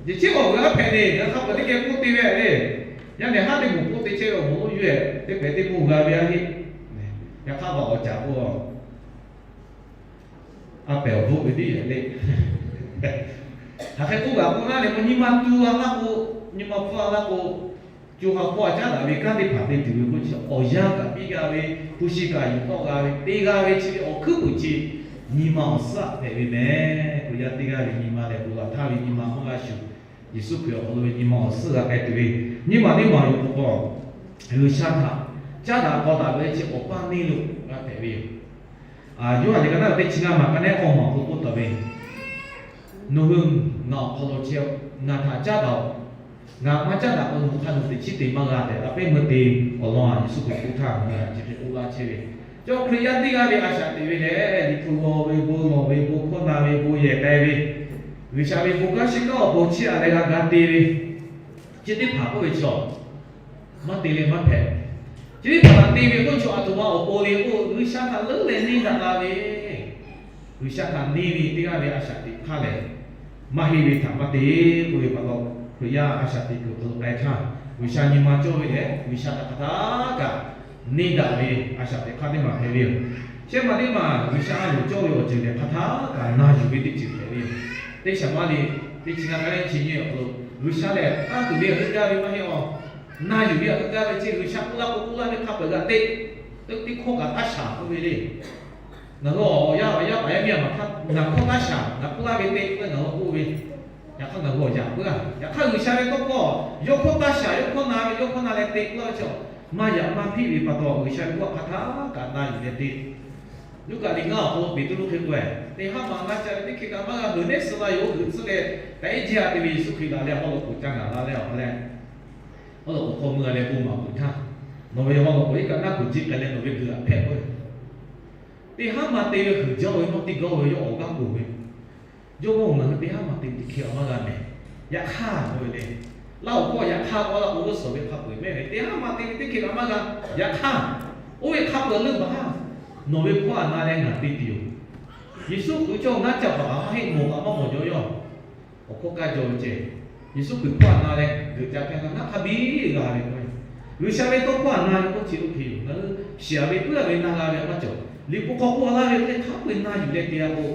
Yeˬ chi awˬ g'uiˬ aˉ hpehꞈ le, ngaˬ hk'a peu-eˬ teˇ geh k'oˆ te ve le. Yaˇ nehˬ haˉ teˇ moˍ k'oˆ te chehˇ ve awˬ moˍ lonˉ yuˬ-e, teˇ hpehꞈ teˇ moˍ g'a ve aˇ heˆ. Yaꞈ hk'aˇ vaꞈ awˬ caˍ k'o, a pehˬ awˬ bvuhˆ ve tiˉ le. Hk'aˬ hk'e k'oˆ gaˬ k'oˆ naˉ leh, nyi ma tu-a laˇ k'o, nyi ma hpfuhˇ-a laˇ k'o, co ha hpawˇ-a caˉ daꞈ ve kanˉ teˇ hpaˍ te tuˬ ve k'o, chi awˬ yanˇ kaꞈ piˇ g'a ve, hpu shi kaꞈ yuˬ tawˆ g'a ve, te g'a ve chi ve awˬ hkuiˉ puiˍ chi nyi ma awˬ suhˉ hpehꞈ ve mehˍ. Hkriꞈ yaˇ teˇ g'aˇ ve nyi ma lehˬ, bon laˬ htaˇ ve nyi ma hk'aw g'a shuˍ, Yeˍsuˆ Hkriꞈ awˬ hk'aw lo ve nyi ma awˬ suhˉ g'a k'ai tuˬ ve, nyiˇ maˬ teˇ maˬ yoˬ k'o, G'uiˬsha htaꞈ caˉ daꞈ k'aw daꞈ ve chi awˬ paˇ neˇ lo g'a hpehꞈ ve yoˬ. Yoˇhanˬ liꞈ ka naˉ teˇ chi ngaˇ maˬ ka naˉ k'awˇ maˬ k'o k'oˆ taˍ ve, Nawˬ hui ngaˬ awˬ hk'aw lo chehˇ-oˬ, ngaˬ htaꞈ caˉ daꞈ-oˬ. Ngaˬ maˇ caˉ daꞈ k'o, nawˬ hk'a nawˬ teꞈ chiˉ te maˇ g'a tehꞈ a pehˉ meuˇ te awˬ lawn Yeˍsuˆ Hkriꞈ k'oˆ htaˇ, ngaˬ hui htaꞈ chi hk'e k'oˆ laˇ chehˇ ve. Chaw Hkriꞈ yaˇ teˇ g'aˇ ve a shaꞈ teꞈ ve lehˬ, Liꞈ hpu g'aw ve, bon lawˬ ve, bon hkawˇ na ve, bon yehˬ k'ai ve, G'uiˬsha ve bon kanˉ shiˉ kanˉ awˬ pon chiˇ aꞈ leh g'a ga te ve, chi teˇ hpaˍ k'oˆ ve chaw maˇ te leh maˇ hpehꞈ. Chi teˇ hpaˍ htaꞈ te ve k'oˆ chaw aˬ htoꞈ ma awˬ pon le k'o, G'uiˬsha htaꞈ leuˉ leh neˇ daꞈ la ve, G'uiˬsha htaꞈ neˇ ve teˇ g'aˇ ve a shaꞈ teꞈ hk'aˇ lehˬ, maˇ heˆ ve htaꞈ maˇ te k'oˆ ve pa taw, Hkriꞈ yaˇ a shaꞈ teꞈ kuiˬ awˬ hk'aw lo k'ai htaˇ, G'uiˬsha nyi ma cawˇ ve lehˬ, G'uiˬsha htaꞈ hk'aˬ htaˇ kaꞈ neˇ daꞈ ve a shaꞈ teꞈ hk'aˇ teˇ maˬ hpehꞈ ve yoˬ. Shehˆ maˬ teˇ maˬ G'uiˬsha a loˍ cawˇ ve awˬ ceuˬ lehˬ, hk'aˬ htaˇ kaꞈ na yuˬ ve teˇ ceuˬ hpehꞈ ve yoˬ. Teˇ shaˍ maˇ le, teˇ chi ngaˇ ka lehˬ chi nyi awˬ hk'aw lo, G'uiˬsha lehˬ tanˇ tuˬ ve a heuˆ gaˇ ve maˇ heˆ-aˬ. Na yuˬ ve a heuˆ gaˇ ve chi G'uiˬsha k'oˆ laˇ k'o k'oˆ laˇ ve hk'a peu-eˬ g'a teꞈ, teˇ hkawˇ kaꞈ taˇ shaˍ k'oˆ ve le. Ngaˬ hui awˬ yanˇ awˬ yaˇ paˍ yaˇ miˇ a maˬ htaˇ ngaˬ hkawˇ taˇ shaˍ, ngaˬ k'oˆ laˇ ve teꞈ k'oˆ leh ngaˬ hui k'oˆ ve, yaꞈ hk'aˇ ngaˬ hui awˬ yaꞈ puiˉ-a. Yaꞈ hk'aˇ G'uiˬsha ve tawˇ hkawˇ yawˇ hkawˇ taˇ shaˍ, yawˇ hkawˇ na ve, yawˇ hkawˇ na leh teꞈ k'oˆ laˇ ve chi, maˇ yaꞈ maˇ hpiˆ ve pa taw, G'uiˬsha ve tawˇ hk'aˬ htaˇ kaꞈ na yuˬ leh teꞈ. Luˉkaꞈ liꞈ ngaˇ awˬ hk'aw lo Peˍtruˆ hk'e k'oˆ-e, Teˇ haˉ maˬ na ca ve teˇ hkeh kaꞈ maˇ g'a, heuˬ nehˉ suh la yoˬ, heuˬ tcuhˉ leh taꞈ ehˉ jiˇ a te ve Yeˍsuˆ Hkriꞈ laˬ leh haw loꞈ k'oˍ ca ngaˬ la leh awˬ hk'a leh, haw loꞈ k'oˍ hk'aw mui a leh bon maˍ peuˬ htaˇ, nawˬ ve haw loꞈ k'oˍ iˉ kaˆ naˆ kuiˬ jiˆ k'ai leh nawˬ ve g'uiˬ aꞈ hpehꞈ k'oˆ-e. Teˇ haˉ maˬ te ve heuˬ jaˇ ve mawˇ teˇ gawˇ ve yawˇ awˬ g'aˇ k'oˍ ve, Jawˇmawˇ-oˬ, ngaˬ hui teˇ haˉ maˬ te ve teˇ hkeh maˇ g'a mehˍ. Yaꞈ hk'aˇ k'oˆ ve le, laˇ awˬ hkawˇ yaꞈ hk'aˇ k'oˆ laˇ k'o, g'uˇ suhˍ ve hk'a peu-eˬ mehˉ ve, teˇ haˉ maˬ te ve teˇ hkeh kaꞈ maˇ g'a. Yaꞈ hk'aˇ, oˇ ve hk'a peu-eˬ leuˆ baˬ haˉ, nawˬ ve hkawˇ htaꞈ na leh ngaˬ te tuˬ yoˬ. Yeˍsuˆ Hkriꞈ cawˇ ngaˇ ca baˬ kaꞈ maˇ heˆ, mawˬ kaꞈ maˇ mawˬ jaw yawˇ awˬ hkawˇ kaˇ jaw ve ceh. Yeˍsuˆ Hkriꞈ hkawˇ htaꞈ na leh geuꞈ ca hpehˇ laˇ, ngaˇ hk'a biˇ g'a ve k'o, G'uiˬsha ve tawˇ hkawˇ htaꞈ na ve k'oˆ chi oˇ hk'e yoˬ. Ngaˬ hui shiˍ-a ve puiˉ-a ve na g'a ve maˇ cawˬ. Liꞈ hpu hk'aw k'oˆ laˇ ve hk'e hk'a peu-eˬ na yuˬ leh te-a k'o,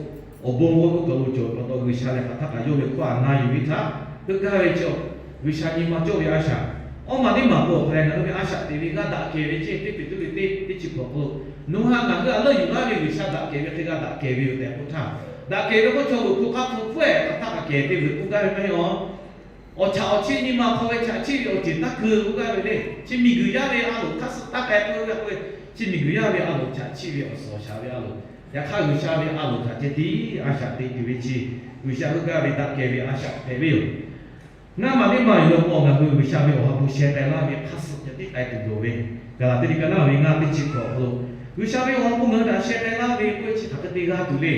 awˬ bon g'awˇ g'uˇ kaˬ lo cawˬ pa taw, G'uiˬsha lehˬ hk'aˬ htaˇ kaꞈ yawˇ ve hkawˇ htaꞈ na yuˬ ve htaꞈ heuˆ gaˇ ve chi, G'uiˬsha nyi ma cawˇ ve a shaꞈ. Awˇ maˬ teˇ maˬ k'o awˬ hk'a leh ngaˬ hui ve a shaꞈ teꞈ ve g'a daꞈ kehˬ ve ceh teˇ Peˍtruˆ ve teˇ teˇ chi hk'awꞈ k'o, nawˬ hui htaꞈ ngaˬ hui a leuˆ yuˬ laˇ ve G'uiˬsha daꞈ kehˬ ve hk'e g'a daꞈ kehˬ ve yoˬ tehꞈ k'oˆ htaˇ, Daꞈ kehˬ ve k'oˆ chaw loˬ hpu hk'a hpu hpfuhˇ-ehˍ hk'aˬ htaˇ kaꞈ kehˬ te vuiˬ k'oˆ gaˇ ve maˇ heˆ-oˬ. Awˬ chaꞈ awˬ chi nyi ma hk'aw ve chaꞈ chiˆ ve awˬ ceuˬ taˇ keu k'oˆ gaˇ ve le. Chi miˬguiˬ yaˇ ve a loˍ hk'aˇ suh taˇ k'ai k'oˆ ve k'o, chi miˬguiˬ yaˇ ve a loˍ chaꞈ chiˆ ve awˬ suhˍ awˬ shaˍ ve a loˍ, yaꞈ hk'aˇ G'uiˬsha ve a loˍ htaꞈ ceh tiˉ a shaꞈ teꞈ tuˬ ve chi G'uiˬsha heuˆ gaˇ ve daꞈ kehˬ ve a shaꞈ hpehꞈ ve yoˬ. Ngaˇ maˬ teˇ maˬ yoˬ k'o, ngaˬ hui G'uiˬsha ve awˬ ha hpu sheh k'ai laˇ ve hk'aˇ suh ceh tiˉ k'ai tuˬ loˍ ve, Gaˍlaˍtiˆ liꞈ ka naˉ ve ngaˇ teˇ chi hkawꞈ awˬ hk'aw lo, G'uiˬsha ve awˬ ha hpu ngaˬ hui htaꞈ sheh k'ai laˇ ve k'oˆ ve chi hk'aˬ hk'e te g'a tuˬ le.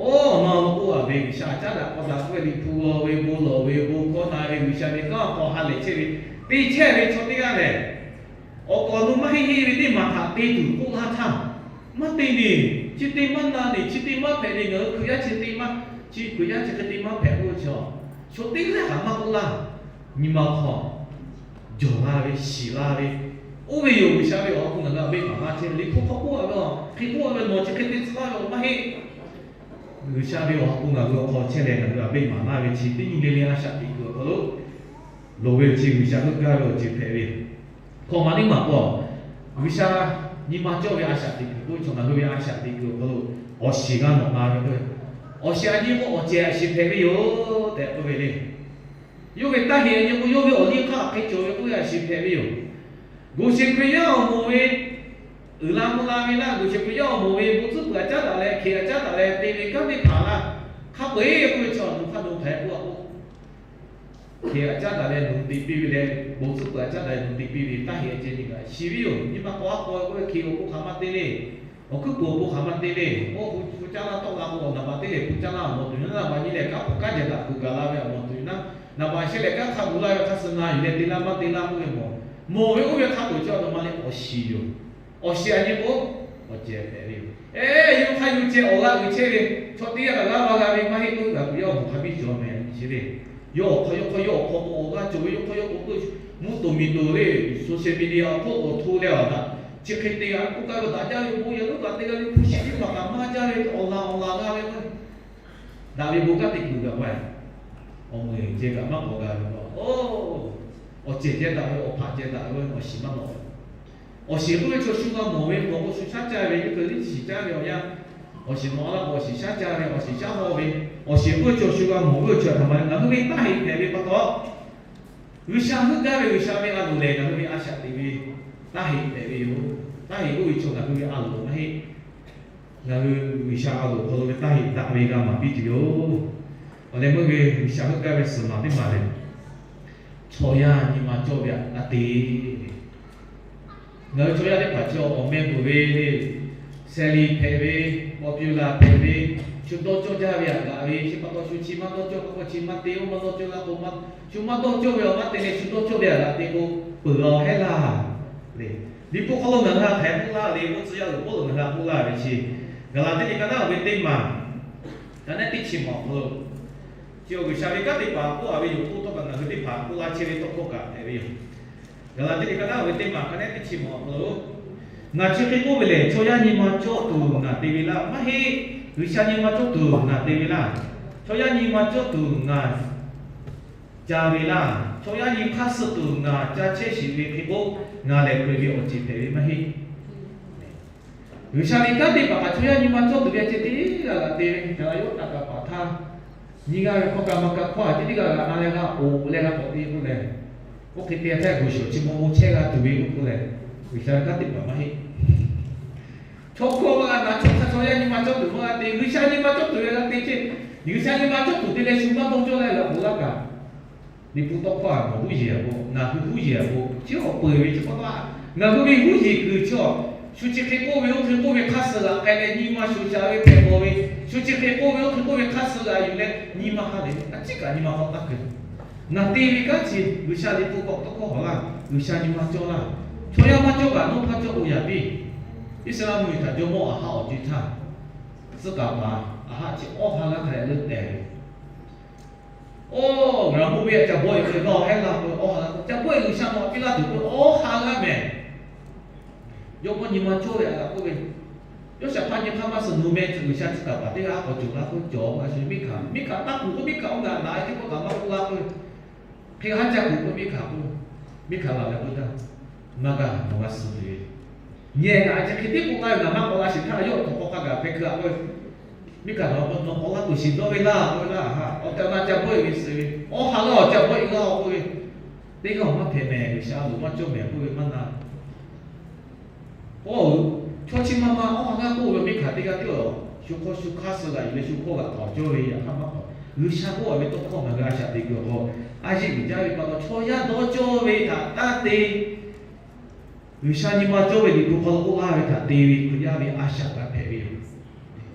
Oˇ, nawˬ k'oˆ a ve G'uiˬsha caˉ daꞈ k'aw daꞈ k'oˆ ve Liꞈ hpu g'aw ve bon lawˬ ve bon hkawˇ na ve G'uiˬsha ve kanˉ hk'aw ha lehˬ chehˇ ve, te chehˇ ve chaw teˇ g'aˇ lehˬ, awˬ k'awꞈ nawˬ maˇ heˆ heˆ ve teˇ maˬ htaꞈ te tuˬ k'oˆ laˇ htaˇ, maˇ te le. Chi te maˇ na le, chi te maˇ hpehꞈ le. Ngaˬ hui Hkriꞈ yaˇ chi te maˇ, chi Hkriꞈ yaˇ chi hk'e te maˇ hpehꞈ k'oˆ ve chaw, chaw teˇ g'aˇ kaꞈ maˇ k'oˆ laˇ. Nyi ma hk'aw jawˬ la ve, shiˍ la ve, oˇ ve yoˬ. G'uiˬsha ve awˬ ha hpu ngaˬ hui a beˆ maˍ laˇ chehˇ ve, Liꞈ hpu hk'aw k'oˆ a ve, hk'e k'oˆ a ve, nawˬ chi hk'e te tcuh laˇ ve maˇ heˆ. G'uiˬsha ve awˬ ha hpu ngaˬ hui awˬ hk'aw chehˇ leh ngaˬ hui a beˆ maˍ laˇ ve chi teˇ nyi le le a shaꞈ teꞈ kuiˬ awˬ hk'aw lo loˍ ve awˬ chi G'uiˬsha heuˆ gaˇ ve awˬ ceuˬ hpehꞈ ve yoˬ. Hkawꞈ maˬ teˇ maˬ k'o, G'uiˬsha nyi ma cawˇ ve a shaꞈ teꞈ kuiˬ k'oˆ ve chaw ngaˬ hui ve a shaꞈ teꞈ kuiˬ awˬ hk'aw lo awˬ shiˍ g'a nawꞈ la ve k'o, awˬ shiˍ a nyi k'o awˬ cehˬ a shiˍ hpehꞈ ve yoˬ tehꞈ k'oˆ ve le. Yawˇ ve taˇ heꞈ a nyi k'o, yawˇ ve awˬ liˇ hk'aˇ hk'e cawˬ ve k'oˆ ve a shiˍ hpehꞈ ve yoˬ. Goˬ sheˍ Hkriꞈ yaˇ awˬ moˍ ve uiˍ la mvuh la ve laˇ, goˬ sheˍ Hkriꞈ yaˇ awˬ moˍ ve bon tcuhˉ peuˬ a caˉ daꞈ leh, hkeꞈ a caˉ daꞈ leh te ve kanˉ teˇ hpaˍ laˇ, hk'a peu-eˬ k'oˆ ve chaw awˬ nu hk'a dawˇ hpehꞈ k'oˆ a k'o, hkeꞈ a caˉ daꞈ leh nawˬ te piˇ ve leh, bon tcuhˉ peuˬ a caˉ daꞈ leh nawˬ te piˇ ve taˇ heꞈ ceh nyi kaꞈ shiˍ ve yoˬ. Nyi ma k'aw a k'aw k'oˆ ve hkeꞈ awˬ pon hk'aˬ ma te le. Awˬ hkuiˉ puiˍ awˬ pon hk'aˬ ma te le. Oˇ hpu caˇ laˇ tawˆ la k'o, naˍ baˬ teˇ lehˬ hpu caˇ laˇ awˬ moˍ tuˬ yoˬ, naˍ baˬ nyi lehˬ kanˉ hpu kanˉ jehˬ daꞈ kuiˬ gaˬ la ve awˬ moˍ tuˬ yoˬ, naˍ baˬ sheh lehˬ kanˉ hk'a gu laˇ ve hk'a suh na yuˬ leh te laˇ maˇ te laˇ k'oˆ ve mawˬ, mawˬ ve oˇ ve hk'a peu-eˬ chi a nawˬ ma leh awˬ shiˍ yoˬ. Awˬ shiˍ a nyi k'o, awˬ cehˬ hpehꞈ ve yoˬ. Eˬ, yawˇ hk'a yawˇ ceh awˬ g'aˇ uiˍ chehˇ ve, chaw teˇ g'aˇ kaꞈ g'aˇ va g'a ve maˇ heˆ k'oˆ ve kaꞈ, Hkriꞈ yaˇ awˬ moˍ hk'a biˇ cawˬ mehˍ ve chi le. Yawˇ awˬ hk'aw yawˇ hk'aw yawˇ awˬ hk'aw k'o awˬ g'aˇ cawˬ ve, yawˇ hk'aw yawˇ k'o k'oˆ, mvuhˇ toˍ miˬ toˍ le, social media awˬ hk'oˆ awˬ hto leh awˬ htaꞈ chi hk'e te g'a k'oˆ gaˇ ve daꞈ jaˇ ve bon yaꞈ lonˉ kaꞈ te g'a ve, hpu shi teˇ hpaˍ kaꞈ maˇ jaˇ ve awˬ laˬ awˬ laˬ g'a ve k'o, daꞈ ve bon kanˉ te kuiˬ gaˬ pa, awˬ moˍ ceh kaꞈ maˇ k'awꞈ g'a ve k'o, oˇ, awˬ cehˬ ceh daꞈ ve, awˬ hpaꞈ ceh daꞈ ve, awˬ shiˍ maˇ nawꞈ ve. Awˬ shiˍ k'oˆ ve chaw shu g'a mawˬ ve, mawˬ k'o shu shaˉ caˇ ve, yawˇ hk'e liˇ shiˍ caˇ ve awˬ yanˇ, awˬ shiˍ nawꞈ laˇ k'o awˬ shiˍ shaˉ caˇ ve, awˬ shiˍ shaˉ haw ve, awˬ shiˍ k'oˆ ve chaw shu g'a mawˬ ve, awˬ ceuˬ htaꞈ ma ngaˬ hui ve taˇ heꞈ hpehꞈ ve pa taw, G'uiˬsha heuˆ gaˇ ve G'uiˬsha ve a loˍ lehˬ ngaˬ hui ve a shaꞈ teꞈ ve taˇ heꞈ hpehꞈ ve yoˬ. Taˇ heꞈ k'oˆ ve chaw ngaˬ hui ve a loˍ maˇ heˆ. Ngaˬ hui G'uiˬsha a loˍ hk'aw lo ve taˇ heꞈ daꞈ ve g'a maˍ piˇ tuˬ yoˬ. Awˬ leh meuˇ ve G'uiˬsha heuˆ gaˇ ve suhˍ maˬ teˇ maˬ lehˬ, chaw yaˇ nyi ma cawˇ ve htaꞈ g'a te ve. Ngaˬ hui chaw yaˇ teˇ hpaˍ chi awˬ meh bvuhˬ ve le, seh liꞈ hpehꞈ ve, popular hpehꞈ ve, shu dawˇ cawˇ jaˇ ve htaꞈ g'aꞈ ve, chi pa taw shu chi maˇ dawˇ cawˇ k'o, chi maˇ te, oˇ maˇ dawˇ cawˇ laˇ k'o, shu maˇ dawˇ cawˇ ve awˬ maˇ te leh shu dawˇ cawˇ ve htaꞈ g'aꞈ te k'o, peuˬ la awˬ hehˉ laˇ le. Liꞈ hpu hk'aw lo ngaˬ hui htaꞈ hk'aˬ hk'e k'oˆ laˇ le k'oˆ tcuh yaˇ uiˍ k'oˆ lo ngaˬ hui htaꞈ k'oˆ laˇ ve chi, Gaˍlaˍtiˆ liꞈ ka naˉ ve teˇ maˬ, ka naˉ teˇ chi maˬ awˬ hk'aw lo, chi awˬ G'uiˬsha ve kanˉ teˇ hpaˍ k'oˆ a ve yoˬ k'oˆ htawˇ kaꞈ ngaˬ hui teˇ hpaˍ k'oˆ laˇ chehˇ ve tawˇ hkawˇ kaꞈ hpehꞈ ve yoˬ. Gaˍlaˍtiˆ liꞈ ka naˉ ve teˇ maˬ, ka naˉ teˇ chi maˬ awˬ hk'aw lo, ngaˬ chi hk'e k'oˆ ve lehˬ, chaw yaˇ nyi ma cawˇ tuˬ ngaˬ te ve laˇ maˇ heˆ. G'uiˬsha nyi ma cawˇ tuˬ ngaˬ te ve laˇ. Chaw yaˇ nyi ma cawˇ tuˬ ngaˬ ca ve laˇ. Chaw yaˇ nyi hk'aˇ suh tuˬ ngaˬ ca chehˇ shiˍ ve hk'e k'o, ngaˬ lehˬ hk'e ve awˬ ceuˬ hpehꞈ ve maˇ heˆ. G'uiˬsha ve kanˉ teˇ hpaˍ kaꞈ chaw yaˇ nyi ma cawˇ tuˬ ve ceh teˇ g'aˇ g'aꞈ te ve, Caˍ laˍ yawˇ htaꞈ kaꞈ paˍ htaˇ, nyi g'a ve hk'aw kaꞈ maˇ kaꞈ hkawˇ a ceh teˇ g'aˇ g'aꞈ na leh g'a k'oˍ leh g'a k'awꞈ te k'oˆ leh, oˇ hk'e te htaˇ G'uiˬsha chi maw maw chehˇ g'a tuˬ ve k'oˆ k'oˆ leh, G'uiˬsha ve kanˉ teˇ hpaˍ maˇ heˆ. Chaw hkawˇ maˇ g'a na, chaw hk'a chaw yaˇ nyi ma cawˇ tuˬ maˇ g'a te, G'uiˬsha nyi ma cawˇ tuˬ ve g'a te ceh, G'uiˬsha nyi ma cawˇ tuˬ te leh shu maˇ dawˇ cawˇ leh g'a k'oˍ laˇ kaꞈ, Liꞈ hpu tawˇ hkawˇ a nawˬ huˉ yeˬ a k'o, ngaˬ hui huˉ yeˬ a k'o, chi awˬ peu ve chi pa taw, ngaˬ hui ve huˉ yeˬ kuiˬ chi awˬ, shu chi hk'e k'oˆ ve oˇ hk'e k'oˆ ve hk'aˇ suh g'aꞈ k'ai leh nyi ma shu ca ve hpehꞈ bawˬ ve, shu chi hk'e k'oˆ ve oˇ hk'e k'oˆ ve hk'aˇ suh g'aꞈ yuˬ leh nyi ma ha lehˬ, a ciˉ kaꞈ nyi ma hk'aw taˇ keu. Ngaˬ te ve kanˉ chi G'uiˬsha Liꞈ hpu k'awꞈ tawˇ hkawˇ hawˬ laˇ, G'uiˬsha nyi ma cawˇ laˇ. Chaw yaˇ maˇ cawˇ kaꞈ nawˇ hpaˇ cawˇ k'o yaꞈ piˇ. Iˉsaˍreˍlaˆ mvuhˇmiˬ htaꞈ jawˇmawˇ Aˍhaˆ awˬ co-e htaˇ, tcuh kaˍ paˍ Aˍhaˆ chi awˇ ha g'aˇ hk'a dehꞈ leuˆ tehˬ ve. Oˇ, Raˍmoˆ ve ca bawˆ e k'o, g'a awˬ hehˉ la k'o, awˇ ha g'aˇ k'o, ca bawˆ e G'uiˬsha nawˬ htaꞈ piˇ laˇ tuˬ k'o, awˇ ha g'aˇ mehˍ. Jawˇmawˇ nyi ma cawˇ ve a g'aꞈ k'oˆ ve, Yoˇshaˍhpaˆ nyi hk'aˇ maˇ suh nu meh, G'uiˬsha tcuh kaˍ paˍ teˇ g'aˇ k'awꞈ cawˬ la k'oˆ, cawˬ a shu Miˉhkaˍ, Miˉhkaˍ taˇ kuˬ k'oˆ, Miˉhkaˍ oˇ g'aꞈ naꞈ e teˇ pawˆ kaꞈ maˇ k'oˆ laˇ k'oˆ ve, hk'e haˉ caˇ kuˬ k'oˆ Miˉhkaˍ k'oˆ, Miˉhkaˍ laˬ leh k'oˆ htaˇ, maˇ g'a, nawˬ g'a suh tuˬ ve, nyi ngaˬ a chi hk'e tiˉ k'oˆ laˇ ve, ngaˬ maˇ k'awꞈ la sheˍ htaˇ yawˇ htaꞈ k'awꞈ k'awꞈ k'ai gaˬ hpehꞈ keu a k'oˆ ve, Miˇ hkanˍ nawˬ k'awꞈ laˇ tuˬ shiˍ dawˇ ve laˇ k'oˆ ve laˇ, awˬ tehˬ awˬ na ca bawˆ e ve suh ve, awˬ ha laˇ awˬ ca bawˆ e laˇ k'oˆ ve, teˇ g'aˇ awˬ maˇ hpehꞈ mehˍ, G'uiˬsha a loˍ maˇ cawˇ mehˍ k'oˆ ve maˇ na. K'o, chaw chi ma ma awˬ ha g'aˇ k'oˆ ve miˇ hkanˍ teˇ g'aˇ tiˉ awˬ shu hk'awˇ shu hk'aˇ suh g'aꞈ yuˬ leh shu hk'awˇ g'aꞈ k'awꞈ cawˇ ve yaꞈ hk'aˇ maˇ k'awꞈ, G'uiˬsha k'oˆ ve tawˇ hkawˇ ngaˬ hui a shaꞈ teꞈ kuiˬ awˬ hk'aw a yeˆ uiˍ jaˇ ve pa taw, chaw yaˇ dawˇ cawˇ ve htaꞈ taˇ te, G'uiˬsha nyi ma cawˇ ve Liꞈ hpu hk'aw lo k'oˆ laˇ ve htaꞈ te ve Hkriꞈ yaˇ ve a shaꞈ kaꞈ hpehꞈ ve yoˬ.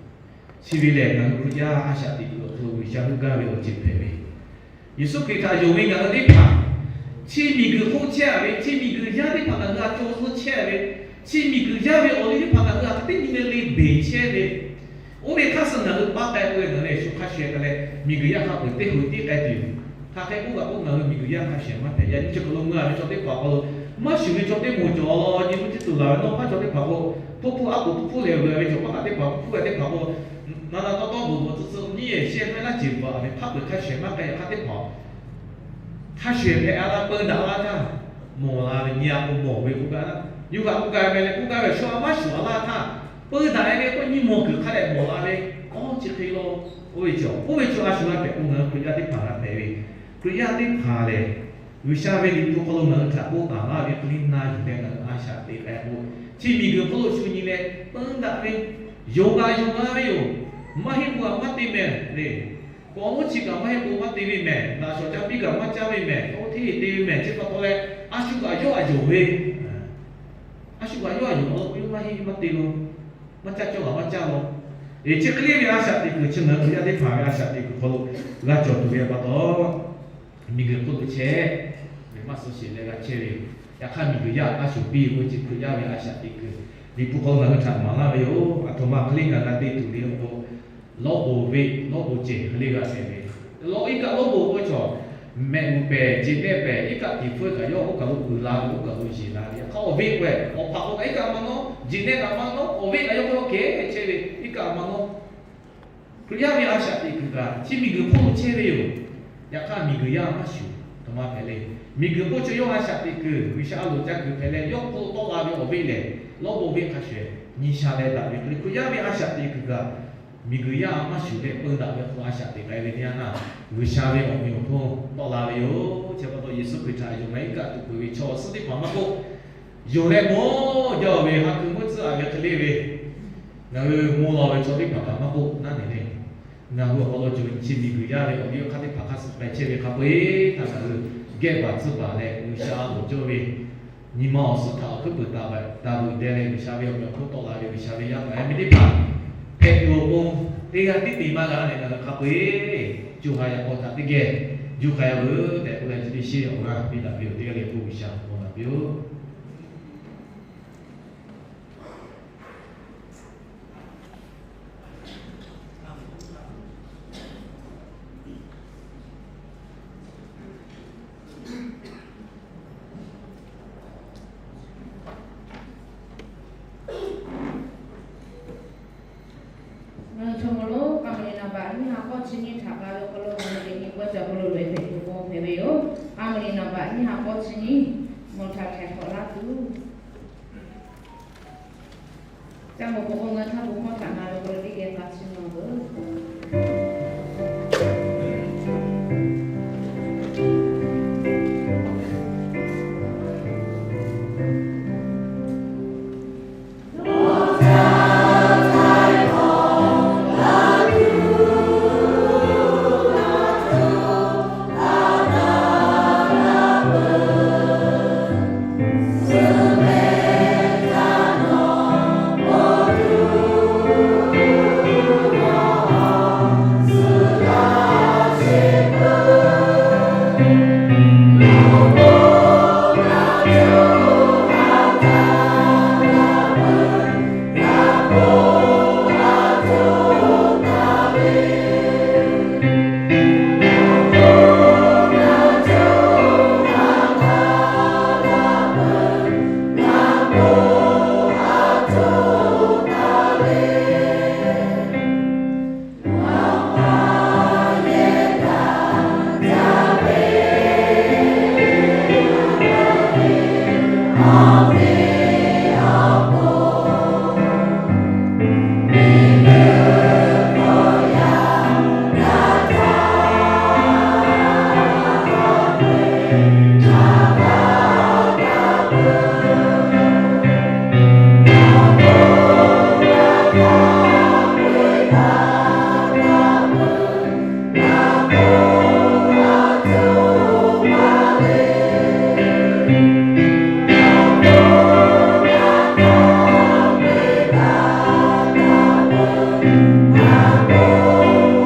Chi ve lehˬ, ngaˬ hui Hkriꞈ yaˇ a shaꞈ teꞈ kuiˬ awˬ hk'aw lo G'uiˬsha heuˆ gaˇ ve awˬ ceuˬ hpehꞈ ve. Yeˍsuˆ Hkriꞈ htaꞈ yonˍ ve ngaˬ hui teˇ hpaˍ, chi miˬguiˬ hk'oˆ chehˇ ve, chi miˬguiˬ yaˇ teˇ hpaˍ ngaˬ hui a cawˬ zuhˇ chehˇ ve, chi miˬguiˬ yaˇ ve awˬ liˇ teˇ hpaˍ ngaˬ hui hk'aˬ teˇ nyi le le beˬ chehˇ ve, oˇ ve hk'aˇ suh ngaˬ hui paˇ k'ai k'oˆ ve ngaˬ hui shu hk'a shuˍ shuˍ k'ai leh, miˬguiˬ yaˇ hk'a peu-eˬ teˇ hui tiˉ k'ai tuˬ yoˬ. Hk'aˬ hk'e k'oˆ kaꞈ k'oˆ, ngaˬ hui miˬguiˬ yaˇ hk'a shuˍ shuˍ maˇ hpehꞈ. Yaꞈ nyi chi hk'aw lo mui a ve chaw teˇ hpaˍ hk'aw lo, maˇ shuˍ ve chaw teˇ moˍ cawˬ law nyi mvuhˇ chi tuˬ laˬ ve nawˇ hpaˇ chaw teˇ hpaˍ k'o, hpuˇ hpuˇ aˉ poꞈ hpuˇ hpuˇ lehˬ ve chaw hpaˇ kaꞈ teˇ hpaˍ hpuˇ hpuˇ ve teˇ hpaˍ k'o, na na tawˇ tawˇ bvuhˬ bvuhˬ tcuh tcuh nyiˇ yehˬ shehˇ mehˆ laˇ ceˬ bvuhꞈ ve hk'a peu-eˬ hk'a shuˍ shuˍ maˇ k'ai hk'a teˇ hpaˍ hk'a shuˍ shuˍ hpehꞈ a laˇ peu daꞈ laˇ htaˇ, mawˬ la ve nyi a k'o mawˬ ve k'oˆ gaˇ, yuˬ g'aꞈ k'oˆ gaˇ ve meh leh k'oˆ gaˇ ve shu a maˇ shuˍ a laˇ htaˇ, peu daꞈ ve k'o nyi mawˬ kuiˬ hk'a dehꞈ mawˬ la ve, awˬ chi hk'e law. Oˇ ve chi, oˇ ve chi a shu g'a hpehꞈ k'o ngaˬ hui Hkriꞈ yaˇ teˇ hpaˍ g'a hpehꞈ ve, Hkriꞈ yaˇ teˇ hpaˍ lehˬ, G'uiˬsha ve Liꞈ hpu hk'aw lo ngaˬ hui htaꞈ k'oˆ taˍ laˇ ve hk'e le na yuˬ leh ngaˬ hui a shaꞈ teꞈ k'ai k'o, chi miˬguiˬ hk'oˆ lo shu nyi leh peu daꞈ ve, yonˍ g'a yonˍ g'a ve yoˬ. Maˇ heˆ k'o kaꞈ maˇ te mehˍ le. K'awꞈ lonˉ chi kaꞈ maˇ heˆ k'o maˇ te ve mehˍ. Daꞈ shawˍ ca piˇ kaꞈ maˇ caˇ ve mehˍ. Oˇ hteˇ te ve mehˍ. Chi pa taw leh, a shu kaꞈ yawˇ a yonˍ ve, a shu kaꞈ yawˇ a yonˍ a law k'o, yawˇ maˇ heˆ maˇ te law, maˇ caˇ cawˇ kaꞈ maˇ caˇ law. Eˬ, chi hk'e le ve a shaꞈ teꞈ kuiˬ chi ngaˬ hui Hkriꞈ yaˇ teˇ hpaˍ ve a shaꞈ teꞈ kuiˬ hk'aw lo g'a cawˬ tuˬ ve pa taw, miˬguiˬ hk'oˆ lo chehˇ ve maˇ suh sheˍ leh g'a chehˇ ve yoˬ. Yaꞈ hk'aˇ miˬguiˬ yaˇ a shu piˇ ve k'o, chi Hkriꞈ yaˇ ve a shaꞈ teꞈ kuiˬ Liꞈ hpu hk'aw lo ngaˬ hui htaꞈ maˍ laˇ ve yoˬ. A htoꞈ ma hk'e le ngaˬ g'a te tuˬ ve awˬ hk'aw, lawˇ bon ve, lawˇ bon cehˬ hk'e le g'a shehˍ ve, lawˇ iˉ kaˆ lawˇ bon k'oˆ ve chaw, mehꞈ g'uˬ pehˍ, jeˬ nehˆ pehˍ, iˉ kaˆ tiˍ hpfuhˇ kaꞈ yawˇ oˇ kaˬ lo uiˍ la ve, oˇ kaˬ lo yeˬ la ve, yaꞈ hk'aˇ awˬ veˆ k'oˆ-e, awˬ hpaꞈ k'o kaꞈ iˉ kaˆ maˇ nawˉ, jeˬ nehˆ kaꞈ maˇ nawˉ, awˬ veˆ kaꞈ yawˇ hk'aw lo kehˉ chehˇ ve, iˉ kaˆ maˇ nawˉ. Hkriꞈ yaˇ ve a shaꞈ teꞈ kuiˬ kaꞈ chi miˬguiˬ hk'oˆ lo chehˇ ve yoˬ. Yaꞈ hk'aˇ miˬguiˬ yaˇ maˇ shuˍ, htoꞈ ma hpehꞈ le. Miˬguiˬ hk'oˆ chi yawˇ a shaꞈ teꞈ kuiˬ, G'uiˬsha a loˍ ca kuiˬ hpehꞈ leh, yawˇ hk'oˆ lo tawˆ la ve awˬ veˆ lehˬ, lawˇ bon venˇ hk'a shuˍ nyi sha leh daꞈ ve hk'e le. Hkriꞈ yaˇ ve a shaꞈ teꞈ kuiˬ kaꞈ miˬguiˬ yaˇ maˇ shuˍ leh peu daꞈ ve hk'aw a shaꞈ teꞈ k'ai ve teˇ yanˇ htaˇ, G'uiˬsha ve awˬ meꞈ awˬ hponˇ tawˆ la ve yoˬ. Chi pa taw Yeˍsuˆ Hkriꞈ htaꞈ yonˍ leh iˉ kaˆ tuˬ peuˬ ve chaw suhˉ teˇ hpaˍ maˇ k'oˆ, yonˍ leh mawˬ jaˇ ve ha hkui mvuhˇ tcuhˉ a ve hk'e le ve, ngaˬ hui mawˬ law ve chaw teˇ hpaˍ kaꞈ maˇ k'oˆ naˉ ne le. Ngaˬ hui awˬ hk'aw lo cawˬ ve chi miˬguiˬ yaˇ ve awˬ viˉ awˬ hk'aˇ teˇ hpaˍ hk'a suh k'ai chehˇ ve hk'a peu-eˬ htaꞈ ngaˬ hui geh baˬ tcuhˇ baˬ leh G'uiˬsha a loˍ cawˇ ve nyi ma awˬ suhˉ htaꞈ awˬ hkuiˉ peuˬ taˍ baˬ taˍ veuˬ deh leh G'uiˬsha ve awˬ meꞈ awˬ hponˇ tawˆ la ve G'uiˬsha ve yaˇ paˍ yaˇ miˇ teˇ hpaˍ hpehꞈ tuˬ awˬ pon teˇ g'aˇ tiˉ te maˇ g'a leh ngaˬ hui hk'a peu-eˬ co ha yaꞈ k'aw htaꞈ teˇ geh juˇ k'ai-a veuˬ tehꞈ k'oˆ leh, chi teˇ shinˉ awˬ g'aˇ piˇ daꞈ ve yoˬ. Teˇ g'aˇ le k'o G'uiˬsha awˬ bon laˬ piˇ-oˬ. Ngaˬ hui chaw mawˬ lo Kaˍmaˍliˍ naˍ baꞈ nyiˇ ha k'awˇ chi nyiˇ htaꞈ g'a ve awˬ hk'aw lo ngaˬ hui teˇ nyi pawehˇ ca hk'aw lo loꞈ-e hpehꞈ tuˬ bon hpehꞈ ve yoˬ. Kaˍmaˍliˍ naˍ baꞈ nyiˇ ha k'awˇ chi nyiˇ, mawˬ htaꞈ htaiˍ hk'awꞈ laˇ tuˬ ca mawˬ k'o k'o ngaˬ hui htaˇ bon hkawˇ htaꞈ na ve k'o teˇ geh k'a chi nawˬ veuˬ.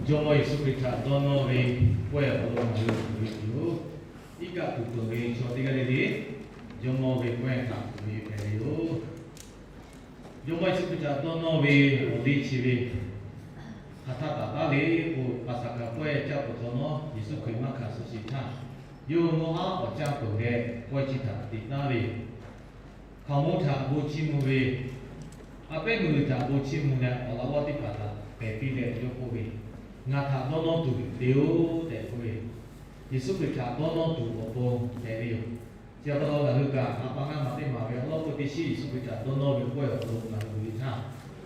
Jawˇmawˇ Yeˍsuˆ Hkriꞈ htaꞈ dawˇ nawˇ ve pawehˇ awˬ hk'aw lo ngaˬ hui uiˍ ve yoˬ. Iˉ kaˆ tuˬ peuˬ ve chaw teˇ g'aˇ le le, Jawˇmawˇ ve pawehˇ htaꞈ uiˍ ve hpehꞈ ve yoˬ. Jawˇmawˇ Yeˍsuˆ Hkriꞈ htaꞈ dawˇ nawˇ ve awˬ liˇ chi ve hk'aˬ htaˇ taˍ taˉ le k'o, Paˍsaˍhkaˍ pawehˇ caˇ peuˬ hk'awꞈ nawˉ, Yeˍsuˆ Hkriꞈ maˇ hkanˍ suh sheˍ htaˇ, yawˇ hui Noˉaˆ awˬ caˇ peuˬ leh pawehˇ chi htaꞈ teꞈ taˉ ve yoˬ. Hkaoˍmonˇ htaꞈ bon chiˇ mvuh ve, a pehˉ meuˇ g'uiˬ htaꞈ bon chiˇ mvuh leh, awˬ laꞈ g'awˇ teˇ hpaˍ htaꞈ pehˬ piˇ leh yawˇ k'oˆ ve, Ngaˬ htaꞈ dawˇ nawˇ tuˬ te-oˬ tehꞈ k'oˆ ve, Yeˍsuˆ Hkriꞈ htaꞈ dawˇ nawˇ tuˬ awˬ pon hpehꞈ ve yoˬ. Chi pa taw ngaˬ hui kaꞈ ha pa ngaˇ ma teˇ maˬ ve awˬ lawˉ peuˇ teˇ shiˉ Yeˍsuˆ Hkriꞈ htaꞈ dawˇ nawˇ ve pawehˇ awˬ hk'aw lo ngaˬ hui uiˍ ve htaˇ,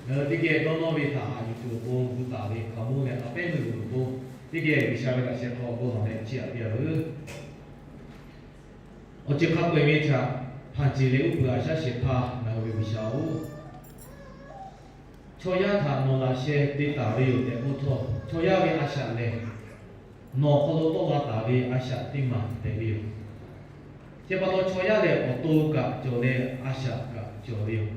ngaˬ hui teˇ geh dawˇ nawˇ ve htaꞈ haꞈ yuˬ tuˬ awˬ pon gu taˍ ve hkaoˍmonˇ leh a pehˉ meuˇ g'uiˬ awˬ pon teˇ geh G'uiˬsha ve laꞈ sheh hk'aw bon lawˬ leh chiˇ aꞈ piˇ-a veuˬ. Awˬ ceuˬ hk'a peu-eˬ ve htaꞈ hpanˍ ceˬ leh uˉ peunˍ a shaˉ shehˍ hpaˇ ngaˬ hui ve G'uiˬsha-oˬ, chaw yaˇ htaꞈ nawˬ laꞈ sheh te taˍ ve yoˬ tehꞈ k'oˆ htawˇ, chaw yaˇ ve a shaꞈ lehˬ, nawˬ hk'aw lo tawˆ la taˍ ve a shaꞈ teˇ maˬ hpehꞈ ve yoˬ. Chi pa taw chaw yaˇ lehˬ, awˬ to kaꞈ cawˬ leh a shaꞈ kaꞈ cawˬ ve yoˬ.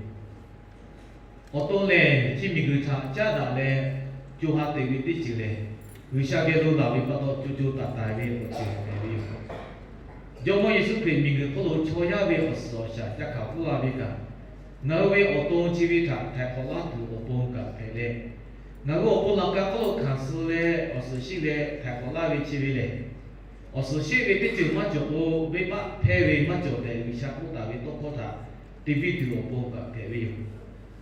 Awˬ to lehˬ, chi miˬguiˬ htaꞈ caˉ daꞈ leh co ha teꞈ ve teˇ ceuˬ lehˬ, G'uiˬsha geh lo laˬ ve pa taw co co taiˍ taiˍ ve awˬ ceuˬ hpehꞈ ve yoˬ. Jawˇmawˇ Yeˍsuˆ Hkriꞈ miˬguiˬ hk'oˆ lo chaw yaˇ ve awˬ suhˍ awˬ shaˍ ca hkanˍ pfuhˇ la ve kaꞈ, ngaˬ hui ve awˬ to chi ve htaꞈ htaiˍ hk'awꞈ laˇ tuˬ awˬ pon kaꞈ hpehꞈ leh, ngaˬ hui awˬ pon laꞈ ka hk'oˆ lo hkanˍ suh leh awˬ suhˍ shiˆ leh htaiˍ hk'awꞈ laˇ ve chi ve lehˬ, awˬ suhˍ shiˆ ve teˇ ceuˬ maˇ cawˬ k'o, venˇbaˆ hpehˇ ve maˇ cawˬ tehꞈ G'uiˬsha k'oˆ taˍ ve tawˇ hkawˇ htaꞈ te biˇ tuˬ awˬ pon kaꞈ hpehꞈ ve yoˬ.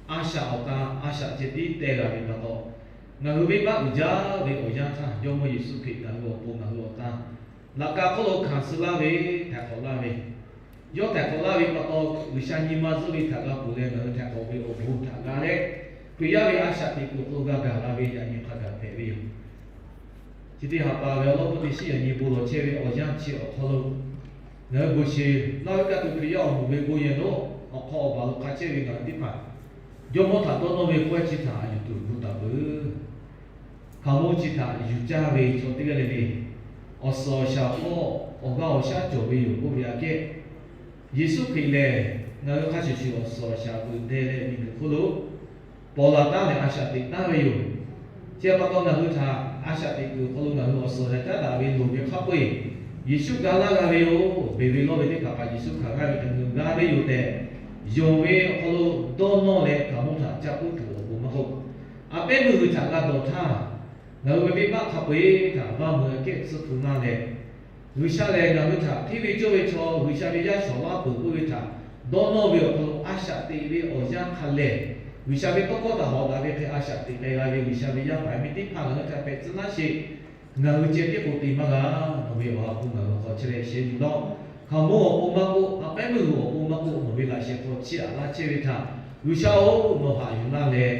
A shaꞈ awˬ tan a shaꞈ ceh tiˉ teh g'a ve pa taw, ngaˬ hui venˇbaˆ uiˍ jaˇ ve awˬ yanˇ htaˇ, Jawˇmawˇ Yeˍsuˆ Hkriꞈ ngaˬ hui awˬ pon ngaˬ hui awˬ tan laꞈ ka hk'oˆ lo hkanˍ suh laˇ ve, htaiˍ hk'awꞈ laˇ ve, yawˇ htaiˍ hk'awꞈ laˇ ve pa taw, G'uiˬsha nyi ma zuhˆ ve htaꞈ g'a ponˬ leh ngaˬ hui htaiˍ hk'awꞈ ve awˬ bon htaꞈ g'a leh, Hkriꞈ yaˇ ve a shaꞈ teꞈ kuiˬ awˬ hk'aw lo g'a gaˬ la ve yaꞈ nyi hk'a gaˬ hpehꞈ ve yoˬ. Chi teˇ ha pa ve awˬ lawˉ peuˇ teˇ shiˉ yaꞈ nyi bon lawˬ chehˇ ve awˬ yanˇ chi awˬ hk'aw lo, ngaˬ hui bon sheˍ laˇ ve kaꞈ tuˬ Hkriꞈ yaˇ awˬ moˍ ve bon yehˬ lo awˬ hk'aw awˬ baˬ lo hk'a chehˇ ve ngaˬ hui teˇ hpaˍ, Jawˇmawˇ htaꞈ dawˇ nawˇ ve pawehˇ chi htaꞈ yuˬ tuˬ gu taˍ peuˬ. Hkaoˍmonˇ chi htaꞈ yuˬ caˇ ve chaw teˇ g'aˇ le le, awˬ suhˍ awˬ shaˍ hk'aw awˬ g'aˇ awˬ shaˉ cawˬ ve yoˬ k'oˆ ve aꞈ kehˉ, Yeˍsuˆ Hkriꞈ lehˬ ngaˬ hui hk'a shuˍ shuˍ awˬ suhˍ awˬ shaˍ veuꞈ deh leh miˬguiˬ hk'oˆ lo pawnˬ laˬ taˉ leh a shaꞈ teꞈ taˉ ve yoˬ. Chi pa taw ngaˬ hui htaꞈ a shaꞈ teꞈ kuiˬ awˬ hk'aw lo ngaˬ hui awˬ suhˍ awˬ shaˍ caˉ daꞈ ve loˍ ve hk'a peu-eˬ, Yeˍsuˆ ga laˇ g'a ve yoˬ. Beˬ ve lawˇ ve teˇ hpaˍ kaꞈ Yeˍsuˆ hkanˍ g'aˇ ve hk'a gaˬ g'a ve yoˬ tehꞈ, yonˍ ve awˬ hk'aw lo dawˇ nawˇ leh hkaoˍmonˇ htaꞈ caˇ puiˉ tuˬ awˬ pon maˇ k'oˆ, a pehˉ meuˇ g'uiˬ htaꞈ g'a dawˬ htaˇ, ngaˬ hui ve venˇbaˆ hk'a peu-eˬ htaꞈ vaˇ meuꞈ aꞈ kehˉ tsuhˇ hpu naˇ leh, G'uiˬsha lehˬ ngaˬ hui htaꞈ hteˇ ve cawˇ ve chaw, G'uiˬsha ve yaˇ shawˍ laˇ peuˬ k'oˆ ve htaꞈ dawˇ nawˇ ve awˬ hk'aw lo a shaꞈ teꞈ ve awˬ yanˇ hk'a lehˬ, G'uiˬsha ve tawˇ hkawˇ htaꞈ hawꞈ daꞈ ve hk'e a shaꞈ teꞈ k'ai g'a ve G'uiˬsha ve yaˇ paˍ miˇ teˇ hpaˍ ngaˬ hui htaꞈ hpehꞈ tcuh laˇ sheˍ. Ngaˬ hui ceh tiˉ k'o te maˇ g'a. Nawˬ ve awˬ ha hpu ngaˬ hui hk'aw chehˇ leh sheh yuˬ laˇ-oˆ. Hkaoˍmonˇ awˬ pon maˇ k'oˆ, a pehˉ meuˇ g'uiˬ awˬ pon maˇ k'oˆ, nawˬ ve laꞈ sheh hk'aw chiˇ aꞈ laˇ chehˇ ve htaꞈ G'uiˬsha-oˬ, nawˬ haꞈ yuˬ laˇ leh,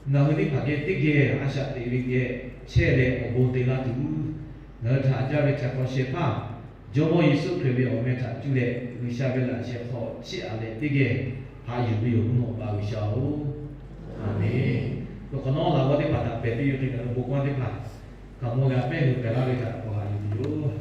ngaˬ hui teˇ hpaˍ geh teˇ geh a shaꞈ teꞈ ve geh chehˇ leh awˬ bon te laˇ tuˬ, ngaˬ hui htaꞈ jaˇ ve htaiˍ hk'awꞈ shehˍ hpaˇ Jawˇmawˇ Yeˍsuˆ Hkriꞈ ve awˬ meh htaꞈ cuˇ leh G'uiˬsha ve laꞈ sheh hk'aw chiˇ aꞈ leh teˇ geh haꞈ yuˬ ve yoˬ. Mvuhˇ naw baˬ G'uiˬsha-oˬ, Aˍmenˍ. Awˬ hk'awꞈ nawˉ laꞈ g'awˇ teˇ hpaˍ htaꞈ pehˬ piˇ ve hk'e ngaˬ hui bon kawˇ teˇ hpaˍ hkaoˍmonˇ leh a pehˉ hui pehˬ laˇ ve htaꞈ k'awꞈ haꞈ yuˬ tuˬ yoˬ.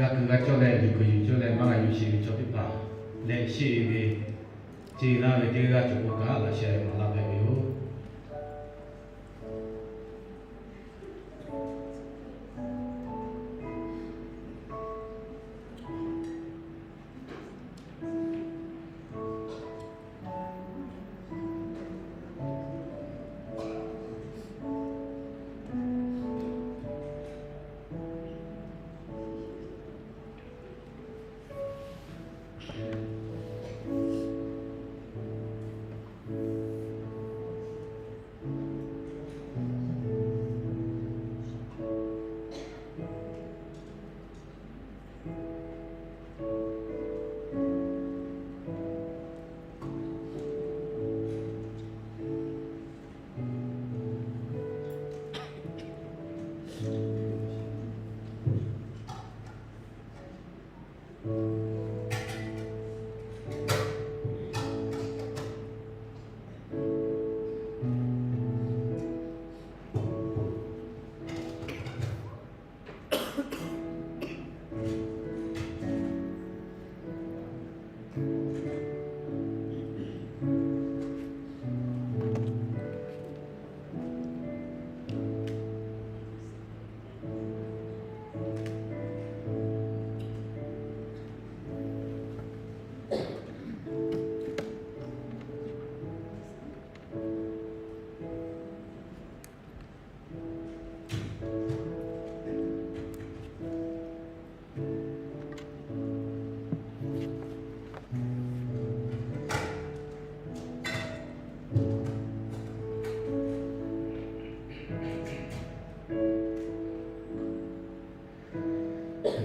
g'a kuiˬ g'a cawˇ leh, yuˬ kuiˬ yuˬ cawˇ leh, maˇ g'a yuˬ sheˍ ve chaw teˇ hpaˍ leh sheˆ ve, ce laˇ ve teˇ g'aˇ cawˬ k'o kaꞈ laꞈ sheh maˍ laˇ hpehꞈ ve yoˬ.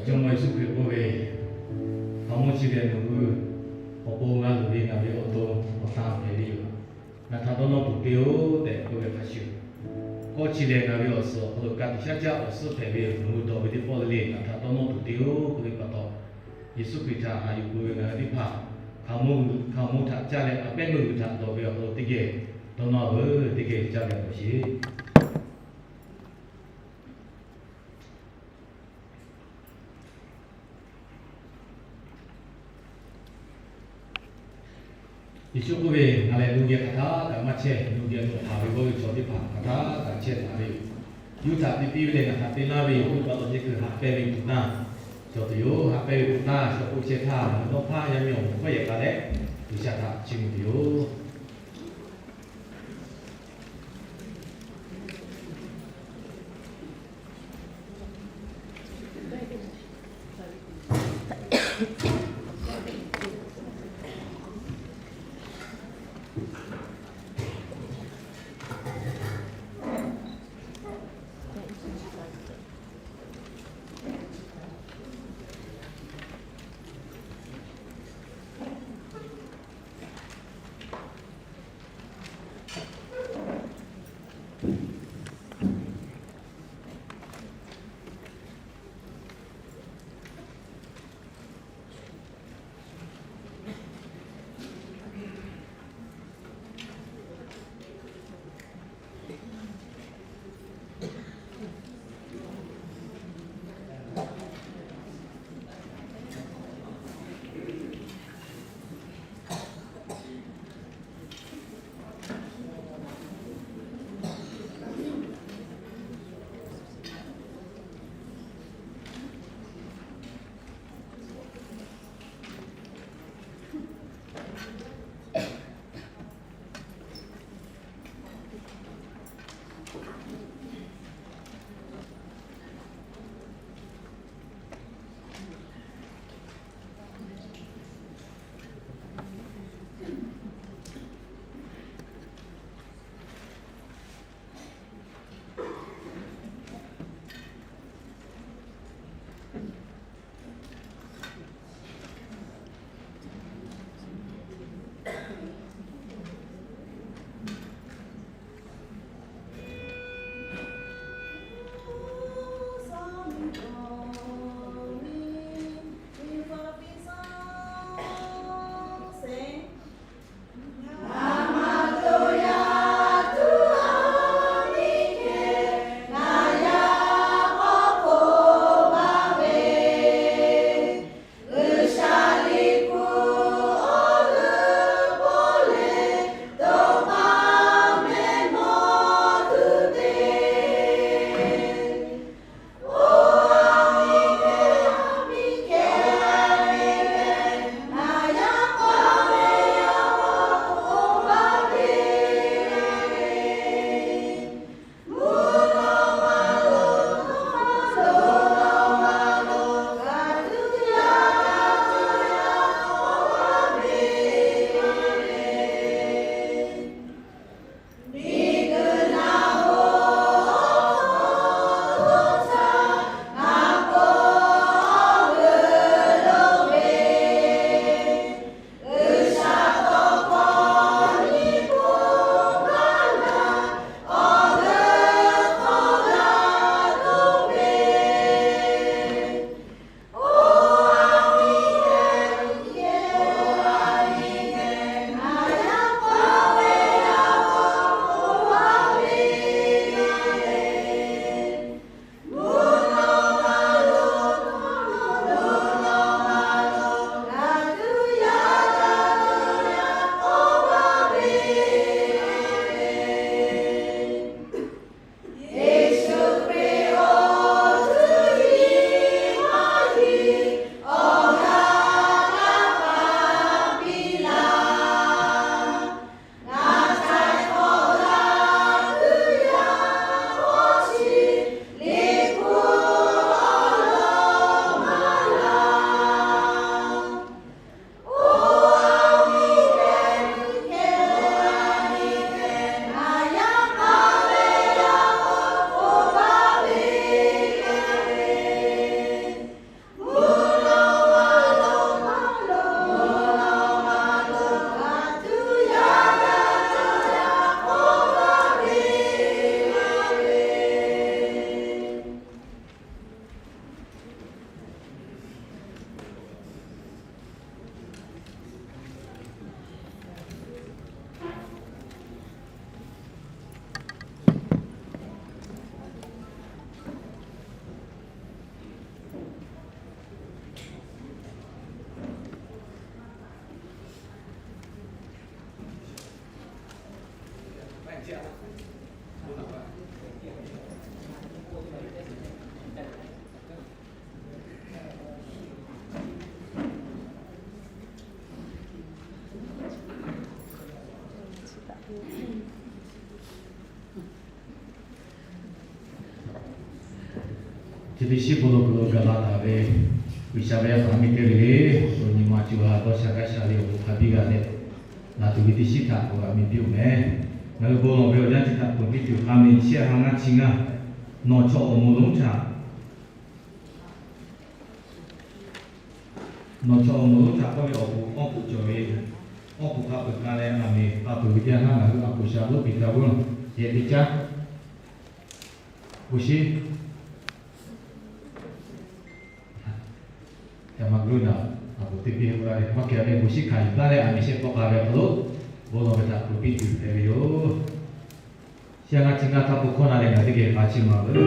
Jawˇmawˇ Yeˍsuˆ Hkriꞈ k'oˆ ve, Hk'aˬ mawˇ chi lehˬ nawˬ hui awˬ pon g'a luˬ ve ngaˬ ve awˬ to awˬ tan hpehꞈ ve yoˬ. Ngaˬ htaꞈ dawˇ nawˇ tuˬ te-oˬ tehꞈ k'oˆ ve hk'a shuˍ, kawˇ chi lehˬ ngaˬ ve awˬ suhˍ awˬ hk'aw lo ka tiꞈ shaˉ caˆ awˬ suhˉ hpehꞈ ve yoˬ. Nawˬ hui dawˬ ve teˇ pawˆ le le ngaˬ htaꞈ dawˇ nawˇ tuˬ te-oˬ k'oˆ ve pa taw, Yeˍsuˆ Hkriꞈ htaꞈ haꞈ yuˬ peuˬ ve ngaˬ hui teˇ hpaˍ hk'aˬ mawˇ, hk'aˬ mawˇ htaꞈ caˇ leh a pehˉ meuˇ g'uiˬ htaꞈ dawˬ ve awˬ hk'aw lo teˇ geh dawˇ nawˇ-oˬ, teˇ geh caˇ leh dawˬ sheˍ. Yeˍsuˆ k'oˆ ve, Ngaˬ lehˬ nu geh hk'aˬ htaˆ kaꞈ maˇ chehˇ. Nu geh nawˬ haˍ ve g'awˇ ve chaw teˇ hpaˍ hk'aˬ htaˆ kaꞈ chehˇ taˍ ve yoˬ. Yawˇ htaꞈ te piˇ ve lehˬ ngaˬ htaꞈ te laˇ ve yoˬ. Oˇ ve pa taw chi hk'e haꞈ pehnˇ ve tuˬ naˇ cawˬ tuˬ yoˬ. Haꞈ pehnˇ ve tuˬ naˇ chaw k'oˆ chehˇ htaˇ, nawˬ hui dawˇ hpaˇ yaˇ miˇ awˬ moˍ hkawˇ yehˬ k'a leh G'uiˬsha htaꞈ chiˇ mvuh tuˬ yoˬ. Chi teˇ shiˉ bon lawˬ kuiˬ lo gaˬ la taˍ ve G'uiˬsha ve yaˇ paˍ miˇ teˇ g'aˇ le le, awˬ nyi ma co ha dawˇ sha gaˇ sha le awˬ bon hk'a biˇ g'a leh, ngaˬ tuˬ ve teˇ shiˉ htaꞈ k'awꞈ g'a miˬ piˇ-oˬ meh. Ngaˬ hui bon lawˬ ve awˬ yanˇ chi htaꞈ k'awꞈ piˇ tuˬ, a menˍ chi a ha ngaˇ chi ngaˇ, nawˬ chaw awˬ moˍ lonˉ htaꞈ nawˬ chaw awˬ moˍ lonˉ htaꞈ k'oˆ ve awˬ pon awˬ pon cawˬ ve, awˬ pon hk'a peuˬ k'a leh a menˍ k'a peuˬ ve teˇ yanˇ htaˇ ngaˬ hui a poˍ sha lonˉ piˇ htaˇ g'uˇ yehˬ teˇ caˉ, bon shiˉ Yaꞈ ma g'uˇ naꞈ, a poˍ teˇ piˇ k'oˆ laˇ ve, maˇ kehˬ ve bon shiˉ hkanˍ yuˬ taˉ leh a miˬ shehˆ pawˆ k'a ve awˬ hk'aw lo, bon lawˬ ve htaꞈ k'oˆ piˇ tuˬ hpehꞈ ve yoˬ. Chi a ngaˇ chi ngaˇ htaˇ bon hkawˇ na leh ngaˬ teˇ geh k'a chi maˍ veuˬ.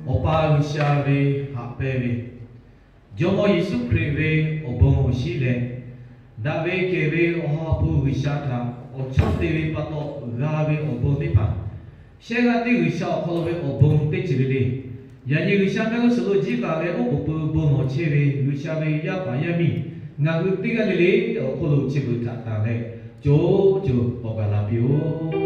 Awˬ pa G'uiˬsha ve haꞈ pehnˇ ve, Jawˇmawˇ Yeˍsuˆ Hkriꞈ ve awˬ bon awˬ shinˉ leh, daꞈ ve kehˬ ve Awˬ ha hpu G'uiˬsha htaꞈ awˬ chawˇ te ve pa taw g'a ve awˬ bon teˇ hpaˍ, shehˆ g'aˇ teˇ G'uiˬsha awˬ hk'aw lo ve awˬ bon teˇ ceuˬ le le, yaꞈ nyi G'uiˬsha mehˆ g'uˇ suhˍ lo jiˇ laˬ leh oˉ k'oˍ pui bon lawˬ chehˇ ve G'uiˬsha ve yaˇ paˍ yaˇ miˇ ngaˬ hui teˇ g'aˇ le le awˬ hk'oˆ lo chi beuꞈ htaꞈ tanˬ leh, co co k'awꞈ gaˬ la piˇ-oˆ.